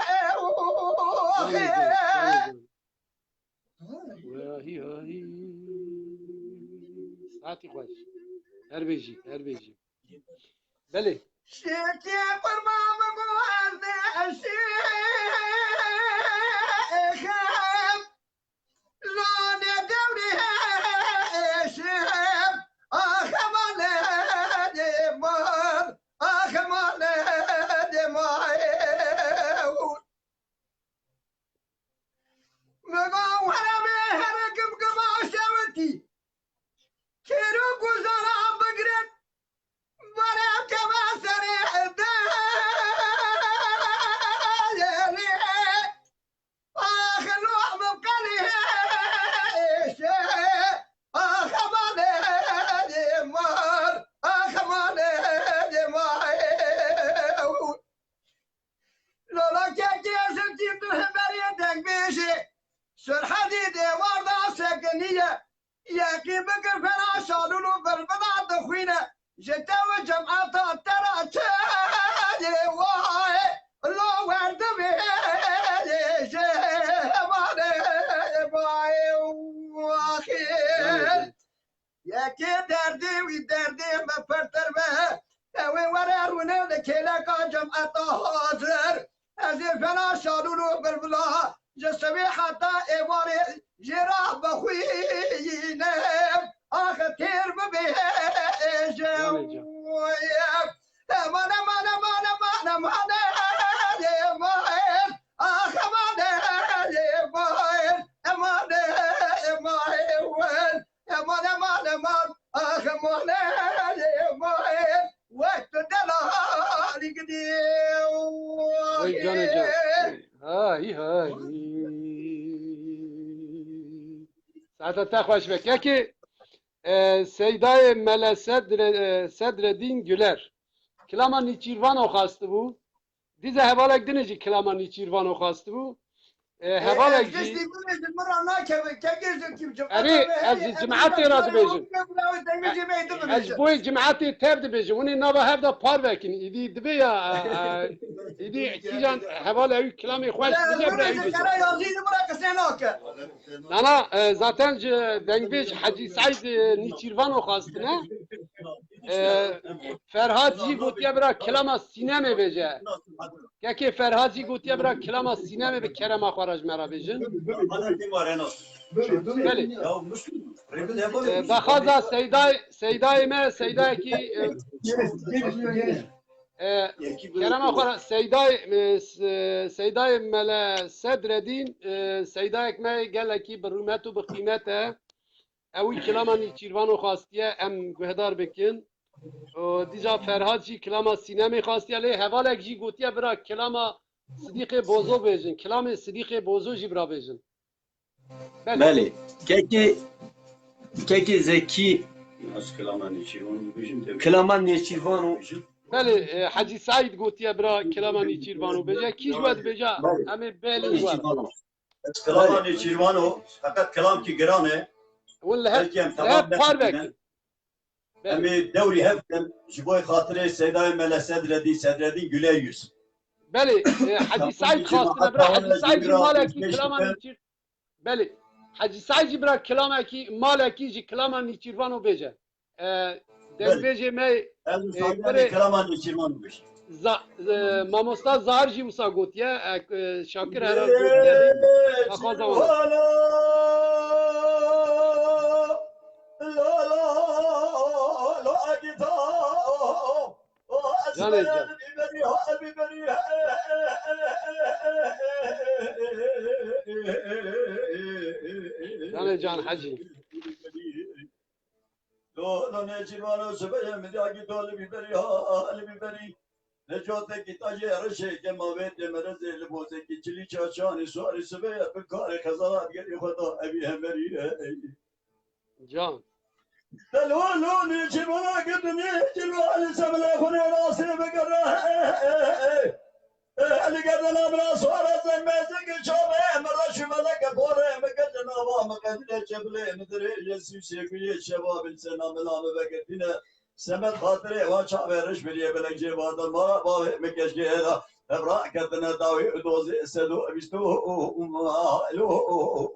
Vay, vay, vay. Vay, vay. Saetî xweş. Her bêjî, her bêjî. Belê. Şêtê qurban bibû ez dê eşim. Lane dewrê eşim. Ax, emanê dê mar. Ax, emanê dê mar. Mega were bê here gimgima şewitî. Kêro guzara bigrin. Bare keve serê dê. Ax, lo min qelê şe. Ax, emanê dê mar. Ax, emanê dê mar. Lola kekê zirtî tu heberê dengbêjê. Serhedî dêwar da sekiniye. Yekî bikir fena şalûn û bilbila dixwîne. Ji te û cemata te ra çi lê waye? Lo werdimê ji hevalê bayê waxê. Yekê derdê wî derdê me pirtir be. Ew ê were rûne li kêleka cemeta hazir. Ez ê fena şalûn û bilbila ji sibê heta êvarê jê re bixwînim. Ax têr bibêjim. Eman, eman, eman, eman, eman, eman. Ax, eman, eman, eman, eman. Eman, eman, eman, ax, eman, eman, wek tu delalî gidî. Vay canê can. Hay, hay. Saeta te xweş be. Kekê, e, Seydayê Mele Sedre, e, Sedredîn Güler. Kilama Nîçîrvano xwestibû. Dîza hevalek din jî kilama Nîçîrvano xwestibû. E, hevalek jî. Erê, ez ji cimetê re dibêjim. Ez ji bo cimetê tev dibêjim. Hûn ê nava hev de par vekin. Îdî divê ya, e, e, îdî kîjan heval ew kilamê xweş bije bira ew bije. Nana, e, zaten ji dengbêj Hecî Seîd, e, Nîçîrvano xwestine. E, Ferhat jî gotiye bira kilama sînemê bêje. Kekê Ferhat jî gotiye bira kilama sînemê bi kerema xwe re ji me re bêjin. Belê. E, daxwaza Seydayê, Seydayê me, Seydayekî, e, e, kerema xwe re, Seydayê, e, s-, e, Seydayê Mele Sedredîn, e, Seydayek me gelekî bi rûmet û bi qîmet e. Ew wî kilama Nîçîrvano xwestiye, em guhdar bikin. Û dîsa Ferhat jî kilama sînemê xwestiye, lê hevalek jî gotiye bira kilama Sidîqê Bozo bêjin. Kilamê Sidîqê Bozo jî bira bêjin. Belê. Belê. Kekê, kekê Zekî, Ez kilama Nêçîrvan bibêjim, tevî kilama Nêçîrvan û bibêjim. Belê, e, Hecî Seîd gotiye bira kilama Nêçîrvan û bêje. Kî ji we dibêje? Belê. Em ê belê ji we re. Nêçîrvan. Ez kilama Nêçîrvan û feqet kilamkî giran e. Hûn li hev, Belkî em li temam hev par nekirine. vekin. Em Belê. ê dewrî hev bikin ji bo xatirê Seydayê Mele Sedredî, Sedredîn Gule Yüz. Belê, e, Hecî Seîd xwastine bira. Hecî Seîd jî malekî kilama Nêçîr-, belê. Hecî Seîd jî bira kilamekî, malekî ji kilama Nêçîrvan û bêje. E, derbêjê me, Ez e, müsaadenle kurê kilama Nêçîrvan bibêjim. Za-, e, mamosta Zahar jî wisa gotiye, e, e, Şakir here gotiye. Axwaza wan. Canê can. Canê can Hecî. Lo, lo, Nêçîrvano, sibeyê min diyakî to li bîberî, ha, li bîberî. Necatekî tajê rişê, kema vê tê merezê li bozekî çilî çaçanî suarî sibeyê bi karê xezala digerî xwe da evî hemerî. Can. Te lo, lo, Nêçîrvana girtinî, Nêçîrvan li sebilê xwe rê rastê bigere. Li gerdena min a suare zengmezin çavê min reş û meleke porê min kir cenava min qedîlê çebilê min dirêjê sî û sê gulê şeva bin sena mila min vegirtîne. Semed xatirê wan çavê reş biriyê bilek jê vardin mala bavê min keşkê da. Hevra ketine dawî û dozê sed û bîst û maylo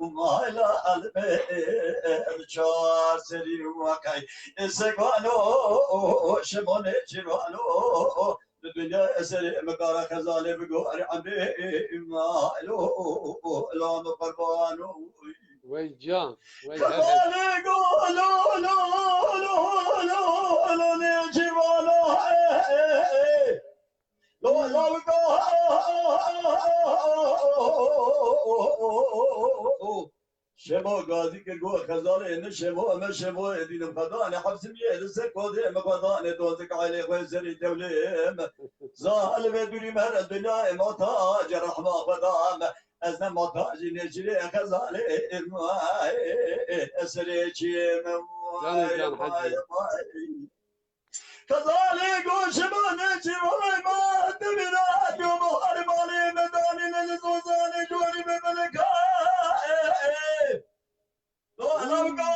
mayla elmê çar serî û makay. Sekvano şimonê çirvano. Li dinya eserê min kara xezalê bi gorî emrê ma lo lo min qurban. Wey can. Wey Xezalê go lo lo lo lo lo ne civano. Lo lo go. Şemo gazî kir got xezalê ne şemo, me şemo edînim xedanê hepsimiyê li ser kodê me xedanê dozik ailê xwe serî tewlê me. Zahal ve dûrî me re dinyayê mata cerehma xwe da me. Ez ne mata jî nêçirê xezalê me. Eserê çiyê me. Canê can Hecî. Xezalê goşimanê çî olay ma demîra yo buharê malê me danîne li zozanê corî me beleka. Dohlamka.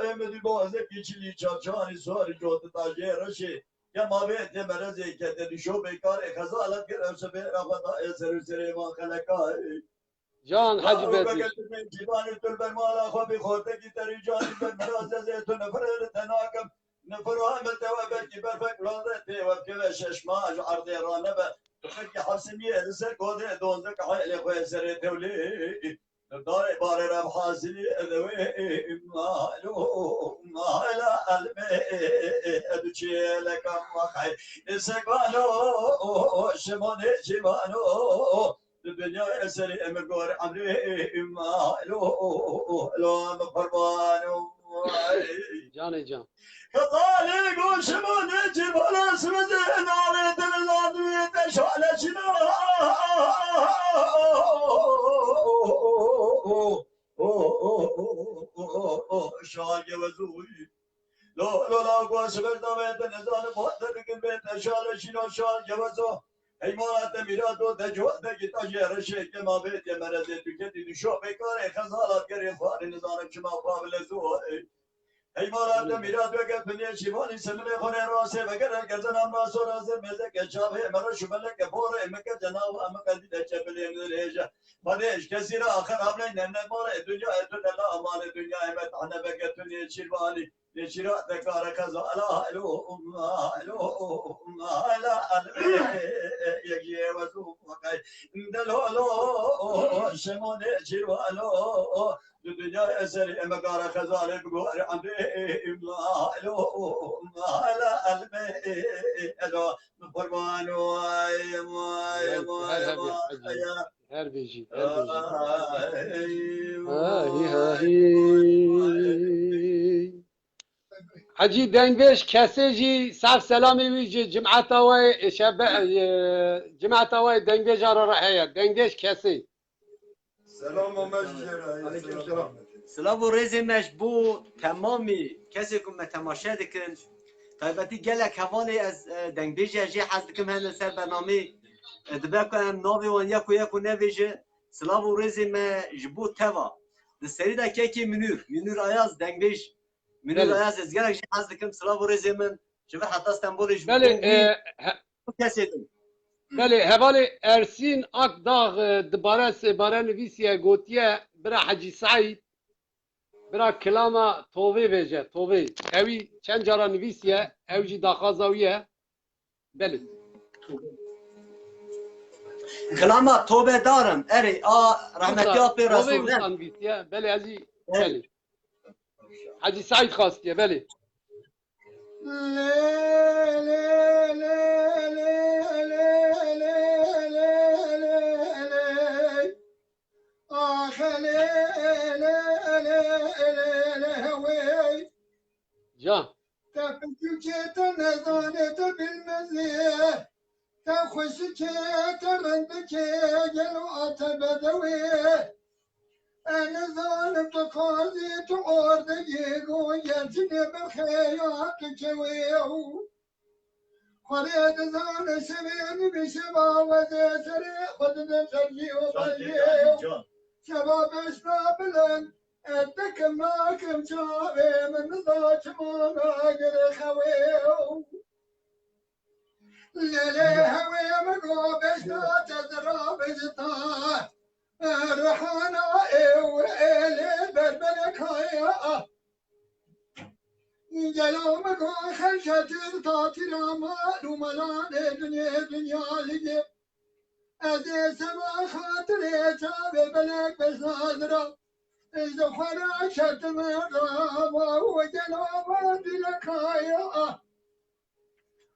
Em di bazekî çilî çarçanî suarî cotita jê reşê. Kema vê tê merezê kete dişo bêkarê xezalet gere sibê rexweta ê ser û serê van xeleka. Can Hecî Bedî. Cîvanî tu li ber mala xwe bî xortekî terî canî ber mirazezê tu nifirê li te nakim. Nifira min te we belkî berfek lade tê we bikeve şeş mah ji erdê ranebe. Tu belkî hepsimiyê li ser kodê donzek heylê xwe serê tewlê. Darê barê re hasilî edewê malo mala elmê edu çêleka maxay. Sekvano şimonê cîvano. Di dinya eserê em gor emrê ma lo lo em qurbano. Canê can. Xezalê goşimane cîvana simizê nalê dil ladwê te şale çina. Şal gevezo. Lo lo la goşimê dawê te nizanim xwe te dikin bê te şale çina şal gevezo. Heymana te mîrato te cihwa te gîta jê reşê kema bê te merezê tu ketî dişo bêkarê xezalat gerê xwarê nizanim çima xwa bilezo. Heymana te mîrato ke binê şîvanî seminê xwarê rasê vegere gerzenan raso razê mezeke çavê me reş û meleke borê me ke cenawa me qedî de çepilê min rêje. Xwedê ji kesî re axir havleyne ne mare dunya e tu ne la amane dunya e me tahne veke tu nê şîvanî. Nêçîra te kare qeza ela elo ela ela yek jê wez û qey delo lo şemo nêçîrva lo. Di dinya eserê me kare qeza lê bigore emrê elo ela elmê elo. Qurban vay vay vay vay. Her bêjî, her bêjî. Ahî, ahî. Hecî Dengbêj Kesê jî saf selamê wî ji cimeta we, şebe, e, cimeta we Dengbêja re re heye. Dengbêj Kesê. Selam Ahmet jê re. Aleyküm selam. Silav û rêzê me ji bo temamî kesê ku me temaşe dikin. Taybetî gelek hevalê ez, e, dengbêjê jê hez dikim hene ser bernameyê. E, dibe ku em navê wan yeko yeko nevêje. Silav û rêzê me ji bo teva. Di serî de kekê Münir, Münir Ayaz dengbêj. Münir Belê. Ayaz ez gelek jê hez dikim. Silav û rêzê min ji vir heta Stenbolê ji bo Belê, wî e, he-, û kesê din. Belê, hevalê Ersîn Akdağ, e, dibare sêbare nivîsiye, gotiye, bira Hecî Seîd, bira kilama tovê vêje, tovê. Ewî çend cara nivîsiye, ew jî daxwaza wî ye. Belê. Kilama tobe darim, erê, a rehmetî Wisa, apê tovê Resûlen. Wisa nivîsiye, belê, ez jî, Belê. Belê. Hecî Seîd xastiye, belê. Lê, lê, lê, lê, lê, lê, lê, lê, lê. Ax, lê, lê, lê, lê, lê, lê, hewê. Can. Te piçûkê te nezane, te bilmezê. Te xweşikê, te rindikê, gelo a te bedewê. Ez nizanim tu kazî, tu ordegî, goyercinê birxê ya tu kewê. Xwedê dizane şevê min bi şeva wezê serê xwe dide sergî û belgê. Şeva beşna bilind, ez dikim nakim çavê min niza çima nagire xewê. Lê lê hewê min go beşna te zira bijita. Ruhana ew ê lê berbere kaya. Gelo min go xelketir tatîra mal û melanê dinyê dinya ligê. Ez ê seba xatirê çavê belek beşna zira. Ez xwe ra ketim rava û gelo van dilekaya.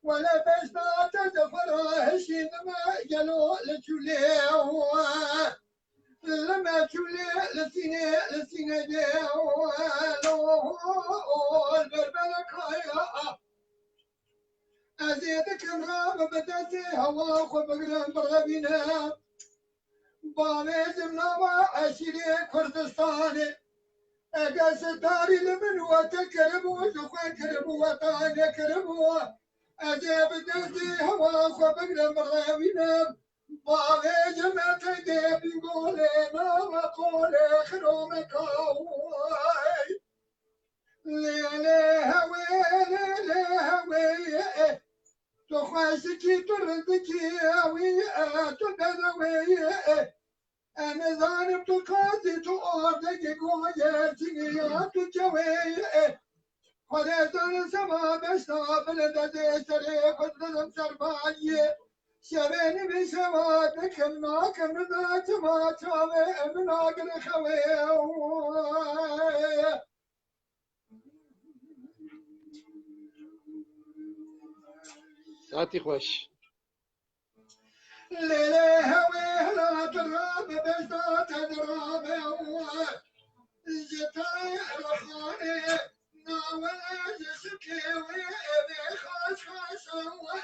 Wele beşna te ji xwe ra hişînime gelo li çûlê we. Li me çûlê, li sînê, li sînê dê we. Lo, ol berbelekaya. Ez ê dikim rava bi destê hewa xwe bigrim birevînim. Bavêjim nava eşîrê Kurdistanê. Eger sitarî li min we te kiribû, ji xwe kiribû, we te nekiribû. Ez ê bi destê hewa xwe bigrim, birevînim. Bavêjim te dê bîngolê nava qolê xiromeka way. Lê lê hewê, lê lê hewê, tu xweşikî, tu rindikî, ewî, tu bedewê. Ez nizanim tu kazî, tu ordegî, goyercinî ya tu kewê. Xwedê zane sema beşna bilind, ez ê serê xwe didim ser baliyê. Şevê nivî şeva dikim, nakim nida çima çavê min nagire xewê. Saetî xweş. Lê lê hewê hela tu rabe, beşda te dirabe. Ji te rexanê nawe, ji şikê wê eve xaş xaş we.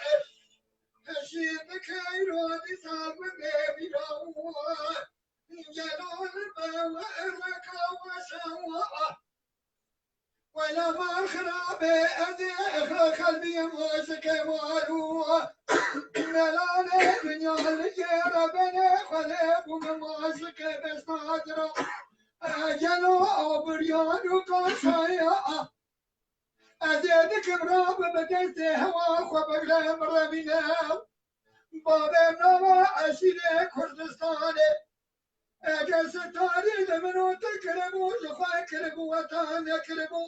Hişîr dikey rodî sar bibê bîra we. Gelo li me we reka we şewa. Wela van xirabe, ez ê xelbiyim aşiqê malû. Melanê dinya li jê re benê xwelê bû min aşiqê beşna dira. Gelo abiryan û kaşaya. Ez ê dikim rabe bi destê hewa xwe bigre birevîne. Bavê nava eşîrê Kurdistanê. Eger sitarî li min û te kiribû, ji xwe kiribû, we te nekiribû.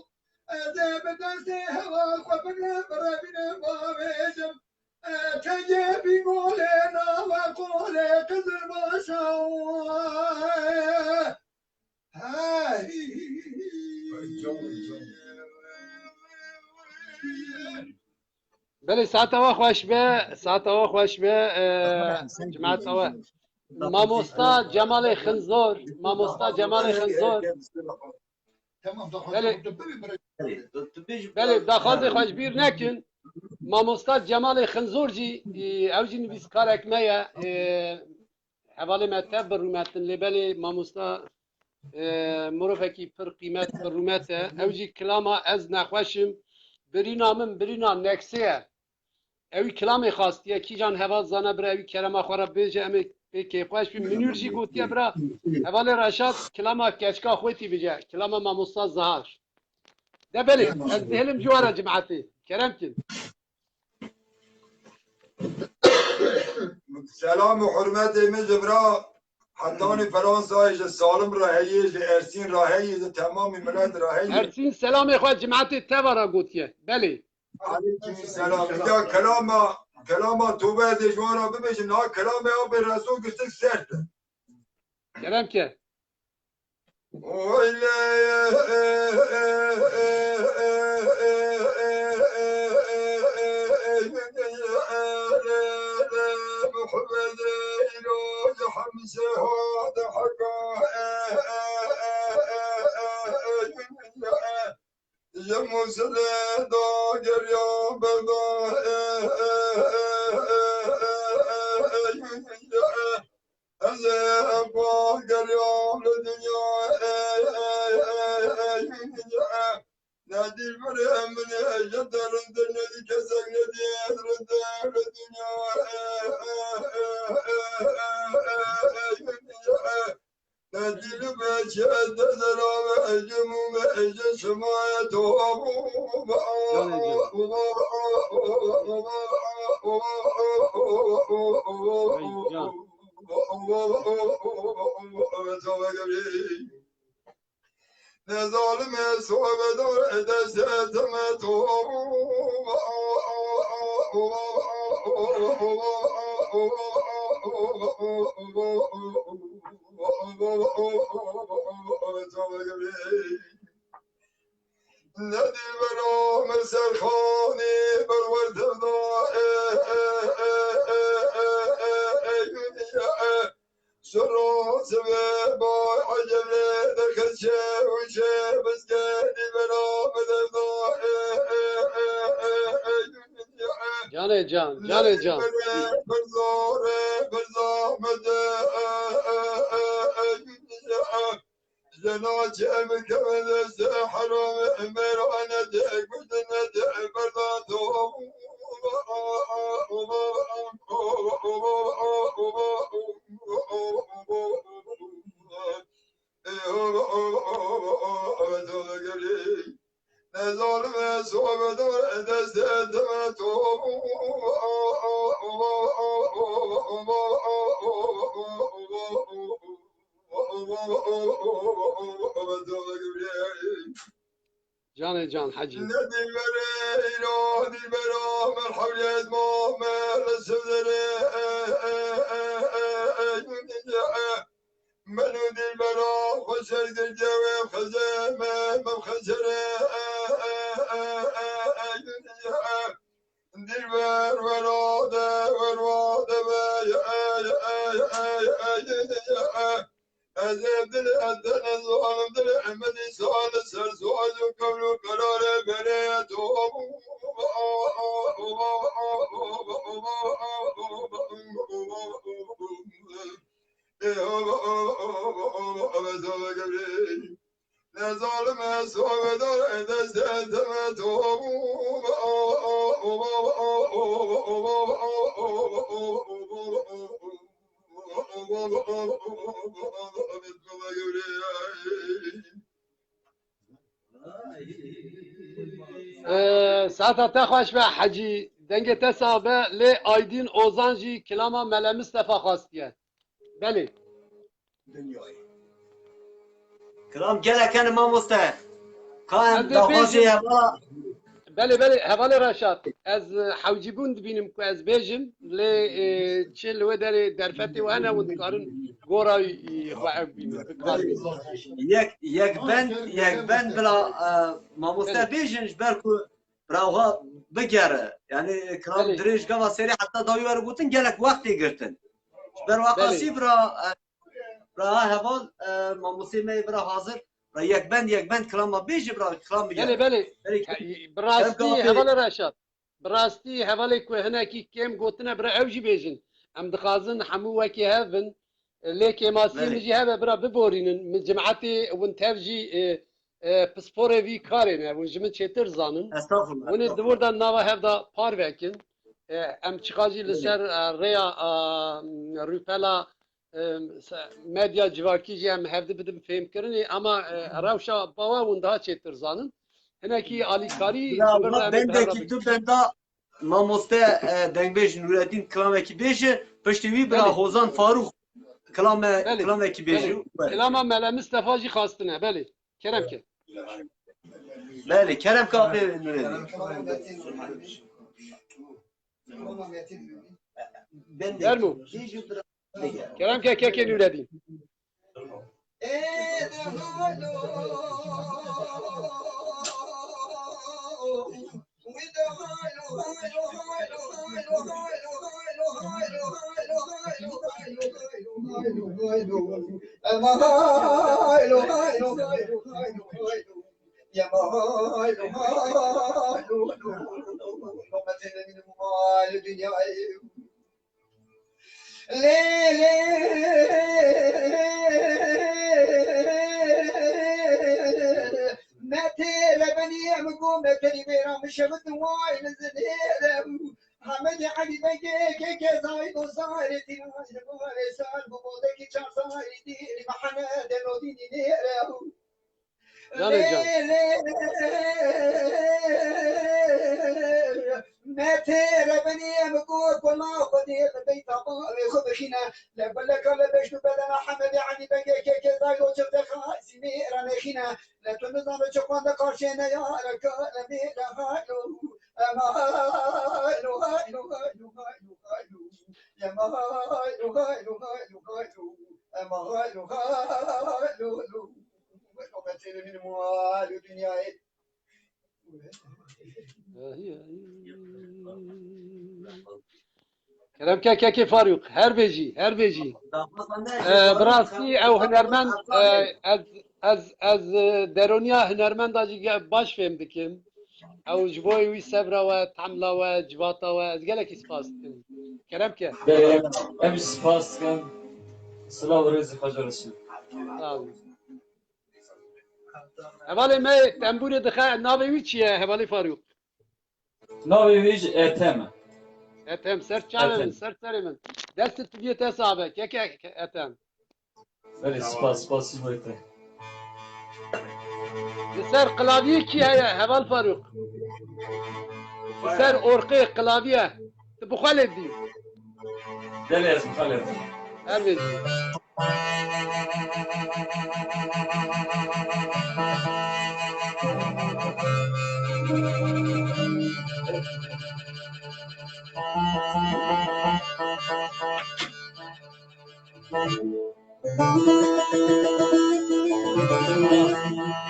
Ez ê bi destê hewa xwe bigrim, birevînim, bavêjim. E, te yê bîngolê nava qolê Qizilbaşa. Hey! Belê, saeta we xweş be, saeta we xweş be, e, cemaeta we. Mamosta Cemalê Xinzor, Mamosta Cemalê Xinzor. Tamam, daxwazê Belê. xwe tu bibî, bira. Belê, tu, tu bêjî Belê, bira. daxwazê xwe ji bîr nekin. Mamosta Cemalê Xinzor jî, e, ew jî nivîskarek me ye. E, hevalê me tev bi rûmet in, lê belê mamosta, e, mirovekî pir qîmet, bi rûmet e. Ew jî kilama ez nexweş im, birîna min birîna neksê ye. Ewî kilamê xastiye, kîjan heval zana bira ewî kerema xwe re bêje, em ê pê kêfxweş bin. Minûr jî gotiye bira, hevalê Reşat kilama keçika xwe tî bije, kilama mamosta Zahar. De belê, ez dihêlim ji we re cimetê. Kerem kin. Selam û hurmetê min ji bira Hetanî Fransayê ji Salim re heye, ji Ersîn re heye, ji temamî milet re heye. Ersîn selamê xwe cimetê teva re gotiye. Belê. Aleyküm selam. Ya kelama, kelama tobe ez ê ji wan re bibêjim. Niha kelamê Apê Reso giştik sert e. Kerem ke. Oy le, Muhammed, Hamse, Hadi, Haka, Ji Musilê da geriya berda. Ez ê xwe geriyam li dinya. Ne dîlberê min ê ji te rind, ne dî kesek, ne dî ez rind li dinya. Dîlbê çi ez dezerame, ji mûmê, ji şimayê to. Ne zalimê sobedar destê dime to. Ne dîlbera min serxanî berwerdim da. Sirra sibê bay ecebê derxeçe û çe bizge dîlbera min devda. Canê can, canê can. Dîlberê min zor e, min zahmet e. Jena çem kevin dest haram, merane de, gudine de, berda to. Ne zalim e, sobedar destê dime to. Canê can Hecî. Ne dîlberê îro, dîlbera min hewliyet ma me li sivdere. Min û dîlbera xweşer girdiye wê xizê me, min xizere. Dîlber wera de, werwa de be, ye, ye, ye, ye, ye, ye, ye. Ez ê dilê, ez dilê zalim dilê, Ehmedî sal ser soz û kevl û qerarê berê to. Ne zalim e, sobedar destê dime to. Ee, saeta te xweş be Hecî. Dengê te sax be. Lê Aydîn Ozan jî kilama Mele Mistefa xwestiye. Belê. Kilam gelek hene mamoste. Ka em Ez ê daxwazê bêjim. Hevala. Belê, belê, hevalê Reşat. Ez, e, hewcîbûn dibînim ku ez bêjim, lê, e, çi li wê derê derfetê we hene, hûn dikarin gora, e, xwe ev bînin, bikarin. Yek, yek bend, yek bend bila, e, mamoste Belê. Bêjin ji ber ku bira xwe bigere. Yani kilam Belê. Dirêj gava serê heta dawî were gotin gelek wextê girtin. Ji ber Belê. Waqasî bira, e, Bira heval, e, mamostê me yê bira hazir, Bira yek bend, yek bend kilama bêje bira, kilam bigere. Belê, belê. Belê, He, bi kerem rastî, kapê. Hevalê Reşat. Bi rastî hevalê ku hinekî kêm gotine bira ew jî bêjin. Em dixwazin hemû wekî hev bin. Lê kêmasiyê Belê. Min jî hebe bira biborînin. Min cimetê win tev jî, e, e, pisporê vî karê ne. Win ji min çêtir zanin. Estağfurullah, Winê di estağfurullah. wir de nava hev de par vekin. E, em çiqa jî li Belê. ser, e, rêya, e, rûpela, e, se-, medya civakî jî em hevdi bidin fêmkirinê, ama, e, rewşa bawe win daha çêtir zanin. Hinekî alîkarî Bila ji vir re em ê bi hev re bendekî bikin. du benda mamoste, e, dengbêj Nûreddîn kilamekî bêje, piştî wî bira Belê. Hozan Farûq kilame-, Belê. kilamekî bêje. Belê. Belê. Kilama Mele Mistefa jî xastine, belê. Kerem ke. Belê, kerem ke apê Nûreddîn. Bendekî Dermo. bêje bira. Kerem ke kekê Nûreddîn. Lê, lê, me têre benî em go me terî bêra min şevit way li zinêre. Hemedê Elî Begê kê kê zayî do zarê tîna li barê sar bu bodekî çar zarî dîrî Mihemed Elodînî nêre. Canê can. Me têre binî em ku kula Xwedê li beyta bavê xwe bixîne. Le beleka le beşt û bedena Hemedê Elî Begê kê kê zayî do çifte xasî mêra nexîne. Le tu nizane çi xwende karşê ne yare kale mêre haylo. Em haylo, haylo, haylo, haylo, haylo. Em haylo, haylo, haylo, haylo. Em haylo, haylo, haylo. Kerem ke kekê Farûq, her bêjî, her bêjî. Ee, bi rastî ew hunermend, e, ez, ez, ez, e, deroniya hunermenda jî ge-, baş fêm dikim. Ew ji bo wî sebra we, temla we, civata we, ez gelekî spas dikim. Kerem ke. Belê, em jî spas dikin. Silav û rêzê xwe ji we re. Sağ olun. Hevalê me tembûrê dixe, navê wî çi ye, hevalê Farûq? Navê wî jî Ethem e. Ethem, ser çavê Ethem. min, ser serê min. Dest tu biyê te sabe, keke Ethem. Belê, spas, spas ji bo te. Li ser klaviyê kî heye, heval Farûq? Li ser orqê, klaviye. Tu bi xwe lê dî. Belê, ez bi xwe lê dî. Her bêjî.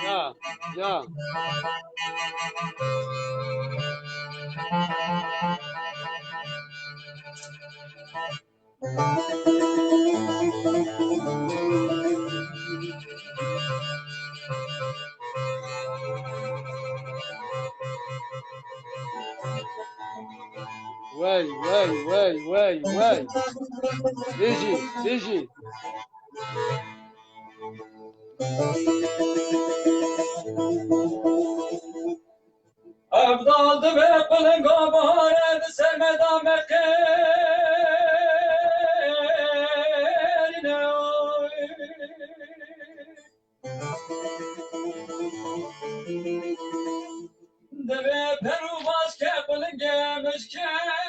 Ya, ya. Wey, wey, wey, wey, wey. Bijî, bijî. Evdal divê qulinga bare di ser me de meqêne. Divê per û baske qulingê mişkesine.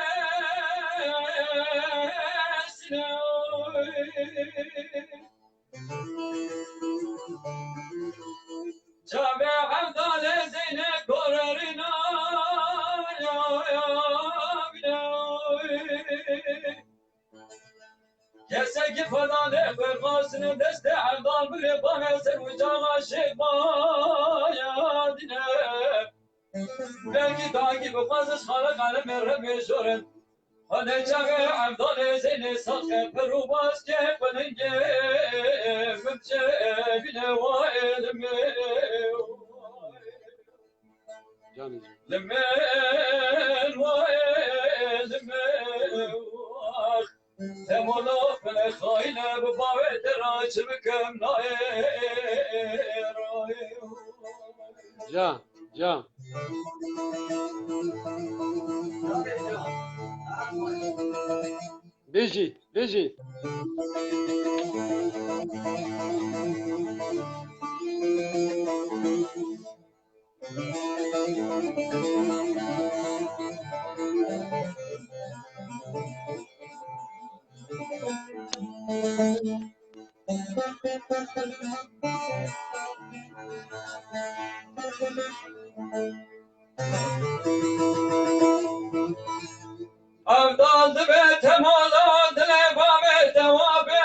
Çavê Evdalê Zeynep gorerîna. Kesekî Xwedalê xwe xwazine destê Evdal bire bana ser û çaxa şêx baya dine. Belkî dagî bixwazin xale xale me re bêjorin. Xwedê çavê Evdalê Zeynê saxe per û baske qulingê min çêbîne wa êlimê. Li min wa ê li min wa. Temolo bile xayne bi bavê te ra çi bikim nayê. Ca, ca. Bêjî, bêjî. Evdal dibe temala dilê bavê te wa be.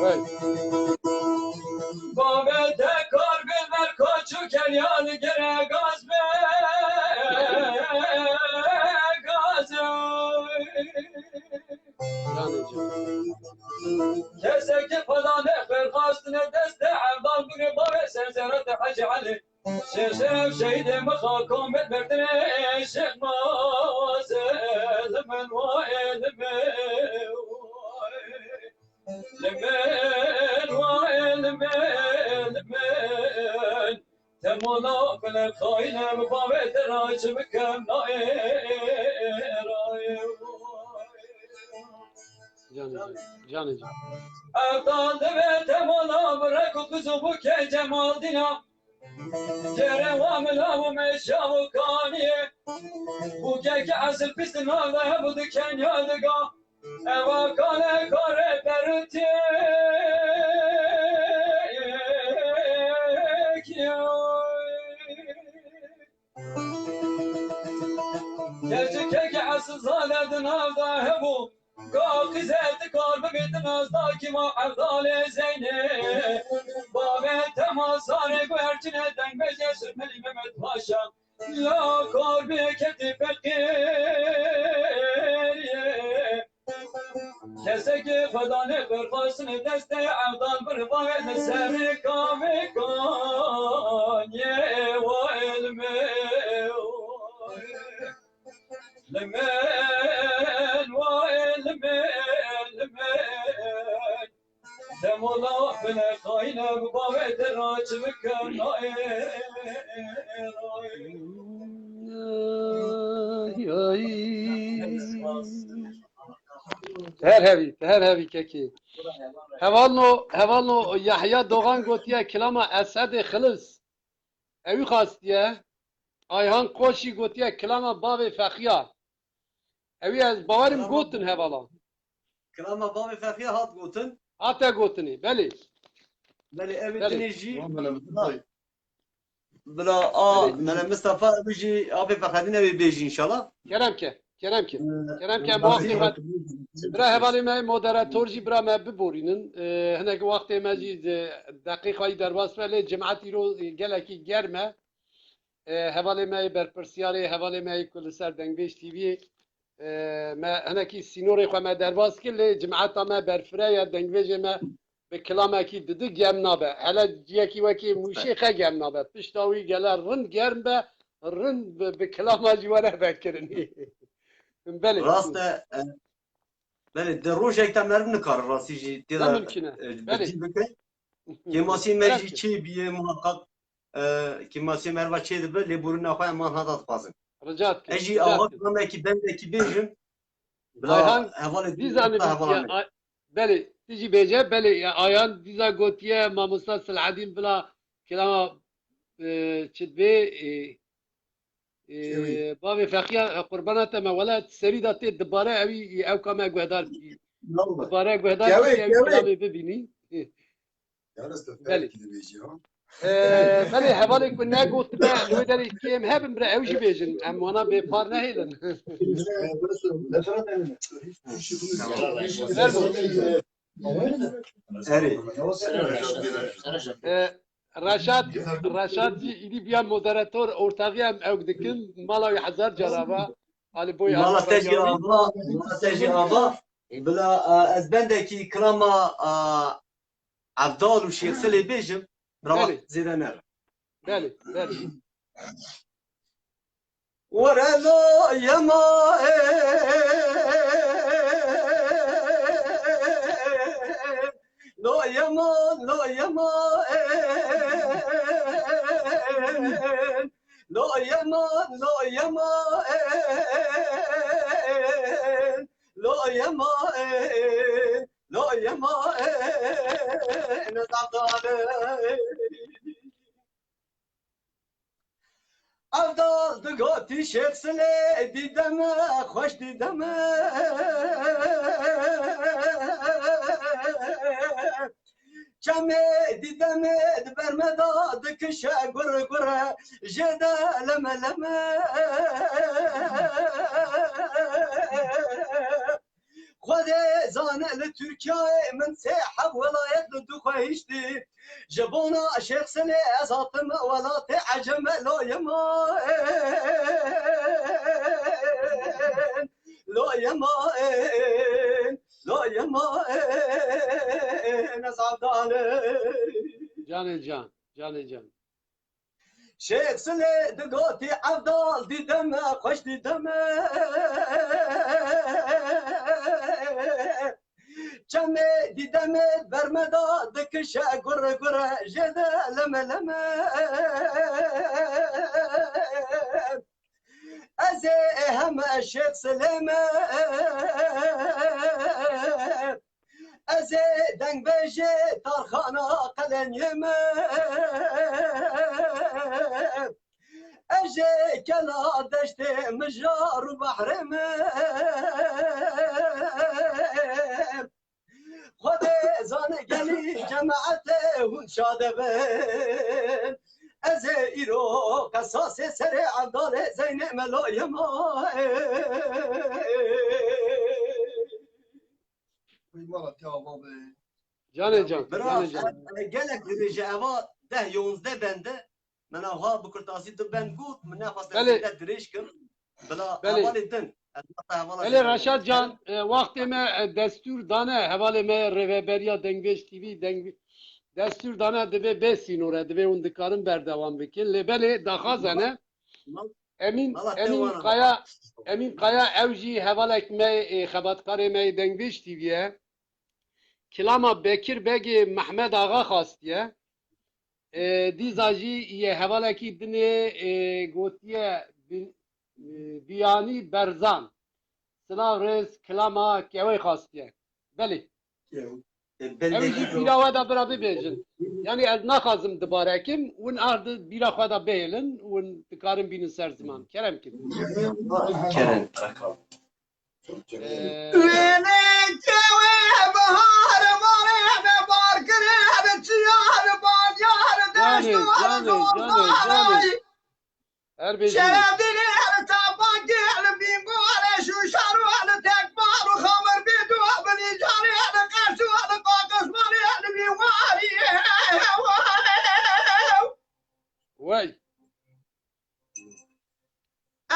Wey. Bavê te kar bi ber koç û kelyan gire gaz be, gaz. Canê can. Kesek ki feda ne xêr xastine destê evdal bûne bavê serzerat Hecî Elî. Şeşev şehîdê min xakom bit bertinê şêx maze li min wa ê li min. Li min wa ê li min, li min. Temona bile xayne bi bavê te ra çi bikem nayê. Canê can, canê can. Evdal dibe temona bi rek û qizû bû kê Cemal Dîna. Kere wa milav û meşav û kaniyê. Bû keke esil pîst navde hebû di kenya diga. Eva kale kare berutê. Gerçi keke esil zade di navda hebû. Ka qîze dikar bibî di nazda kîma Evdalê Zeynê. Bavê tema sarê guherçine dengbêjê Surmelî Mehmet Paşa. La kar bê ketî feqîriyê. Kesekê xwedanê berxwestinê destê Evdal bir bavê li serê kavê kanyê wa ilmê. Li min wa ê li min, li min. Demola bile xayne bi bavê te ra çi bikim nayê. Ay, ay. Her hevî, her hevî kekî. Hevalno, hevalno Yahya Doğan gotiye kilama Esedê Xilis. Ewî xastiye. Ayhan Koşî gotiye kilama bavê Fexiya. Ewî ez bawerim gotin hevala. Kilama bavê Fexiya hat gotin. Hate gotinê, belê. Belê, ev ê Belê. Tinê jî. Wan bile min tay. Bila a, belê. Mele Mistefa, ev jî avê Fexredîn ew ê bêjî înşallah. Kerem ke, kerem ke. Ee, Kerem ke, em wextê me. Bira hevalê me moderator jî bira me biborînin. Ee, hinek wextê me jî de-, deqê xwe yî derbas be, lê cimat îro gelekî germ e. E, hevalê me yê berpirsiyarê, hevalê me yê ku li ser Dengbêj T V'yê, e, me hinekî sînorê xwe me derbas kir, lê cimeta me berfireh ye, dengbêjê me bi kilamekî didi gem nabe. Hele ciyekî wekî Mûşê xe gem nabe. Pişta wî gele rind germ be, rind bi, bi kilama jî were vekirinê. Belê. Rast e, e, belê, di rojek de meriv nikare rastî jî tê Ne de, mimkun e. E, bi Belê. cî bike. Kêmasî me Belê. jî çê bîye muhakkak. E, kêmasî meriva çê dibe, lêborîna xwe em van hata dixwazin. Rica dikim, Ez jî rica ava dikim. kilamekî bendekî bêjim. Bila Ayhan, hevalê dîza dîza nivîsiye, hevala me. Ay-, belê, tu jî bêje, belê, ya Ayhan dîza gotiye, mamosta Silahedîn bila kilama, e, çi dibê, e, e, Çewî. bavê Fexiya, e, qurbana te me, wela serî da tê dibare ewî, ew ka me guhdar kî. Dibare guhdar kî, ew kilamê bibînî. Belê. Ee, belê, hevalê ku negotime, li wê derê kêm hebin, bira ew jî bêjin. Em wana bêpar nehêlin. Erê. Ee, Reşat, Reşat jî îdî biya moderator, ortaxî em ew dikin, mala wî hezar cara va. Ali Boy Mala te jî ava, mala te jî ava. Bila, e, ez bendekî kilama, e, Evdal û Şêx Silê bêjim, rewah Belê. Zêde nere. Belê, belê. Were loyema loyema loyema loyema loyema loyema loyema Evdal digotî Şêx Silê dîde me, xweş dîde me. Çemê dîde me di ber me de dikişe gur gur, jê de leme leme. Xwedê zane li Tirkiyeyê min sê heb welayet li du xwe hiştî. Ji bona Şêx Silê ez hatim welatê ecem loyema loyema loyema ez evdal Canê can, canê can. Şêx Silê digotî evdal dîde me, xweş dîde me. Çemê dîde me ber me de dikişe gur gur, jê de leme leme. Ez ê heme Şêx Silê me. Ez ê dengbêjê tarxana qelenyê me. Ez ê kela deştê mijar û behrê me. Xwedê zane gelî cemaetê hûn şade bin. Ez ê îro qesasê serê Evdalê Zeynê Meloyê ma. Canê can, Bira, canê can. Gelek dirêj e, eva deh yonzdeh bende. Min ava bi kurtasî du bend got, min nexwest ez Belê. zêde dirêj kim. Bila Belê. hevalê din. Ez wexta hevala Belê zêde Reşat dikim. can, e, wextê me e, destûr dane, hevalê me Rêveberiya Dengvêj T V, deng, destûr dane divê bê sînore, divê hûn dikarin berdewam bikin. Lê belê daxwazene. Mal- Emîn, Mala te Emîn wana Kaya, bak. Emîn Kaya ew jî hevalek me, e, xebatkarê me yê Dengvêj T V ye. Kilama Bekir Begê Mehmed Axa xastiye. E, dîza jî yê hevalekî dinê, e, gotiye Bi-, e, Biyanî Berzan. Silav rêz kilama kewê xastiye. Belê. Ew jî bîra we de bira bibêjin. Yanî ez naxwazim dibare kim, win ard bîra xwe de bihêlin, win dikarin bînin ser ziman. Kerem kin. Kerem. Ee, Wêneke wê bihar barê me bar kirê, bi çiyar banyar deşt Canê, û canê, canê, canê. Her bêjî. Şerefdînê li Tepakê li Bîngolê Şûşar û li Tekbar û Xamir Bêdû binî carê li Qers û li Qaqismanê li Bîwarî. Wey.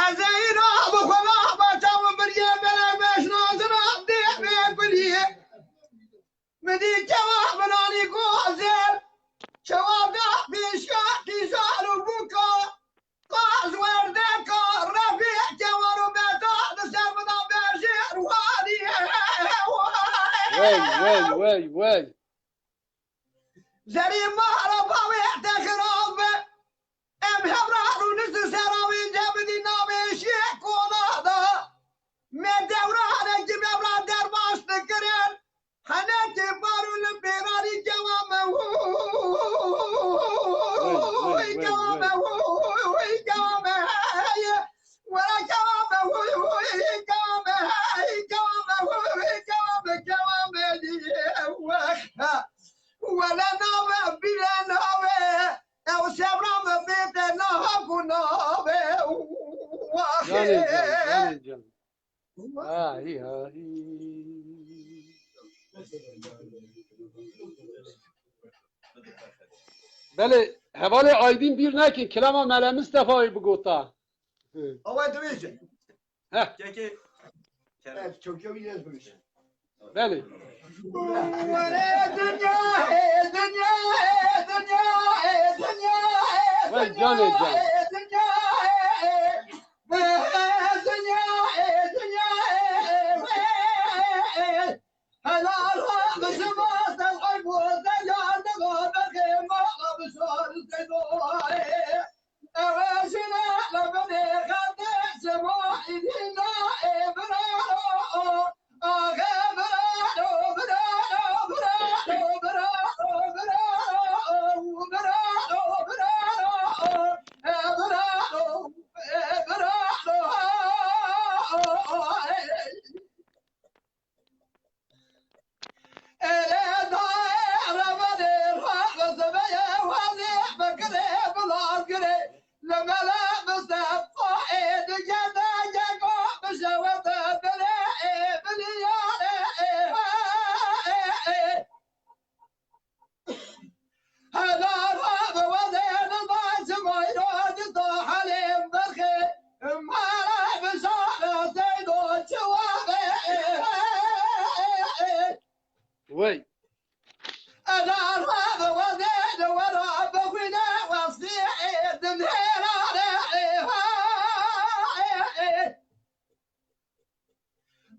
Ez ê îro bi xwe ve ba çav biriyê bere meşnazina dê bê biriyê. Min dî kewa binanî ku zêr, kewa da pêşiya tîjar û bûka, qaz werdeka, refî kewan û beta di ser min da berjêr warî. Wey, wey, wey, wey. Zerî mara bavê te xirab be. Em hevra rûniştin sera wê cem dî navê şiyê kona da. Me dewranekî me vra derbaş dikirin. Henekê bar û li pêranî kewa me hûy, kewa me hûy, kewa me heye. Were kewa me hûy, hûy, kewa me hey, kewa me hûy, kewa me, kewa me dî. Wex. Wele nabe bîre nabe. Ew sebra me bête naha ku nabe. Waxê. Canê can, canê can. Ahî, ahî. Belê, hevalê Aydîn bîr nekin, kilama Mele Mistefayê bigota. Awa dibêje. Heh. Kekê. Kerem. Evet, çok çok iyi yazmış. Belê. Were dinya, e dinya, e dinya, e dinya, e Vay dinya, canê can. e dinya, e, e, e, dinya, e dinya, e, e, e, e. Helal olsun, Mustafa, bu da yandı, bu da kıyma, bu soru, bu, e. Wey.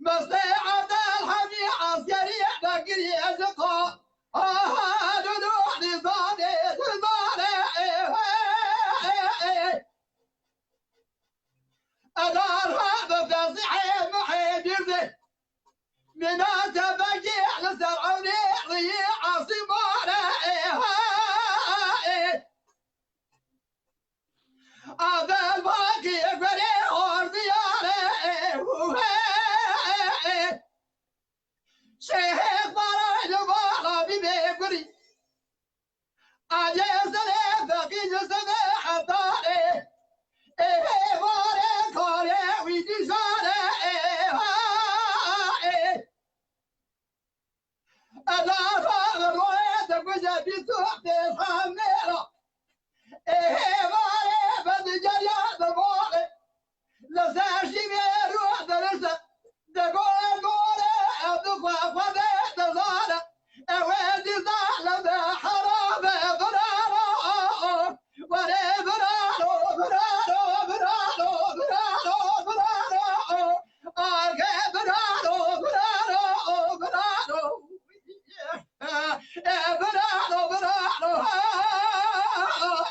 Mestê Abdülhamî Askerî vekirî ez xwe. Aha, dudu, dizane, dizane. Edar ha bi fesîhê muhê bîrdê. Minate vekî li ser ewnê riyê asîmane. Avel bakî gurê ordiyane. Şêhê xwaray li bala bîbê gurî. Alê zilê feqî li zilê hetarê. Ê varê karê wî dîjare. Ê ha ê. Ela roye de guje bî tu pêşamê ra. Ê varê ben digeriya de vore. Li ser şîvê rû derişte, dego ê gore, ev dixwe Xwedê dizane. Ew ê dîsa li me heram e, biraro. Were biraro, biraro, biraro, biraro, biraro. Age biraro, biraro, biraro. E, biraro, biraro.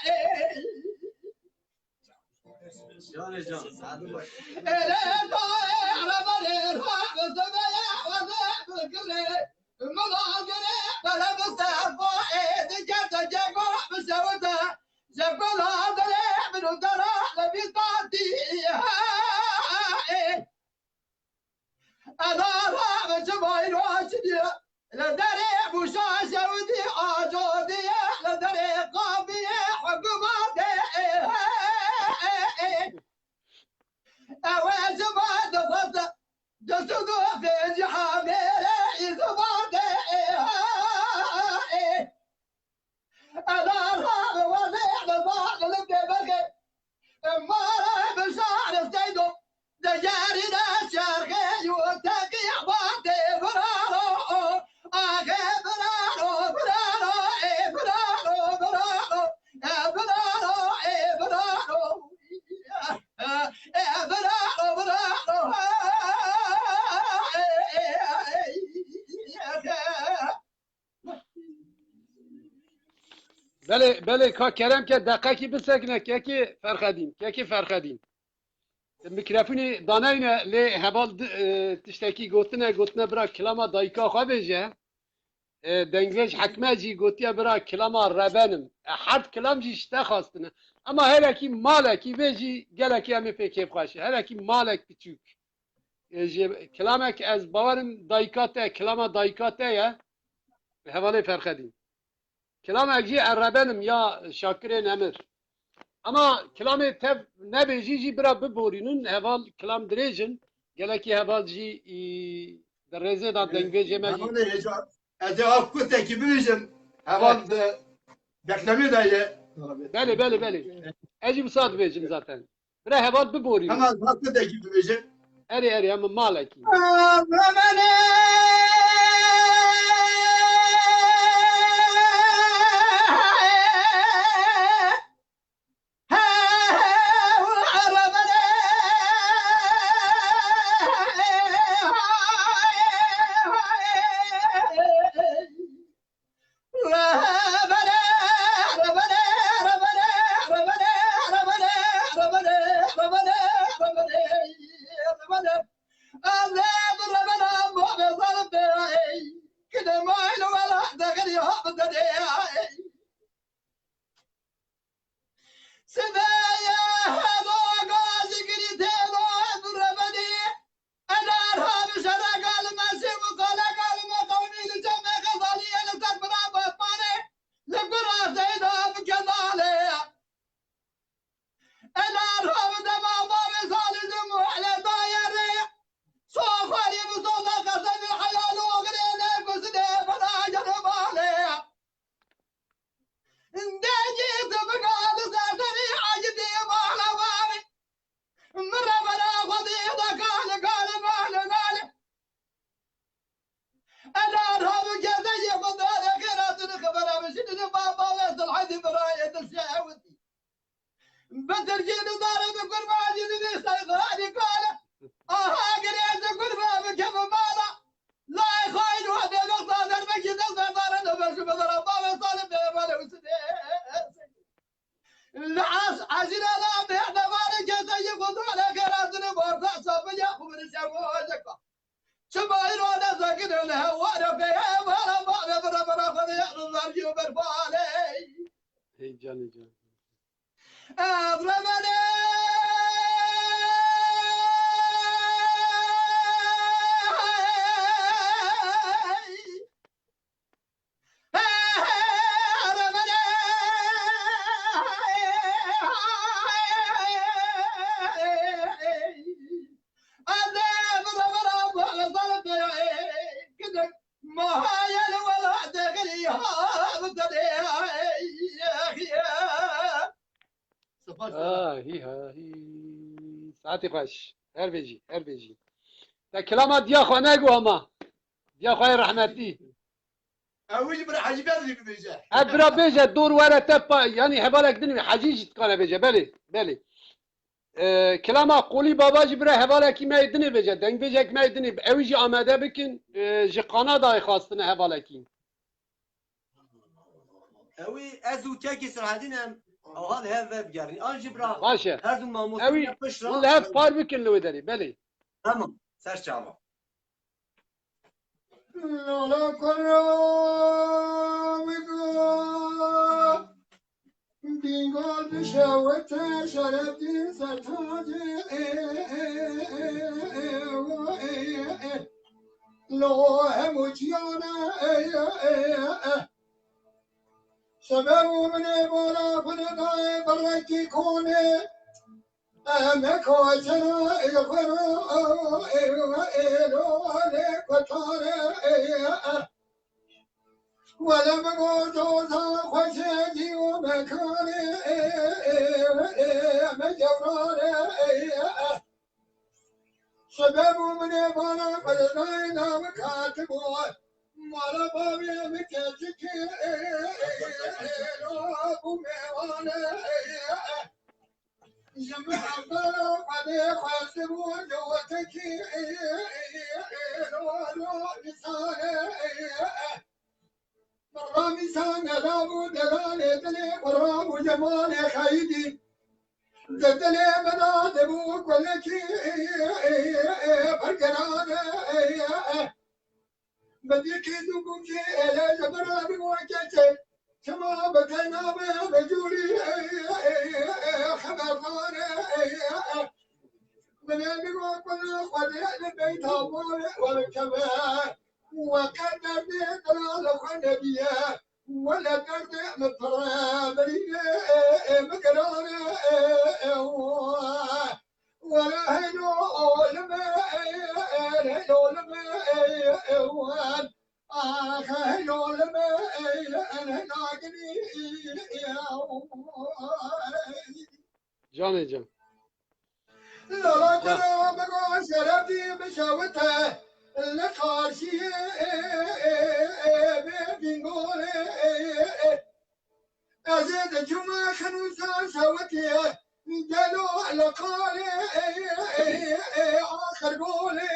Ey. Li derê bûşa şewdî aco diye, li derê qamiyê hikûmetê. Ew ê ji me dixweste, dest û dofê cihamêrê îtibatê. Ela ra wazê li bar li pê berxê. Mara bi şar seydo. Dejarî de şerxê yu teqî batê biraro. Axê biraro, biraro, ê biraro, biraro. E biraro, ê biraro. E biraro, biraro. Belê, belê, ka kerem ke deqekî bisekine, kekî Ferxedîn, kekî Ferxedîn. Mikrefonî daneyne, lê heval di-, e, tiştekî gotine, gotine bira kilama dayika xwe bêje. E, dengbêj Hekme jî gotiye bira kilama rebenim. E, heft kilam jî ji te xwestine. Ema herekî malekî vê jî gelekî em ê pê kêfxweş e. Herekî malek piçûk. E, ji kilamek ez bawerim dayika te, kilama dayika te ye. Hevalê Ferxedîn. Kilamek jî erebenim ya Şakirê Nemir. Ama kilamê tev nebêjî jî bira biborînin. Heval kilam dirêjin. Gelekî heval jî, î, di rêzê de dengbêjê me jî. Hevalê hêja, ez ê av kutekî bibêjim. Heval Evet. di deklemê de ye. Belê, belê, belê. Ez jî wisa dibêjim zaten. Bira heval biborînin. Heval, ha kutekî bibêje. Erê, erê, em malekî. Amanê! Maylo wela degir ya bidere. Sibeye heda gazikiri telo durrebedi. Edar ha bi şere galime, sî bi kale galime, qewmî li cemê Xezaliyê li ser bira Batmanê, li gura Seyda bi Kedalê. Edar ha bi dema bavê Salî di muhle dayerê, so xwarî bi soda qesemî heyal û xirê ne gusdê bera gere balê. Dengê tu bigale zerderî acibê bala bavê. Min re bera xwedê da gale, gale, gale, gale. Ela rabû gerdeyê xwe dare xêra tu xebera min jî dide baba ve Selhedî birayê tu şewitî. Bitirgî didare bi kurbancî didî sey xalî kale. Aha girê tu kurba bikeve bala. Lay xayîn wa bê nexta derbekî dest berdare de beşi bedara bavê Salî bê bale usine. Li ez ezîra la bê devare keseyî xwe dare xêra tu barda sabiya xwe biri şevo jeka. Çi bayro de zekine ne wara be wara bale bira bira xwe de ya rizargî û berbalê. Hey canê can. Ev remele. Spas. Ha, hî, ha, hî. Saetî xweş. Her bêjî, her bêjî. Te kilama diya xwe nego ama. Diya xwe yê rehmetî. Ew jî bir Hecî Bedrî bibêje. Ev bira bêje, dor were te pa, yanî hevalek din wî, Hecî jî dikare bêje. Belê, belê. Ee, kilama Qolî Baba jî bira hevalekî me yê dinê bêje, dengbêjek me yê dinê, ew jî amade bikin, ee, ji Kanadayê xwastine hevalekî. Ewî ez û kekî Sirhedîn em, aha li hev vebigerin. An jî bira Baş e. Her du mamoste Ewî, pişt re. Hûn li hev par bikin li wê derê, belê. Tamam, ser çava. Lala kura wî go. Bîngol bişewite Şerefdîn Sertacê, lo hemû ciyane. Sebeb û min ê bala xwe dayê berekî konê. Em koçera ê xwe ro ê lo lê kotare. Wele min got doza xwe jê dî û me karê, me cewrane. Sebeb û min ê bala xwe dayê navik hatibû. Mala bavê min keçikê, bû mêwane. Ji min hevdara Xwedê xwestibû, li wetekî lo, lo, îsane. Ramîsa neda bû, delalê dilê xwe rabû, cemalê xeyidî. Di dilê min de dibû kulekî, bergerane. Bi dîkî dû gûkî êlê ji min re bî weke çê. Çima bi te nabê bi cûrî xeberdar e? Min ê bî wek min Xwedê li beyta warê werkeve. Weke derdê dila li xwe nebiye. Wele derdê min pir e, birînê min giran e. Wele heylo lime, heylo lime, ax heylo lime, heyla ginî. Canê can. Lala kura min şerefî bişewite li qarşiyê bê bîngolê. Ez ê di cuma xinûsa şewitê gelo li qarê axir golê.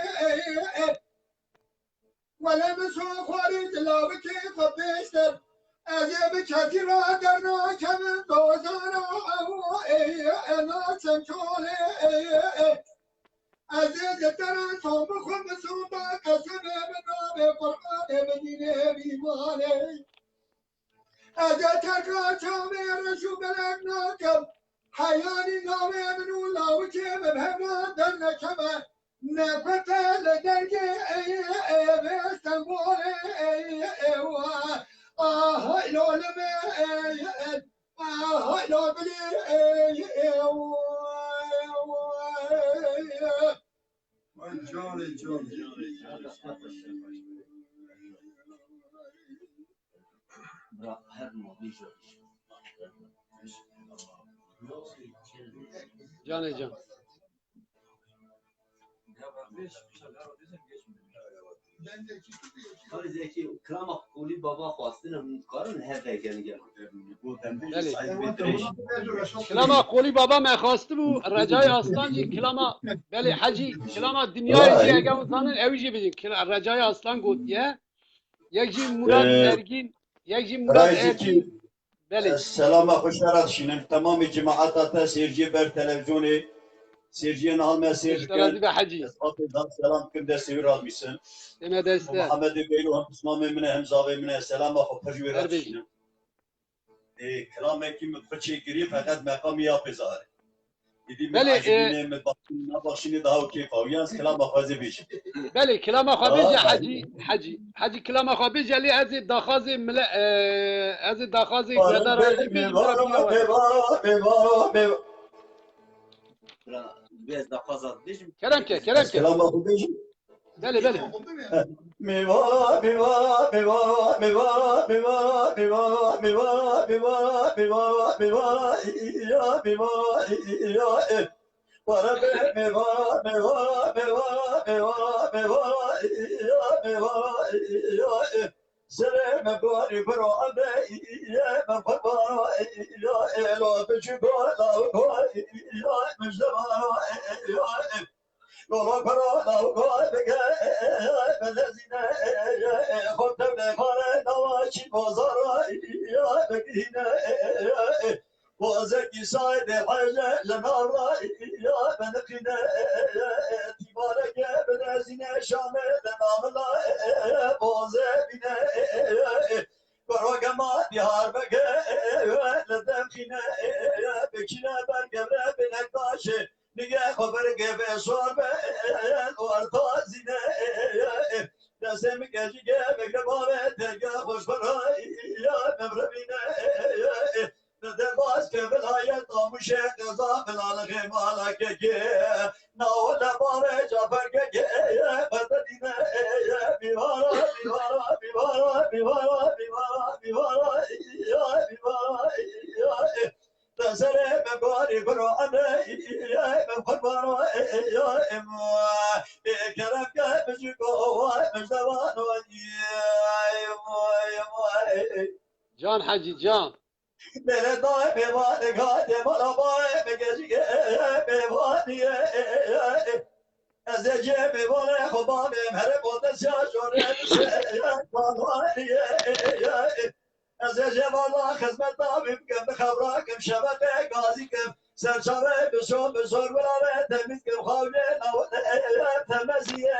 Wele min so xwarî di lawikê xwe pêştir. Ez ê bi kesî re dernakevim dozana ew ê naçim çolê. Ez ê ji te re so bixwim bi so be qesimê bi navê Qur'an Ê min dînê mîmanê. Ez ê terka çavê reş û belek nakim. Heyanî navê min û lawikê min hema dernekeve. Nefete li dergê ey ê vê Stenbolê ey ê wa. Ah, hay lolimê ey ê. Ah, hay lobilê ey ê wa. Vay canê can. Bırak, her gün bir şey. Canê can. Karı Zeki, kilama Kolî Baba xwestine, hûn dikarin hev vegere gel. Belê. Kilama Kolî Baba me xwestibû, Recai Aslan jî kilama, belê Hecî, kilama dinyayê jî eger hûn zanin, ew jî bijin. Kila-, Recai Aslan gotiye. Yek jî Murat Ee, Ergin, yek jî Murat Ergin. Belê. Ez selama xwe şera dişînim. Temamê cemaeta te, sêrciyê ber televizyonê, sêrciyê niha me sêr dikin. Razî be Hecî. Ez apê da selam dikim, destê wî radibîsin. Deme deste. Muhammedê Beylo hem pismamê min e, hem zavê min e. Selama xwe pir ji wê re dişînim. Ê, kilamekî min xwe çêkirî, feqet meqamî ya pê zahir. Belê, e, Belê, kilama xwe bêje Hecî, Hecî, Hecî, kilama xwe bêje, lê ez ê daxazê mile, e, ez ê daxazê geda re bêjim, bêjim, bêjim, bêjim. Bira, ez daxaza bêjim. Kerem ke, kerem ke. Belê, belê. Serê me barî biro ebe, ye me xwe bara, ye elo biçû gola, ye min ji bara, ye Lolo pera lawga bige, belezîne, xwe tevlê xare nawa çî bozara, ya begîne, bozekî saydê hece li navra, ya beniqîne, tîmareke bilezîne şame de namila, boze bîne, Biro gema dîhar bege, li demxîne, bikîne ber gevre binektaşê, Nige xwe bergê be sor be, orta zîne. Destê min kecî ge vegre bavê, derge xweş xwe rayî, ya memre bîne. Li derbas ke vilayet Amûşê, qeza Bilalixê mala kekê. Nawo le bavê Cafer kekê, berde dîne. Bîvara, bîvara, bîvara, bîvara, bîvara, bîvara, ya bîvara, ya. Te serê me barî biro ene, me xwe baro, ya em, ê kerem ke bijiko, me ji devan o, ya em, ya em. Can Hecî, can. Dere dayê mêvanê, gadê mala bayê, me gecike mêvanî ye. Ez ê cê mêvanê xwe bavêm, here botesya jorê, ya kanwanî ye. Ez ê jê vala xizmeta wî bikim, bixebrakim, şebete gazî kim, serçavê bi şo, bi zor wilave temîz kim, xawlê navê temezî ye.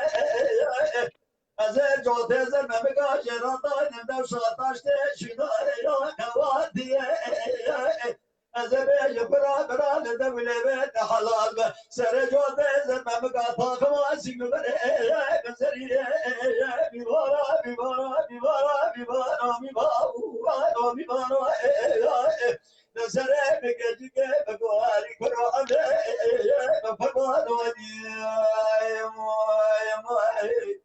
Ez ê cotê zer me bika, jê ra daynim dewşa taştê şîna ya kewatî ye. Ez ê bêjim bira, bira, li devî lê bê te helal be. Serê cotê zer me bika, taxima sî min berê, min zerî ye. Bîvara, bîvara, bîvara, bîvara, bîvara, bîvara, bîvara, bîvara, ê, ya, ê. Li serê min gecikê, min guharî kuro ebe, ê, ê, min fermanwanî, ê, ê, ê.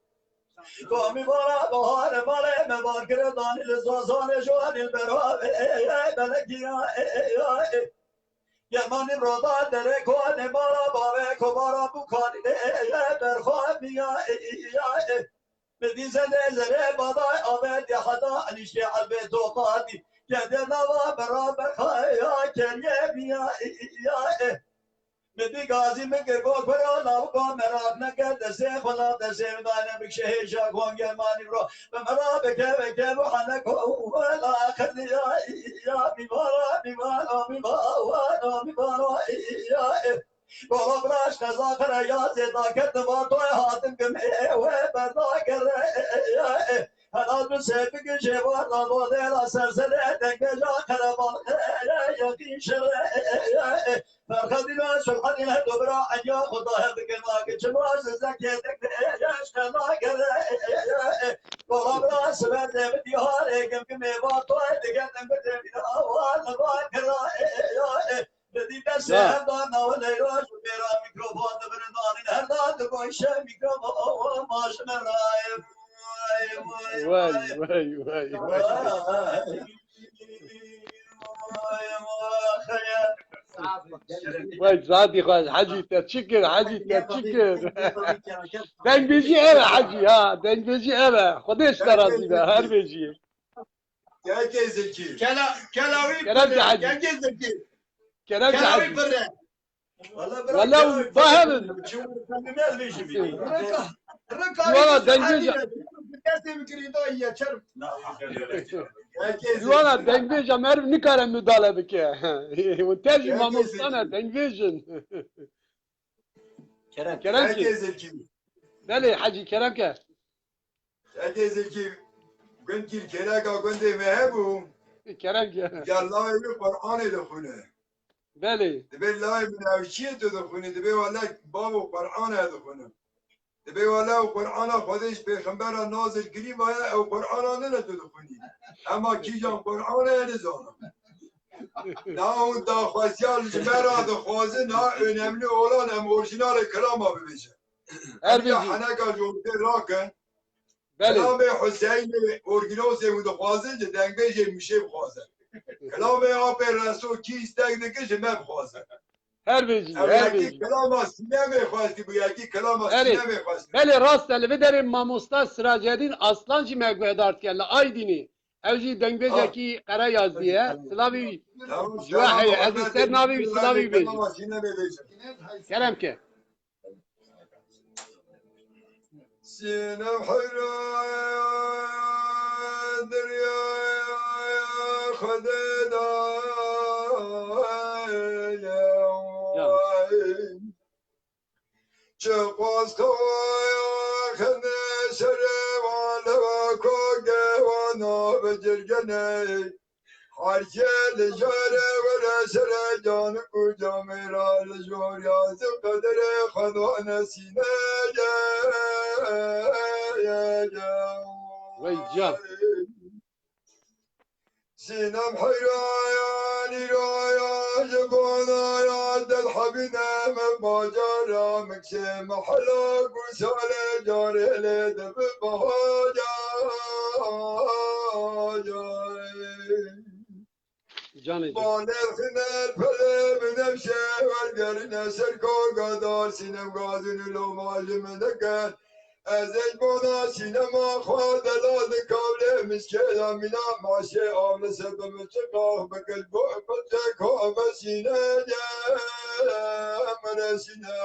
Komî bara baharê, barê me bar kire, danî li zazanê, joanî li beravê, ê, ê, belegiya, ê, ê, ya, ê. Yemanî roda derê, koanê mala bavê, kovara bûkanî, ê, ê, ê, berxwe miya, ê, ê, ya, ê. Bi dîze de zerê badayê, avêtiye heta enîştê elbê toqatî. Kediye nava bera berxaya, keriye miya, ê, ê, ya, ê. Min dî gazî min kir, got, bira lawika meraq neke, destê xwe la destê min dayne, bikşe hêja gon germanî ro. Bi min ra bike, bike, bu hene ko, wela xediya, ya, bîvara, bîvara, bîvara, bîvara, ya, e. Baba biraş, qeza qere ya, zêda kete va toy hatim kim, e, we, berda gere, e, ya, e. Helal bi sefik jêvar navadela serserê dengeja qerebalxê yaqîn şerê. Ferxedîna Sulhanî her do bira enya xwe dahe bikin, ake çima zizekê dikê eşqe nagere. Dola bira siber de bi dîharê gimgimê va toy digetin bi devîra wan va kira. Didî destê Ya. Her da nawe leyra ji mêra mîkrofon dibirin danîn, her da digoşe mîkrofon ma ji me raye. Vay, vay, vay, vay. Vay, vay, vay. Vay, zadî xwe, Hecî te çi kir, Hecî te çi kir? Dengbêjî ev e, Hecî, ha, dengbêjî ev e. Xwedê ji te razî be, her bêjî. Gelkê Zilkî. Kela, kela wî Kerem ki Hecî. Gelkê Zilkî. Kerem ki Kela wî Hecî. Pir e. Wala bira Wala kela wî ba pir e. Hebin. Çi wî pir e, ne vî jî bî. Rika, rika Wala wî dengê hadi ja- ne. Kesê mi kirî da ye çer. Gelkê Zilkî. Wala dengbêja meriv nikare müdahale bike. Û te jî Gelkê mamosta ne, Zilkî. Dengbêjin. Kerem. Kerem ki. Gelkê Zilkî. Belê, Hecî, kerem ke. Eke zikî gund kî kêleka gundê me hebû. Kerem ke. Ya layê wî Qur'anê dixwîne. Belê. Dibê layê min ew çiyê tu dixwînî? Dibê wele bavo Qur'an e dixwînim. Dibê wele ew Qur'ana Xwedê ji pêxembera nazil kirî maye, ew Qur'ana nine tu dixwînî. Ema kîjan Qur'an e nizanim. Na hûn daxwaziya li ji me re dixwazin, na önemli olan em orjinalê kilama bibêjin. Her Em ya bêjî. Heneka ji ortê rakin. Belê. Kilamê Huseynê orgînozê hûn dixwazin ji dengbêjê Mûşê bixwazin. Kilamê Apê Reso kî îstek dike ji me bixwazin. Her bêjî, Ew her yekî bêjî. Kilama sînemê xwestî bû, yekî kilama Erê, sînemê xwestî. Belê rast e, li vê derê mamosta Siracedîn Aslan jî me guhdar dike li Aydînê. Ew jî dengbêjekî Ah. Qereyazî ye. Silavî wî. Tamam, Ji we tamam, heye, ez li ser navê wî silavî bêjim. Tamam, sînemê bêjim. Kerem ke. Sînem heyran diryaya Xwedê da Ya. Çi qas kaya xene serê vale va koge vana bi cirgene. Her ke li jare were sere can ku camêra li jor ya zi qedere xwedane sîne ye, ye, ye. Vey can. Sînem heyran îraya ji bona ya del hebîne me bacara min kişê mehela ku sale carê lê dibi bahaca. Canê can. Balê xine pelê binevşe wergerine ser koga dar sînem gazin û loma ji min dikin. Ez ê ji bona sînema xwe delal di kavlê min şkêla mîna maşê av li ser bi min çiqax bikil bo qilçek ave sîne ye min sîne.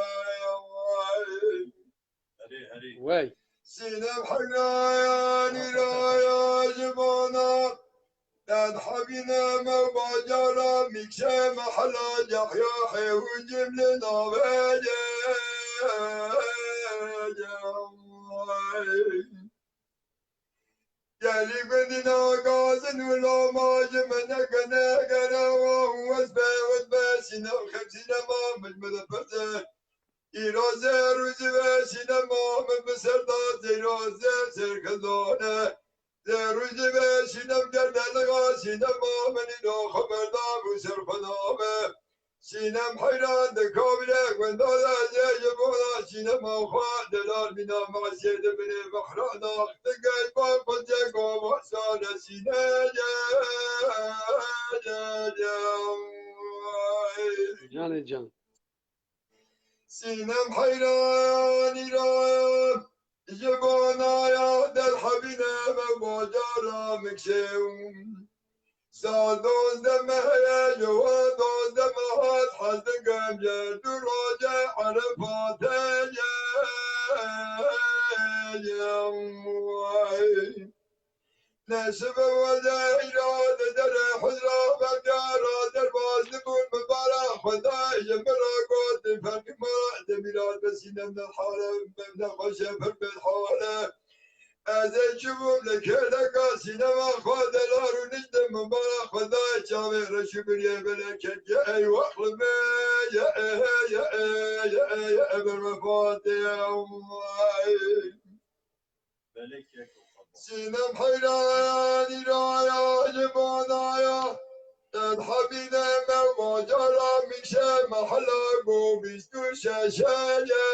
Wey. Sînem heyran îraya ji bona Dad hebîne me bacara mîkşe mehela Yahya hêwicim li navê ye. Gelî gundî nagazin û loma ji me nekene gerewa û wez be wez be sînem xem sînema min ji me de pirse. Îroze rûzî ve sînema min bi ser da zêroze serkildane. Zê rûzî ve sînem gerdeliga sînema min îro xeber da bû ser xwe name. Sînem heyran di kavile gunda de zê ji bona sînema xwe delal bîna masê di binê behra nax di gel ba qulcek ava sare sîne ye, ye, ye. Canê can. Sînem heyran îro ji bona ya derhebîne me bacara min kişê. Sal dozdeh me heye ji we dozdeh me hat hez dikim ji du roje Erefate ye. Neşibe wele îra di derê huzra vegera derbaz dibûn min bara xwedayê ji min re got, ferqî ma de mîra de sînem de hale, mem de xweşe pir bêhale. Ez ê çi bûm li kêleka sînema xwe delar û niştim min bala Xwedayê çavê reş û biriyê belekek ye ey wexlime ye ye ye ye ye ber me fatê. Sînem heyranî raya ji banaya Telhebîne me bacala Mîşe mehela go bîst û şeş ye.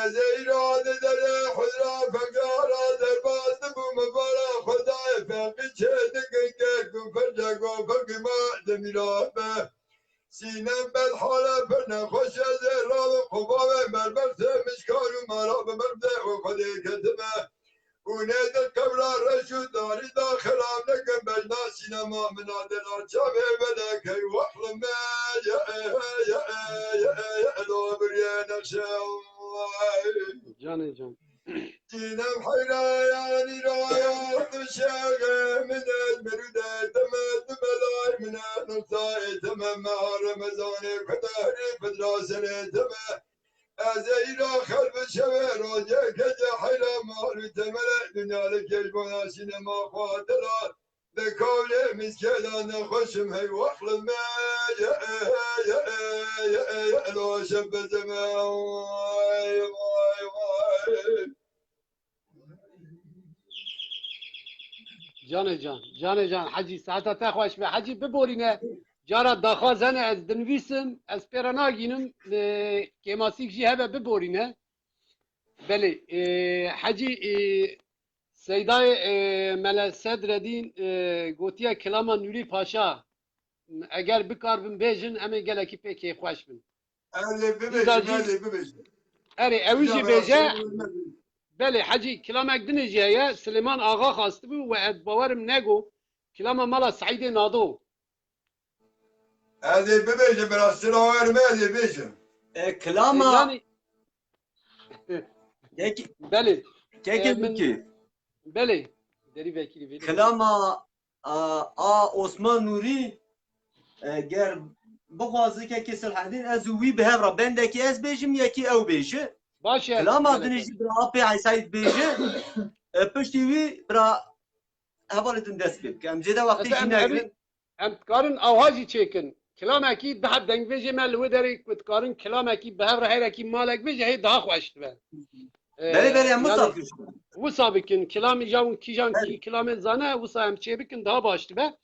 Ez ê îro di derê huzra fegara derbas dibûm, bala Xwedayê feqî çê dikin kek û ferca go feqî ma demîra be. Sînem bed hale pir nexweş e, zêra bi qubavê mermer tê mişkar û mera bi merv de û Xwedê ketime. Û nê di qebra reş û darî da xelam nekin bejna sînema min a dela çavê belekey wexlime ye ye ye ye ye lo birye nexşe. Canê can. Sînem heyrayanî raya tu şexe min e, merûdê teme tu belay min e, nusayê teme meha Remezanê ku dehrî fitra serê teme. Ez ê îra xelbi şevê rojê gece heyra mal û temele dinya li kêjbana sînema xwe dilat. Li kawlê mîskê de nexweşim hey wexlime ye ye ye ye ye lo şef bezeme. Vay vay vay. Canê can, canê can, Hecî, saeta te xweş be. Hecî, biborîne. Cara daxwaz hene, ez dinivîsim, ez pê re nagînim, e, kêmasîk jî hebe biborîne. Belê, e, Hecî, e, Seydayê, e, Mele Sedredîn, e, gotiye kilama Nûrî Paşa, eger bikaribin bêjin, em ê gelekî pê kêfxweş bin. Ez ê bibêjim, Îza jî ez ê bibêjim. Erê, ew jî Îza bêje. Belê, Hecî, kilamek dinê jî heye. Silêman Axa xastibû we ez bawerim nego. Kilama mala Seîdê Nado. Ez ê bibêjim, bira, sira wer me, ez ê bêjim. E, kilama E, yanî Kek-, Belê. Kekê E, min Bikî. Belê. Derî vekirî belê. Kilama, a, a Osman Nûrî, e, ger bixwaze kekê Silhedîn, ez û wî bi hev re bendekî ez bêjim, yekî ew bêje. Baş e, Kilama belê, dinê belê. Jî bira apê Eysayî dibêje. E, piştî wî bira hevalê din dest pê bike. Em zêde wextê Mesela jî em, em, negirin. Em dikarin awha jî çêkin. Kilamekî daha dengbêjê me li wê derê ku dikarin kilamekî bi hev re herekî malek bêje hê daha xweş dibe. Ee, Belê, belê, em wisa yani bikin. Wisa bikin. Kilam îja hûn kîjan kî kilamê zane, wisa em çê bikin daha baş dibe.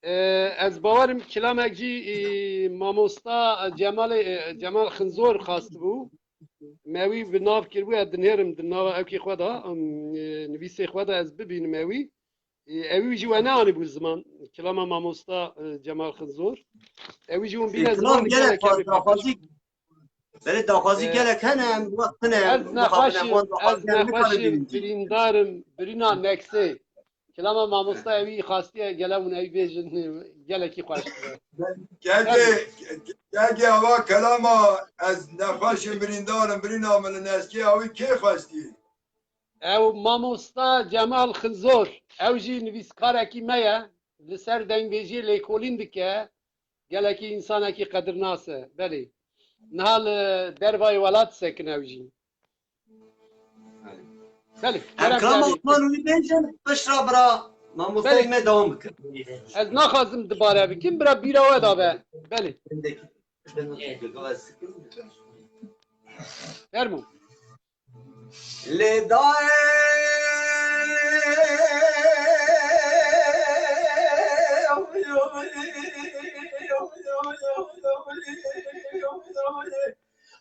Ee, ez bawerim kilamek jî, e, mamosta Cemalê, e, Cemal Xinzor xastibû. Me wî bi nav kiribû, ez dinêrim di nava ewkê xwe de, em, e, nivîsê xwe de ez bibînim ewî. E, ewî jî we neanîbû ziman. Kilama mamosta, e, Cemal Xinzor. Ewî jî hûn E, bîne kilam ziman gelek gelek fazla, daxwazî, belê daxwazî E, gelek hene, em wext tine, ez mixabin em nexweşim, wan ez daxwazî em nexweşim, bikaribînin. Birîndar im, birîna neksê. Kilama mamosta ewî xastiye gele hûn ewî bêjin, gelekî xweş dibe. Kekê, kekê ava kelama ez nexweşim, birîndar im, birîna min li neskê ewî kê xwestî? Ew mamosta Cemal Xinzor, ew jî nivîskarekî me ye, li ser dengbêjiyê lêkolîn dike, gelekî însanekî qedirnas e, belê. Niha li dervayê welat disekine ew jî. Belê, Em kerem kilama canê. Osman wî bêjin, pişt re bira mamosteyê Belê. Me dewam bikin. Ez naxwazim dibare bikim, bira bîra we dabe. Belê. Fermo. Lê dayê.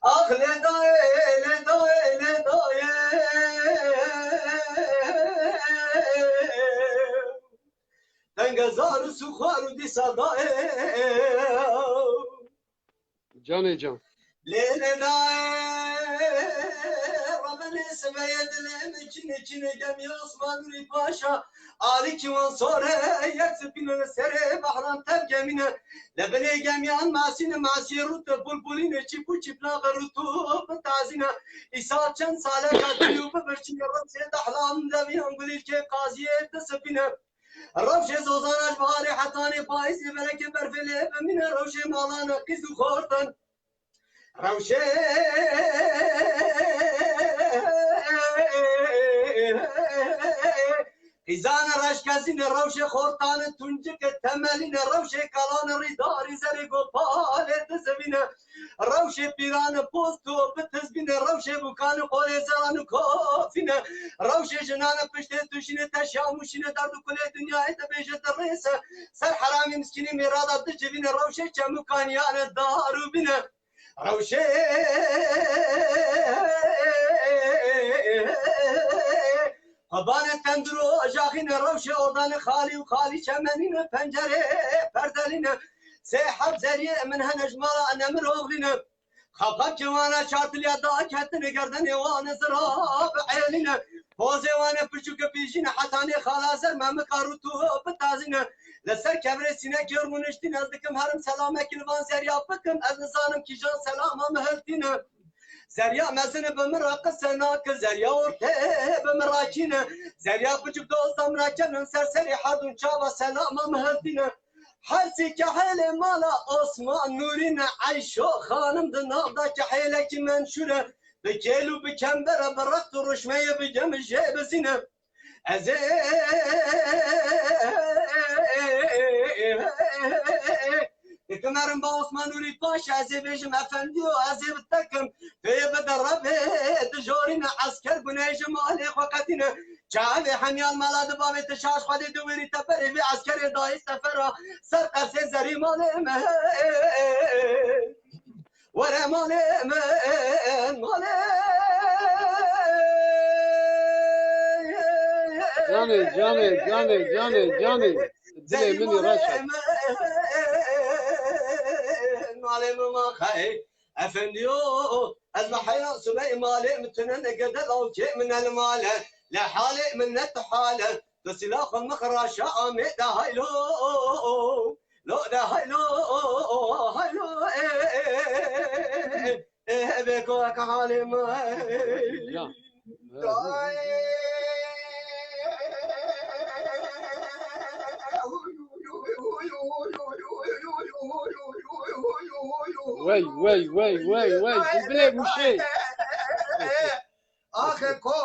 Ax lê dayê, lê dayê, lê dayê. Tenge zar û suxwar û dîsa dayê. Canê can. Lê lê dayê, remenê sibeyê dilê min çinê çinê gemî Osman Nurî Paşa. Alîkî wan sore yek sipîne li serê behran tev gemîne. Li binê gemiyan masîne masiyê rûte bulbulîne çîp û çîplaxe rûtû bitazîne. Îsal çend saleka dî û bibirçîne rewşê dehlan deviyan gulîlkê qaziyê disipîne. Rewşê zozana ji biharê hetanê payîzê belekê berfê lê bimîne rewşê malane qîz û xortin. Rewşê qîzane reşkezîne, rewşê xortane tuncike temelîne, rewşê kalane rîdarî zerê gopalê dizivîne, rewşê pîrane posto bitizbîne, rewşê bûkane qolê zeran û kofîne, rewşê jinane piştê tuşîne teşya mûşîne derd û kulê dinyayê dibêje dirêse, ser heramî miskînî mêrada dicivîne, rewşê çemûkaniyane darû bîne. Rewşê Xwebanê tendir û ajaxîne, rewşê odanê xalî û xalî çemenîne, pencerê perdelîne, sê heb zeriyê min hene ji mala Enemir oxlîne. Xapxap kewana çartiliya da ketine, gerdenê wan zira bi elîne. Pozê wan e pirçûke pîjîne, hetanê xala zer memika rû tu bitazîne. Li ser kevirê sînekê rûniştîne, ez dikim herim selamekî li van zeriya bikim, ez nizanim kîjan selama min hiltîne. Zeriya mezin bi min re qise nake, zeriya ortê bi min re çîne. Zeriya biçûk dosta min re kenin ser serê herdûn çava selama min hiltîne. Her sê kehêlê mala Osman Nûrî ne, Eyşo xanim di nav de kehêlekî menşûr e. Bi kêl û bi kembere, bi rext û ruşmeyê, bi gemijê bizîne. Ez ê dikim herim ba Osman Nûrî Paşa, ez ê bêjim efendiyo, ez ê bi tekim. Tu yê bide rebê, dijorîne esker guneyê ji malê xwe qetîne. Çavê hemiyal mala di bavê te şaş xwedê di wêrî te berê vê eskerê dayî sefera ser qersê zerî malê me. Were malê min, malê. Canê, canê, canê, canê, canê. Dilê min ê reş e. Malê min ma xey. Efendiyo, ez bi heya subey malê min tune negede lawkê min el male. Le halê min ne tu hale. Tu sila xwe mixraşa amê de haylo. Lo de haylo, haylo, e, e, e, e, e, beko ka halê min. Ya. Wey, wey, wey, wey, wey. Bilbilê muşê. Axe ko,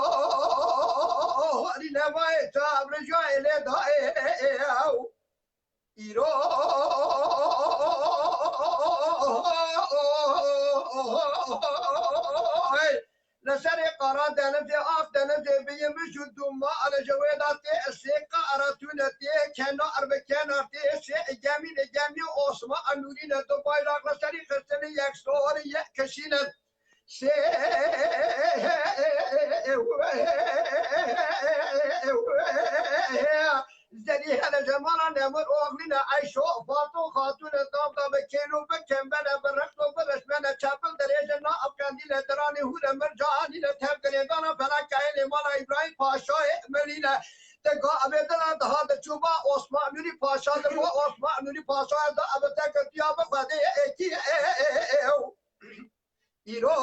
hori levayê ta, ricayê lê dayê. Îro li serê Qara Denizê, Ak Denizê biyimiş û dûma li ji wê de tê sê qara tune tê kenar bi kenar tê sê gemî li gemî Osman Nûrî li du bayraq li serî xistine yek sor yek kişîne. Zerî hele zemana Nemir oxlîne Eyşo Fato Xatûne, dam da bi kêl û bi kembere, bi rext û bi reşmene, çepil dirêje na ev qendîle diranê hûre mircanîne tev girêdana felakayê lê mala Îbrahîm Paşayê Milîne. Di gavê dila daha diçûba Osman Nûrî Paşa, di bo Osman Nûrî Paşa da ev te ketiya bi Xwedê êkî ew. Îro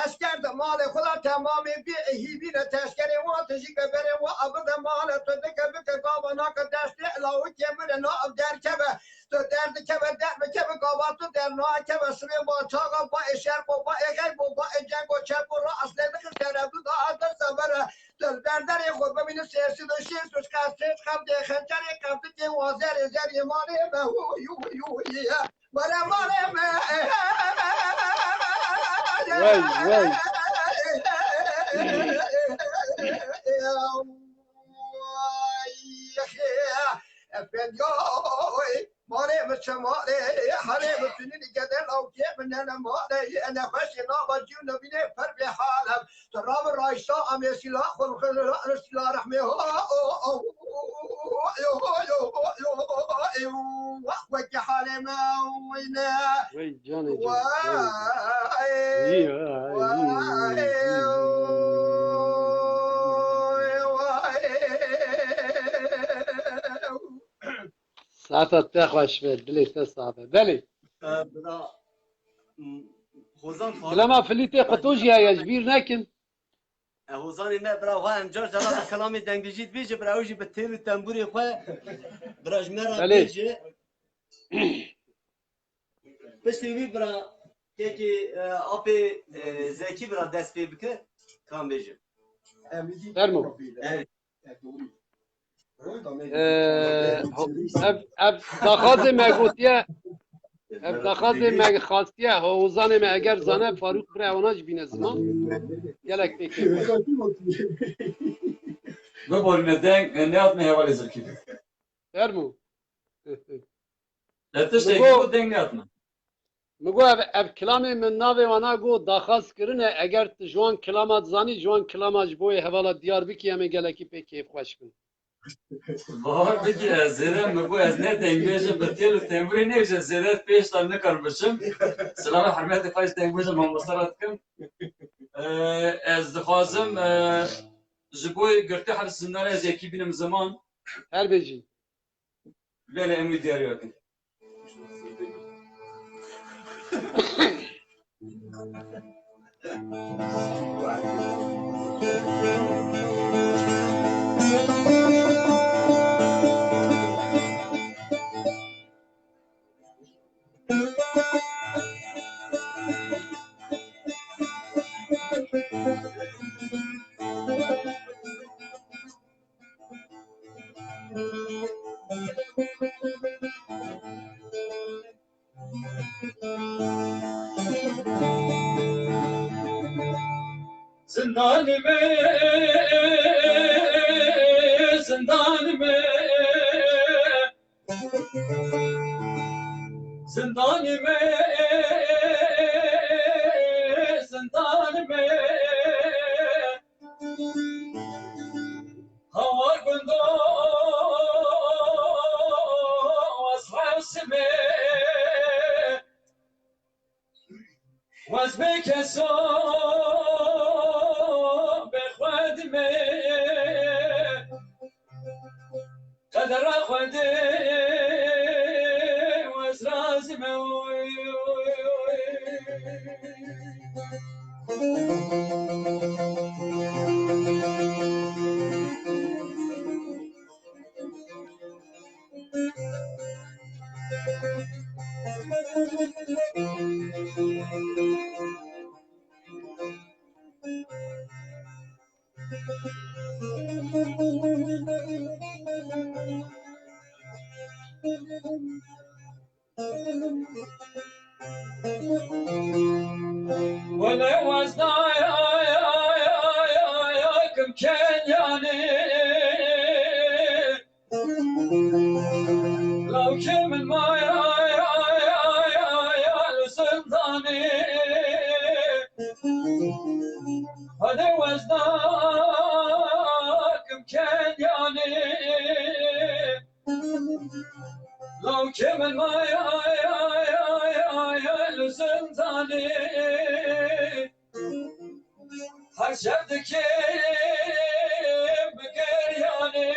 esker di malê xwe de temamê bê hîvî re teşkerê wan tijî ke berê wan abide male tu dike bike gava nake destê lawikê min re na ev derkeve. Tu derdikeve derbikeve gava tu dernakeve sibê ba çaxa ba êşer bo ba êxey bo ba êcengo çep bo ra eslê dixin teredu da ate severe. Tu li ber derê xwe bimîne sêsî de şêst û çiqas sê çiqas dê xençerê qevdikê wa zerê zerê malê me. Hûy, hûy, hûy. Were malê me. Wey, wey. Efendiyoy. Malê min çi malê, herê min tunî gede lawkê min nene malê, ene xweşê nava cî û nebînê per bê halem. Tu rabi rayşa amê sîla xwe sîla rehmê ho, wekî halê me wîne. Wey canê can. Wey. Yî, ha, yî, yî, yî, yî. Saeta te xweş be, dilê te sax be. Belê. E, bira, m, Hozan Faruk. Dilema filîtê xwe to jî heye, ji bîr nekin. E, Hozanê me, bira, xwe em car cara bi kelamê dengbêjî dibêje, bira, ew jî bi têl û tembûrê xwe, bira, ji me re Belê. Bêje. Piştî wî bira kekî, e, apê, e, Zekî bira dest pê bike, kan bêjim. Fermo. Evet. Ee, ev, ev daxazê me gotiye, ev daxazê me xastiye, Hozanê me eger zane, Farûq bira wana jî bîne ziman. Gelek pêkê. Biborîne deng, e, nehatme hevalê zirkî. Fermo. Ev tiştekî ku deng nehatme. Min got, ev, ev kilamê min navê wana got daxaz kirine, eger tu ji wan kilama dizanî, ji wan kilama ji bo yê hevala Diyarbekirê em ê gelekî pê kêfxweş bin. Bahar bikî ez zêde min got ez ne dengbêjim, bi têl û tembûrê nebêjim, zêde pêş de nikarim biçim. Silama hurmetê xwe ji dengbêjê mamoste re dikim. Ee, ez dixwazim, e, ji bo girtî her zindana ez yekî bînim ziman. Her bêjî. Belê, em wî diyariya kin. Zindanê me, zindanê me, zindanê me, zindanê me. Hawar gundo ez hewsime, wez bê keso bê xwe dime. Qedera Xwedê wez razime. Wele wez dayê, ay, ay, ay, ay, kim Kenyanê. Lawkê min maye, ay, ay, ay, ay, ay, li zindanê. Hade wez da kim Kenyanê. Lawkê min maye, ay, ay, ay, ay, ay, li zindanê. Her şev dikim bi geryanê.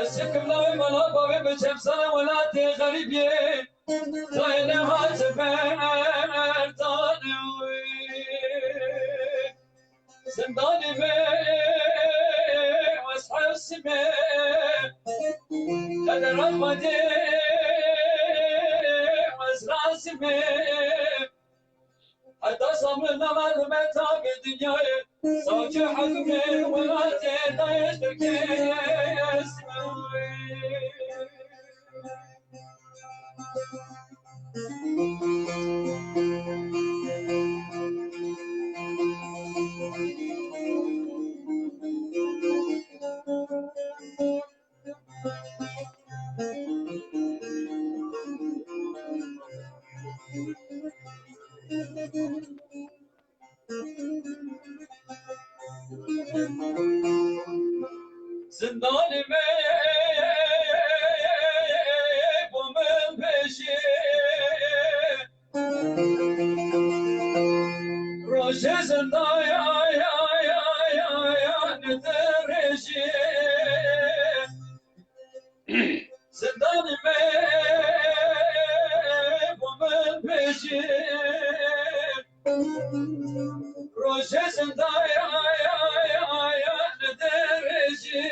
Ez çikim navê mala bavê bi çemsana welatê xerîbiyê. Dayê nehat berdanê wê. Zindanê me, wez hewsime. Qedera Xwedê, wez razime. Heta samin nava li me tavê dinyayê, savcı hakimê welatê dayê Tirkiyê. Zindanê me bo min bêjê. Rojê zindaya ya ya ya ya ne dirêjê. Zindanê me bo min bêjê. Rojê zindaya ya ya ya ne dirêjê.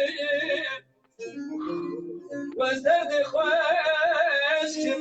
Wez derdê xwe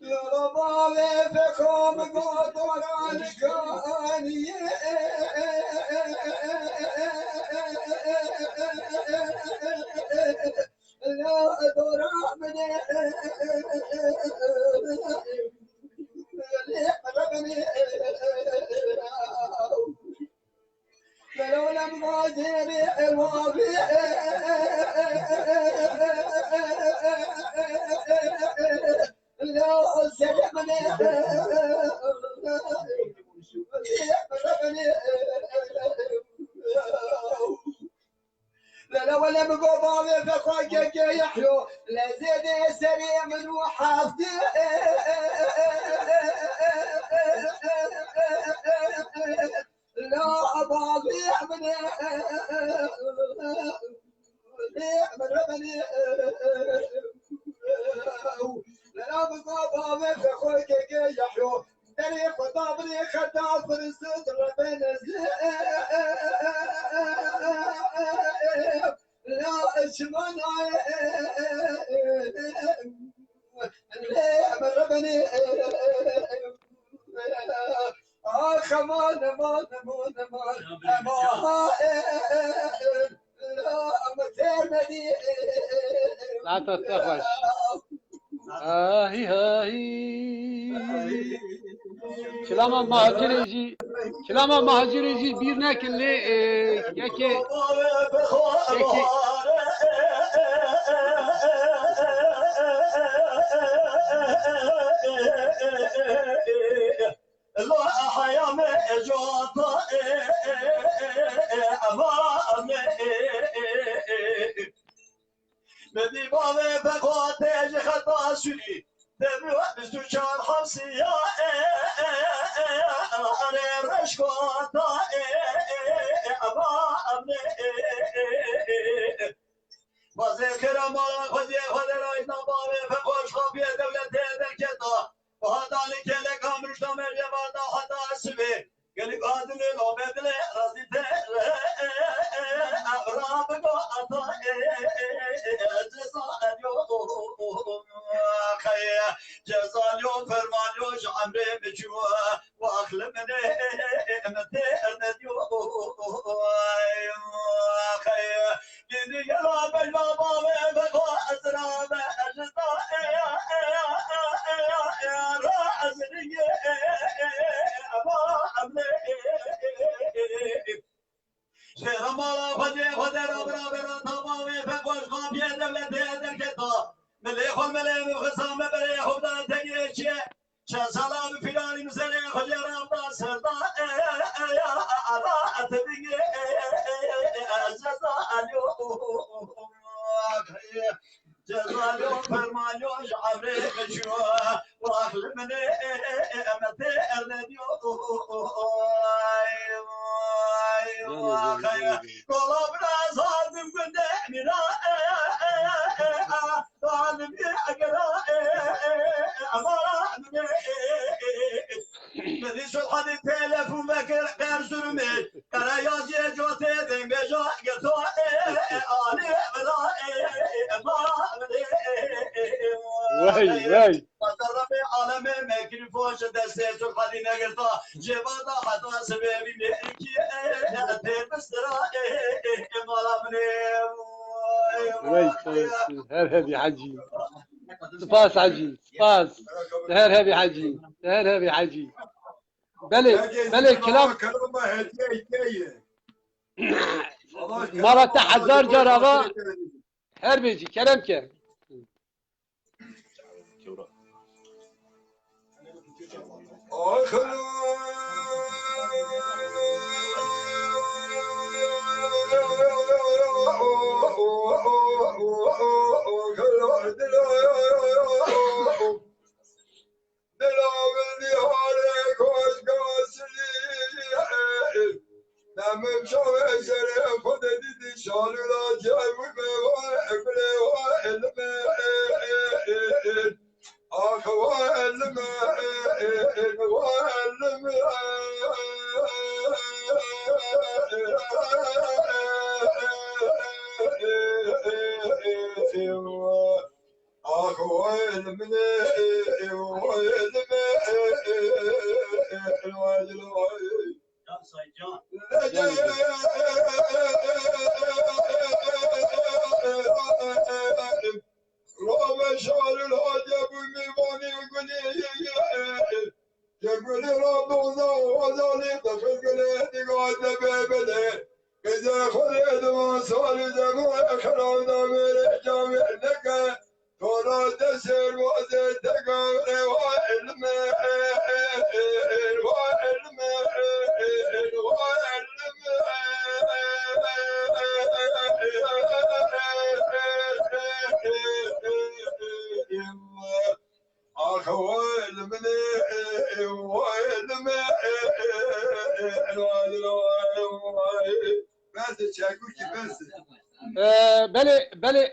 Yara bavê fexam godoran kaniye. La dora mine. Lele wele min got bavê vexwe keke Yehyo, le zêdê serê min û heftê. La bavê min e. Lê min e. Lele min got bavê vexwe keke Yehyo. Derê xwe da birê xeta firsend rebe nezê. La çima nayê. Lê min rebenê. Ax, eman, eman, eman, eman. Eman. Saeta te xweş. Ahî, ahî. Kilama Mahacirê jî, Kilama Mahacirê jî bîr nekin lê, e, yekê, yekê. Sûrî. Devra bîst û çar hewsiya, e, e, e, e, arê reşko da, e, e, e, e, ama, amne, e, e, e, e, e. Bazê xêra mala xwediyê xwedê rayna bavê fe xweş xafiye dewletê derketa. Bahadanê keleka mirşda merye vada heta sibê. Gelî gadilê lo bedilê razî te re, e, e, e, e, e, ra bigo ata, e, e, e, e, e, ceza eliyo, xeye, ceza eliyo, ferman eliyo, ji emrê min çû, wax li min e, e, e, e, min tê ernediyo, xeye, bînî gela bejna bavê min xwe ez ra me, ez da, e, e, e, e, e, e, ra ez ringê, e, e, e, e, e, ma emrê, e, e, e, e, e, e. Şêra mala xwedê, xwedê ra bira bira tava wê fe xweş xafiye dewletê derketa. Milê xwe milê min xisa me berê xwe da tegê çiye. Çend sala bi fîranî min serê xwe lê ra da serda. E, e, e, ya, a, a, ra, a, te bingê, e, e, e, e, e, e, ceza, alo. Cezalo, fermalo, ji emrê min çû, wax li min e, e, e, e, me tê ernediyo. Ay, ay, ay, ay. Gola bira zadim gundê mîna, e, e, e, e, e, zalim e, egera, e, e, e, e, ama min e, e, e, e, e. Min îsol hadî telefon vekir, Erzurumê. Kara yaziyê cotê deng bêja, girto, e, e, alî, vira, e, e, e, ma, e, e, e, e, e, Wey, e, wey. Batarabê alemê me, grîfo ji destê Sulhadî negirta. Cêva da heta sibê vî mêrikî, e, e, tê bistira, e, e, e, e, mala min e. Wey, spas. Her hebî hecî. Spas hecî, spas. Her hebî hecî. Her hebî hecî. Belê, belê, kilam. Kerema hediye hediye ye. Mala te hezar car ava. Her bêjî, kerem ke. Dilavin dîharê koşka silî. Demim çavê serê xwe de dîtî şalûla cem me wa gulê wa elime. Ax wa elime, wa elime. Ax wayl min e, wayl me, wayl wayl. Can say can. Rame şaril hace bu mîvanî gulî. Yegulî ra doza ozalî, dexil gulê diga de bebele. Qîzê xwe lê divan salî, zevû xeral da mêrê camê neke. Tora desêr wazê dega, wa ilme, wa ilme, wa ilme. Ax wayl min e, wayl me, wayl wayl. Bes e, çekûkî bes e. Ee, belê, belê,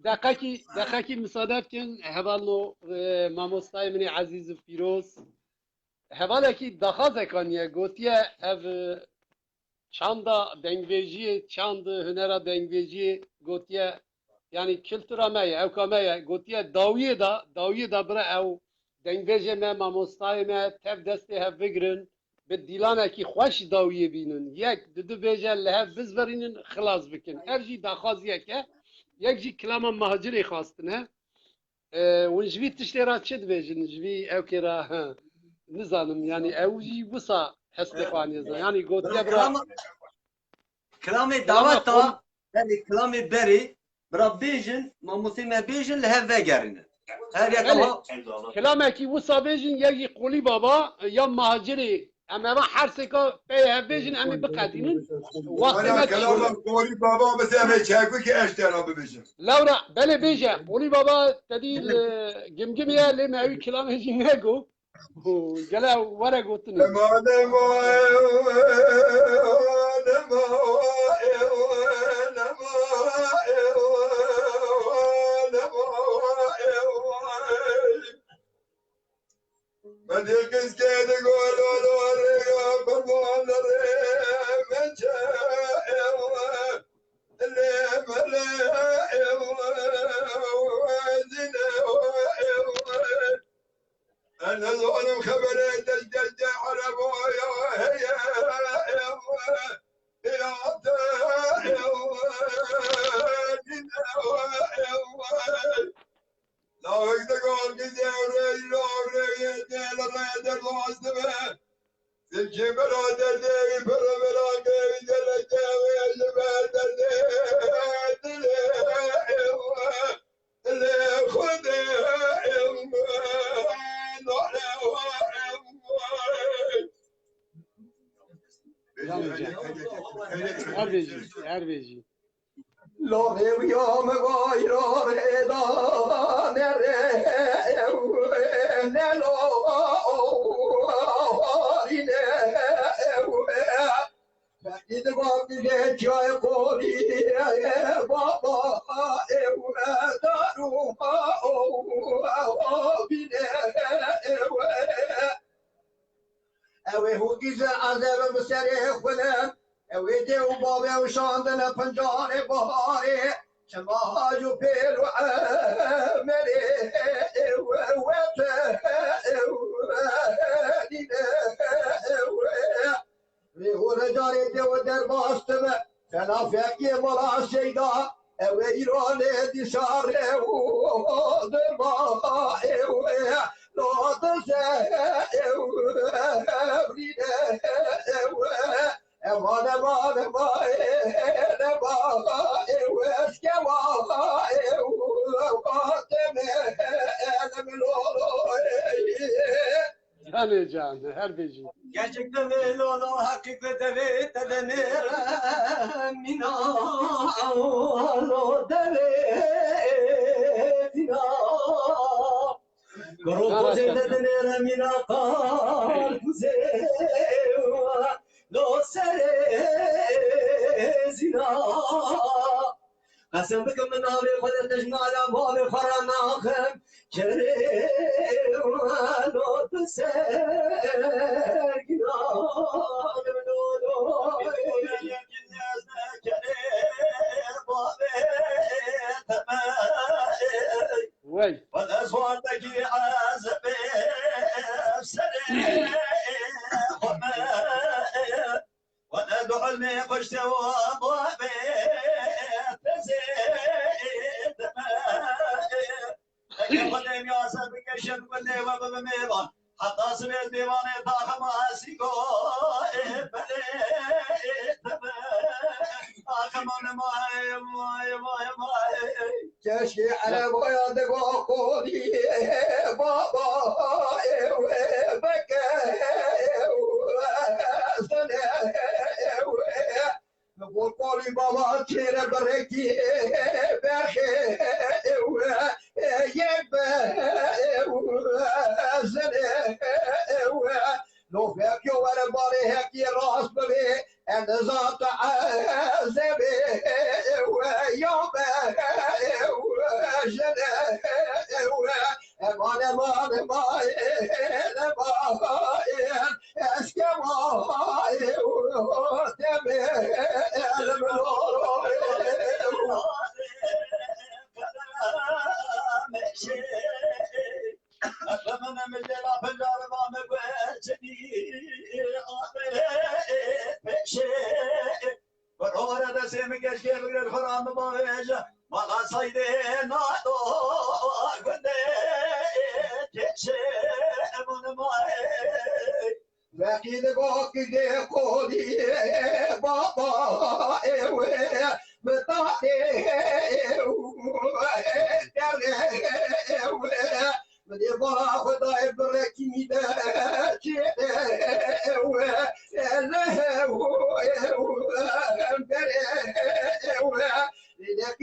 deqekî, deqekî misade bikin, hevalno, e, mamostayê min ê ezîz û pîroz. Hevalekî daxwazek aniye, gotiye ev, e, çanda dengbêjiyê, çand hunera dengbêjiyê gotiye, yanî kultura me ye, ewka me ye, gotiye dawiyê de, dawiyê de bira ew dengbêjê me, mamostayê me tev destê hev bigirin, bi dîlanekî xweş dawiyê bînin. Yek, didu bêje li hev bizverînin, xilas bikin. Ev jî daxwaziyek e. Yek jî kilama Mahcirê xwastine. E, hûn ji vî tiştê re çi dibêjin? Ji vî ewkê re, he, nizanim, yanî ew jî wisa hestê xwe aniye zan. Yanî gotiye bira, bira kilama, kilamê kilama daweta, xwe, belê kilamê berê, bira bêjin, mamostê me bêjin, li hev vegerînin. Her yek, belê, ama kilamekî wisa bêjin, yek jî Qolî Baba, ya Mahcirê Em eva her sêka pey hev bêjin, em ê biqedînin. Wextê Ana me kelama Qolî Baba, mesela em ê çekûkê eştera bibêjin. Lewra, belê bêje. Qolî Baba, te dî li Gimgimê ye, lê me ewî kilamê jî nego. Gele were gotinê. Dema, dema, dema, dema, dema, dema. Bedî qîskê digo lo lo rêya qurban rê meçe ew lê melê ew zîne ew. Ez nizanim xeberê dest destê ereboya heye ew. Heyate ew zîne ew. Lawek de gol gidê rey lo rey de la rey de loz de be. Zilki berader de bir berader de le de ve le be de de de le ev le xude ev no ev ev. Her bêjî, her bêjî. Lo rêwiya me vayra rêda nere ne lo rîne ew. Fekî di vaqtî çiyayê Qolî baba ew daru bîne ew. Ew ê hûkî ji ezebe bi serê xwe ne. Ew ê dê û bavê ew şandine pincanê biharê. Çima hac û pêl û emelê ew wete ew nîne ew. Rê û recarê dê û derbas dibe. Xelafekê mala Şeyda. Ew ê îro lê dîşa rê û dirba ew ê lo dize ew rîne ew. Eman, eman, eman, eman, ew eskewa ew deme elem lo lo. Canê can, her bêjî. Gerçekten de lolo, hakikaten de de nêre mina lo dere mina. Goro koze de de nêre mina kar kuze lo sere zina. Qesem bikim min navê xwe de tijnaya bavê xwe re naxim. Kerê wano tu ser ginan. Wey. Wele zordekî ezebê serê xwe me. Wele du ilmê piştê û babê tezê deme. Eke Xwedê miyaze bikeşin gundê we bibe mêvan. Heta sibê dêvanê taxima esîgo ê belê deme. Taxima nemaye, maye, maye, maye. Keşkê erebaya digo Qolî baba ew beke ew zine ew. Qolî baba çêre birekî berxê ew yek be ew zine ew. Lo fevkiyo were barê hekî rast bibê. Em dizan tu ezebê ew ya me ew jine ew. Eman, eman, eman, eman, eske ma ew demê elmlo. Rore destê min keşkê bigre, xwe ra min bavêje. Mala Seydê nado gundê keçê min mayê. Vekî li bakî dê Qolî baba ew bi tanê ew dernê ew. Min ê bara xwe dayê birekî mî de çê ew.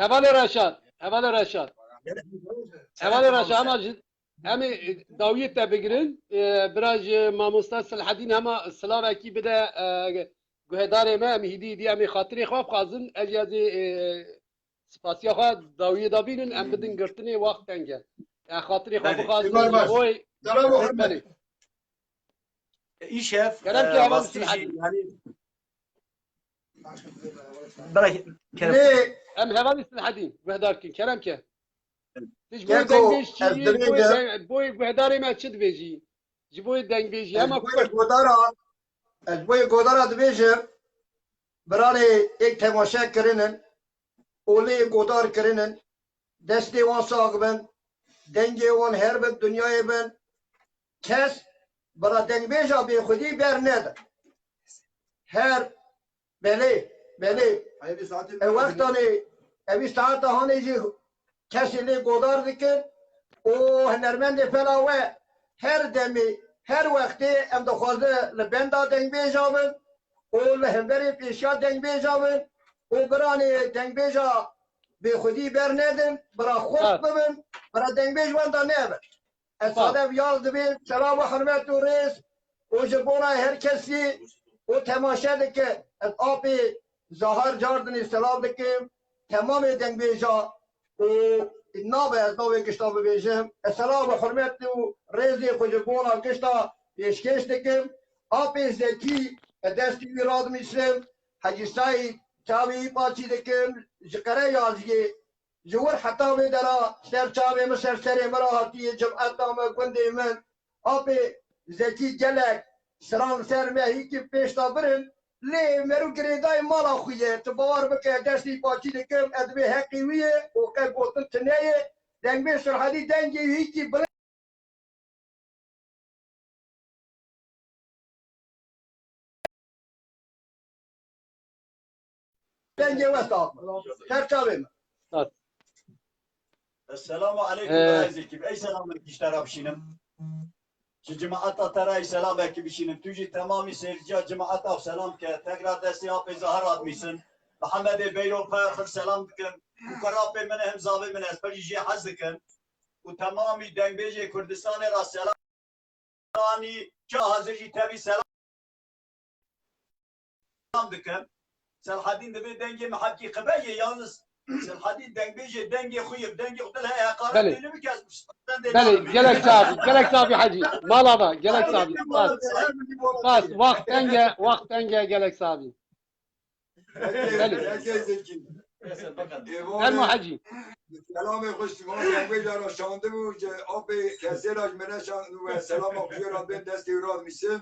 Hevalê Reşat, hevalê Reşat. Hevalê Reşat, hema ji, em ê dawiyê te bigirin. E, bira ji mamosta Silhedîn hema silavekî bide, e, guhêdarê me, em hîdî hîdî em ê xatirê xwe bixwazin. Ez jî ez ê, e, spasiya xwe dawiyê de bînin, em bidin girtinê, wext teng e. E, xatirê xwe bixwazin, ji bo, belê. Îşev, kerem ki, e, heval Silhedîn. Bira kerem. Lê em hevalî Silhedîn guhdar kin, kerem ke. Tu ji bo dengbêj çi yî, bo yê guhdarê me çi dibêjî? Ji bo dengbêjî, hema ku godara, ez ji bo godara dibêjim, biranê êk temaşe kirinin, olê godar kirinin, destê wan sax bin, dengê wan her bin, dinyayê bin, kes bira dengbêja bêxwedî bernede. Her Belê, belê. Ev wextanê, evî saeta hanê jî kesê lê godar dikin û hunermendê pela we her demê, her wextê em dixwazin li benda dengbêja bin û li hemberê pêşiya dengbêja bin û biranê dengbêja bêxwedî bernedin, bira xurt bibin, bira dengbêj wenda nebin. Ez sade ev yaz dibêm, selam û hurmet û rêz û ji bona her kesî û temaşe dike. Ez apê Zahar Cardinê selam dikim. Temamê dengbêja û nabe ez navê gişta bibêjim. Ez selam û hurmet û rêzê xwe ji bona gişta pêşkêş dikim. Apê Zekî, ez destî wî radimîsim. Hecî Seîd, çavê wî paçî dikim. Ji Qereyaziyê ji wir heta vê dera ser çavê min, ser serê min re hatiye, cimeta min, gundê min. Apê Zekî, gelek siran ser me hîkî pêş de birin, lê merû girêdayê mala xwe ye. Tu bawer bike, destî paçî dikim, ez vê heqî wî ye û qe gotin tune ye. Dengbêj Silhedî dengê wî hîkî bilind. Dengê we sax be. Ser çavê me. Stat. Esselamu aleyküm, Ee, birayê Zekî. Ey selamekî ji te re bişînim. Ji cemaeta te re ey selamekî bişînim. Tu jî temamî seyirciya cemaeta xwe selam ke. Tekrar destê apê Zahar admîsin. Mihemedê Beyro xwe xir selam dikim. Û kurapê min e, him zavê min e, ez pir jî jê hez dikim. Û temamî dengbêjê Kurdistanê re selam. Anî, ka hazir jî tevî selam dikim. Selhadîn divê dengê min hepkî qibe ye, yalnız Selhadîn dengbêjê dengê xwe ye, dengê xwe dil heye, heqaret Belê. Têlê bike, ez Belê, gelek savî, gelek savî Hecî. Mala da, gelek savî. Spas. Spas, wext tenge, wext tenge, gelek savî. Belê. Fermo Hecî. Selamê xweş, sima dengê jara şandibû, ji apê kesê re ji min re şand û selama xwe jê re bên destê wî re dimîsim.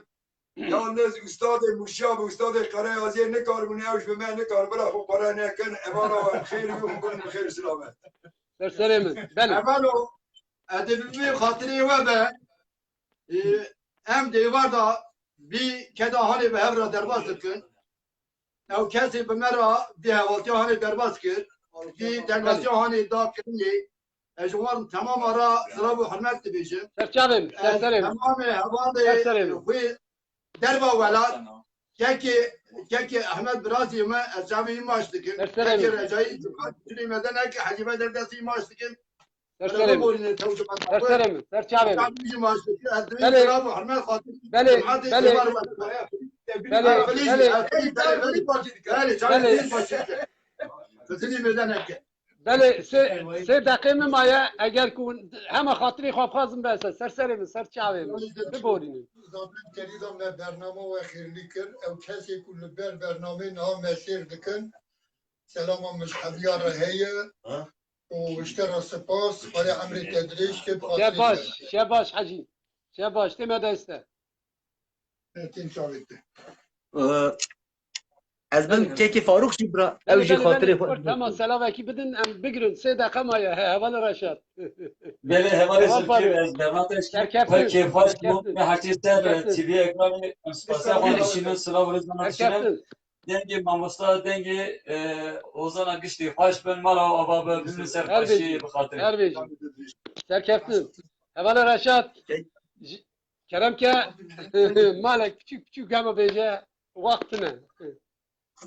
Yalnız ustadê Muşya ve ustadê Karayaziyê nikaribûn ew ji bi me nikar bira xwe pare nekin. Evana we xêr û hûn bin bi xêr û silamet. Ser serê min. Belê. Evano, ez ê bi vê xatirê we be, e, em dêvar da vî keda hanê bi hev re derbas dikin. Ew kesê bi me re vî hevaltiya hanê derbas kir. Vî derbasiya hanê da kirinê. Ez ji wan temama re silav û hurmet dibêjim. Ser çavê min, ser serê min. Temamê hevalê xwe derva welat, kekê, kekê Ehmed birazî me, ez çavê wî maç dikim. Kekê Recayî, Cumhurî Medenekê, Hecî Bedr destî maç dikim. Ser serê min. Ser serê min. Ser çavê min. Belê. Belê. Belê. Belê. Belê. Belê, sê, sê deqê min maye, eger ku hema xatirê xwe bixwazim bes e, ser serê min, ser çavê min. Biborînin. Zaten kerî de me bernama we xêrlî kir, ew kesê ku li ber bernameyê niha me sêr dikin, selama min ji heviya re heye. Ha? û ji te re spas, Xwedê emrê te dirêj ke, bi xatirê te. Şebaş, şebaş Hecî. Şebaş, tê me dest e. Têm çavê te. Ee, ez bin kekê Farûq jî bira, ew jî xatirê xwe. Belê, belê, belê. Tamam, selavekî bidin, em bigirin. Sê deqe maye, he, hevalê Reşat. Belê, hevalê Zilkî, ez berna te ji kêfxweş bûm. Me heçê ser T V ekranê, em spasiya xwe dişînin, silav û rêzan dişînin. Dengê mamosta, dengê, e, Ozana giştî xweş bin, mala ava be, bin min ser xweşî bi xatirê. Her bêjin. Serkeftin. Hevala Reşat. Kerem ke malek piçûk piçûk hema bêje, wext tune.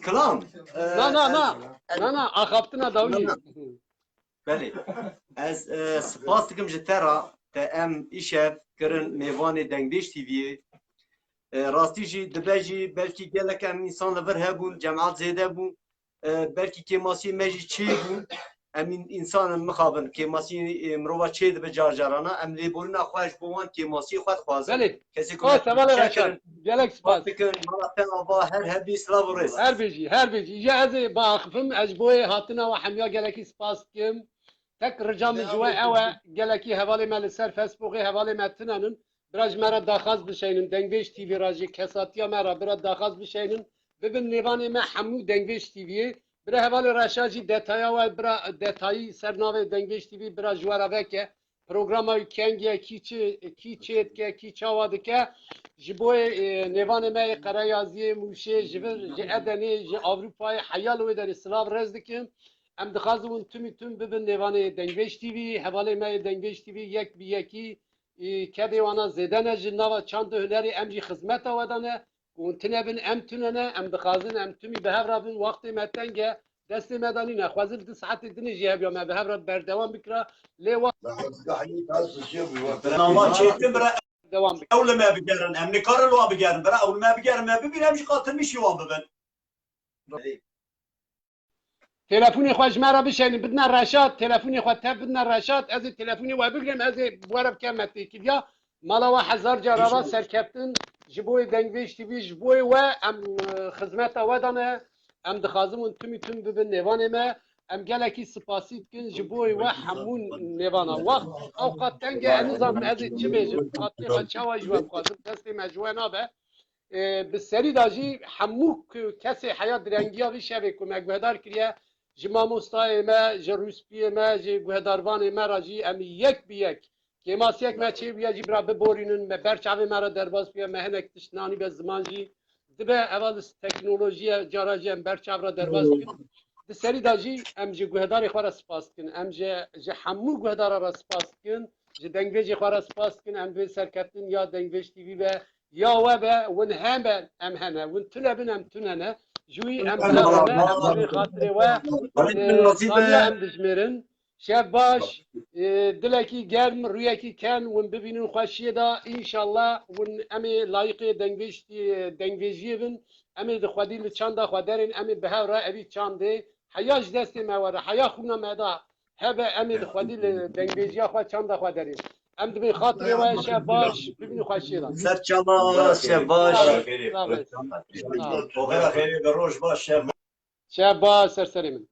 Kilam. Na, na, na. Na, na, axaftina dawî. Belê. Ez e, spas dikim ji te re, te em îşev kirin mêvanê Dengbêj T V'yê. E, rastî jî dibe jî belkî gelek em însan li vir hebûn, cemaat zêde bû. E, belkî kêmasiyê me jî çê bûn. Em în- însan in mixabin. Kêmasiyê e, mirova çê dibe car carana. Em lêborîna xwe ji bo wan kêmasiyê xwe dixwazin. Belê. Kesê ku Spas, me hevalê çê Reşad. kirin, Gelek spas spas. dikin, mala te ava, her hebî, silav û rêz. Her bijî, her bijî. Îja ez ê biaxifim, ez ji bo yê hatina we hemiya gelekî spas dikim. Tek rica min ji we ew e, gelekî hevalê me li ser Facebookê hevalê me tune nin. Bira ji me re daxwaz bişeynin, Dengbêj T V re jî kesatiya me re bira daxwaz bişeynin. Bibin nêvanê me hemû Dengbêj T V'yê. Bira hevalê Reşa jî detaya we bira detayî ser navê Dengbêj T V bira ji we re veke. Programa wî keng e, kî çi, kî çê dike, kî çawa dike. Ji bo yê, e, nêvanê me yê Qereyaziyê, Mûşê, ji vir, ji Edenê, ji Ewropayê, heya li wê derê silav rêz dikim. Em dixwazin hûn timî tim bibin nêvanê Dengbêj T V, hevalê me yê Dengbêj T V yek bi yekî, e, kedê wana zêde ne ji nava çand û hunerê em jî xizmeta we de ne. Hûn tune bin, em tune ne, em dixwazin, em timî bi hev re bin, wextê me teng e, destê me de nîne. Xwezin du saetê dinê jî hebiya me bi hev re berdewam bikira, lê wa Bernama çêtin bira dewam bikira. Ew li me bigerin, em nikarin li wan bigerin, bira ew li me bigerin, me bibîn, em jî qatilmîşî wan bibin. Telefonê xwe ji me re bişênin, bidine Reşat, telefonê xwe tev bidine Reşat, ez ê telefonê we bigirêm, ez ê bi we re bikem me têkiliya. Mala we hezar cara va serkeftin, ji bo yê Dengbêj T V, ji bo yê we em, e, xizmeta we de ne, em dixwazin hûn timî tim bibin nêvanê me, em gelekî spasî dikin, ji bo yê we hemû nêvana. Wext ew qat teng e, ez nizanim ez ê çi bêjim, xatirê xwe çawa ji we bixwazim, destê me ji we nabe. E, bi serî de jî hemû ku kesê heya direngiya vî şevê ku me guhdar kiriye, ji mamostayê me, ji rûspiyê me, ji guhdarvanê me re jî em yek bi yek kêmasiyek me çêbûye jî bira biborînin, me ber çavê me re derbas bûye, me hinek tişt nanî be ziman jî dibe, eva li teknolojiye cara jî em ber çav re derbas bikin. Di serî de jî em ji guhdarê xwe re spas dikin, em ji, ji hemû guhdara re spas dikin, ji dengbêjê xwe re spas dikin, em divê serkeftin ya Dengbêj T V be, ya we be, win hebe em hene, win tune bin em tune ne. Ji wî em tune ne, em divê xatirê we, e, sabiya em dijmêrin. Şev baş, e, dilekî germ, rûyekî ken, win bibînin xweşiyê de, înşallah win em ê layiqê dengbêj-, e, dengbêjiyê bin, em ê di xwedî li çanda xwe derên, em ê bi hev re evî çandê, heya ji destê me were, heya xwîna me de hebe, em ê di xwedî li dengbêjiya xwe çanda xwe derên. Em dibên xatirê we, şev baş, bibînin xweşiyê de. Ser çava, şev baş. Sağ ol, sağ ol. Oxira xêrê be, roj baş, şev. Şev baş, ser serê min.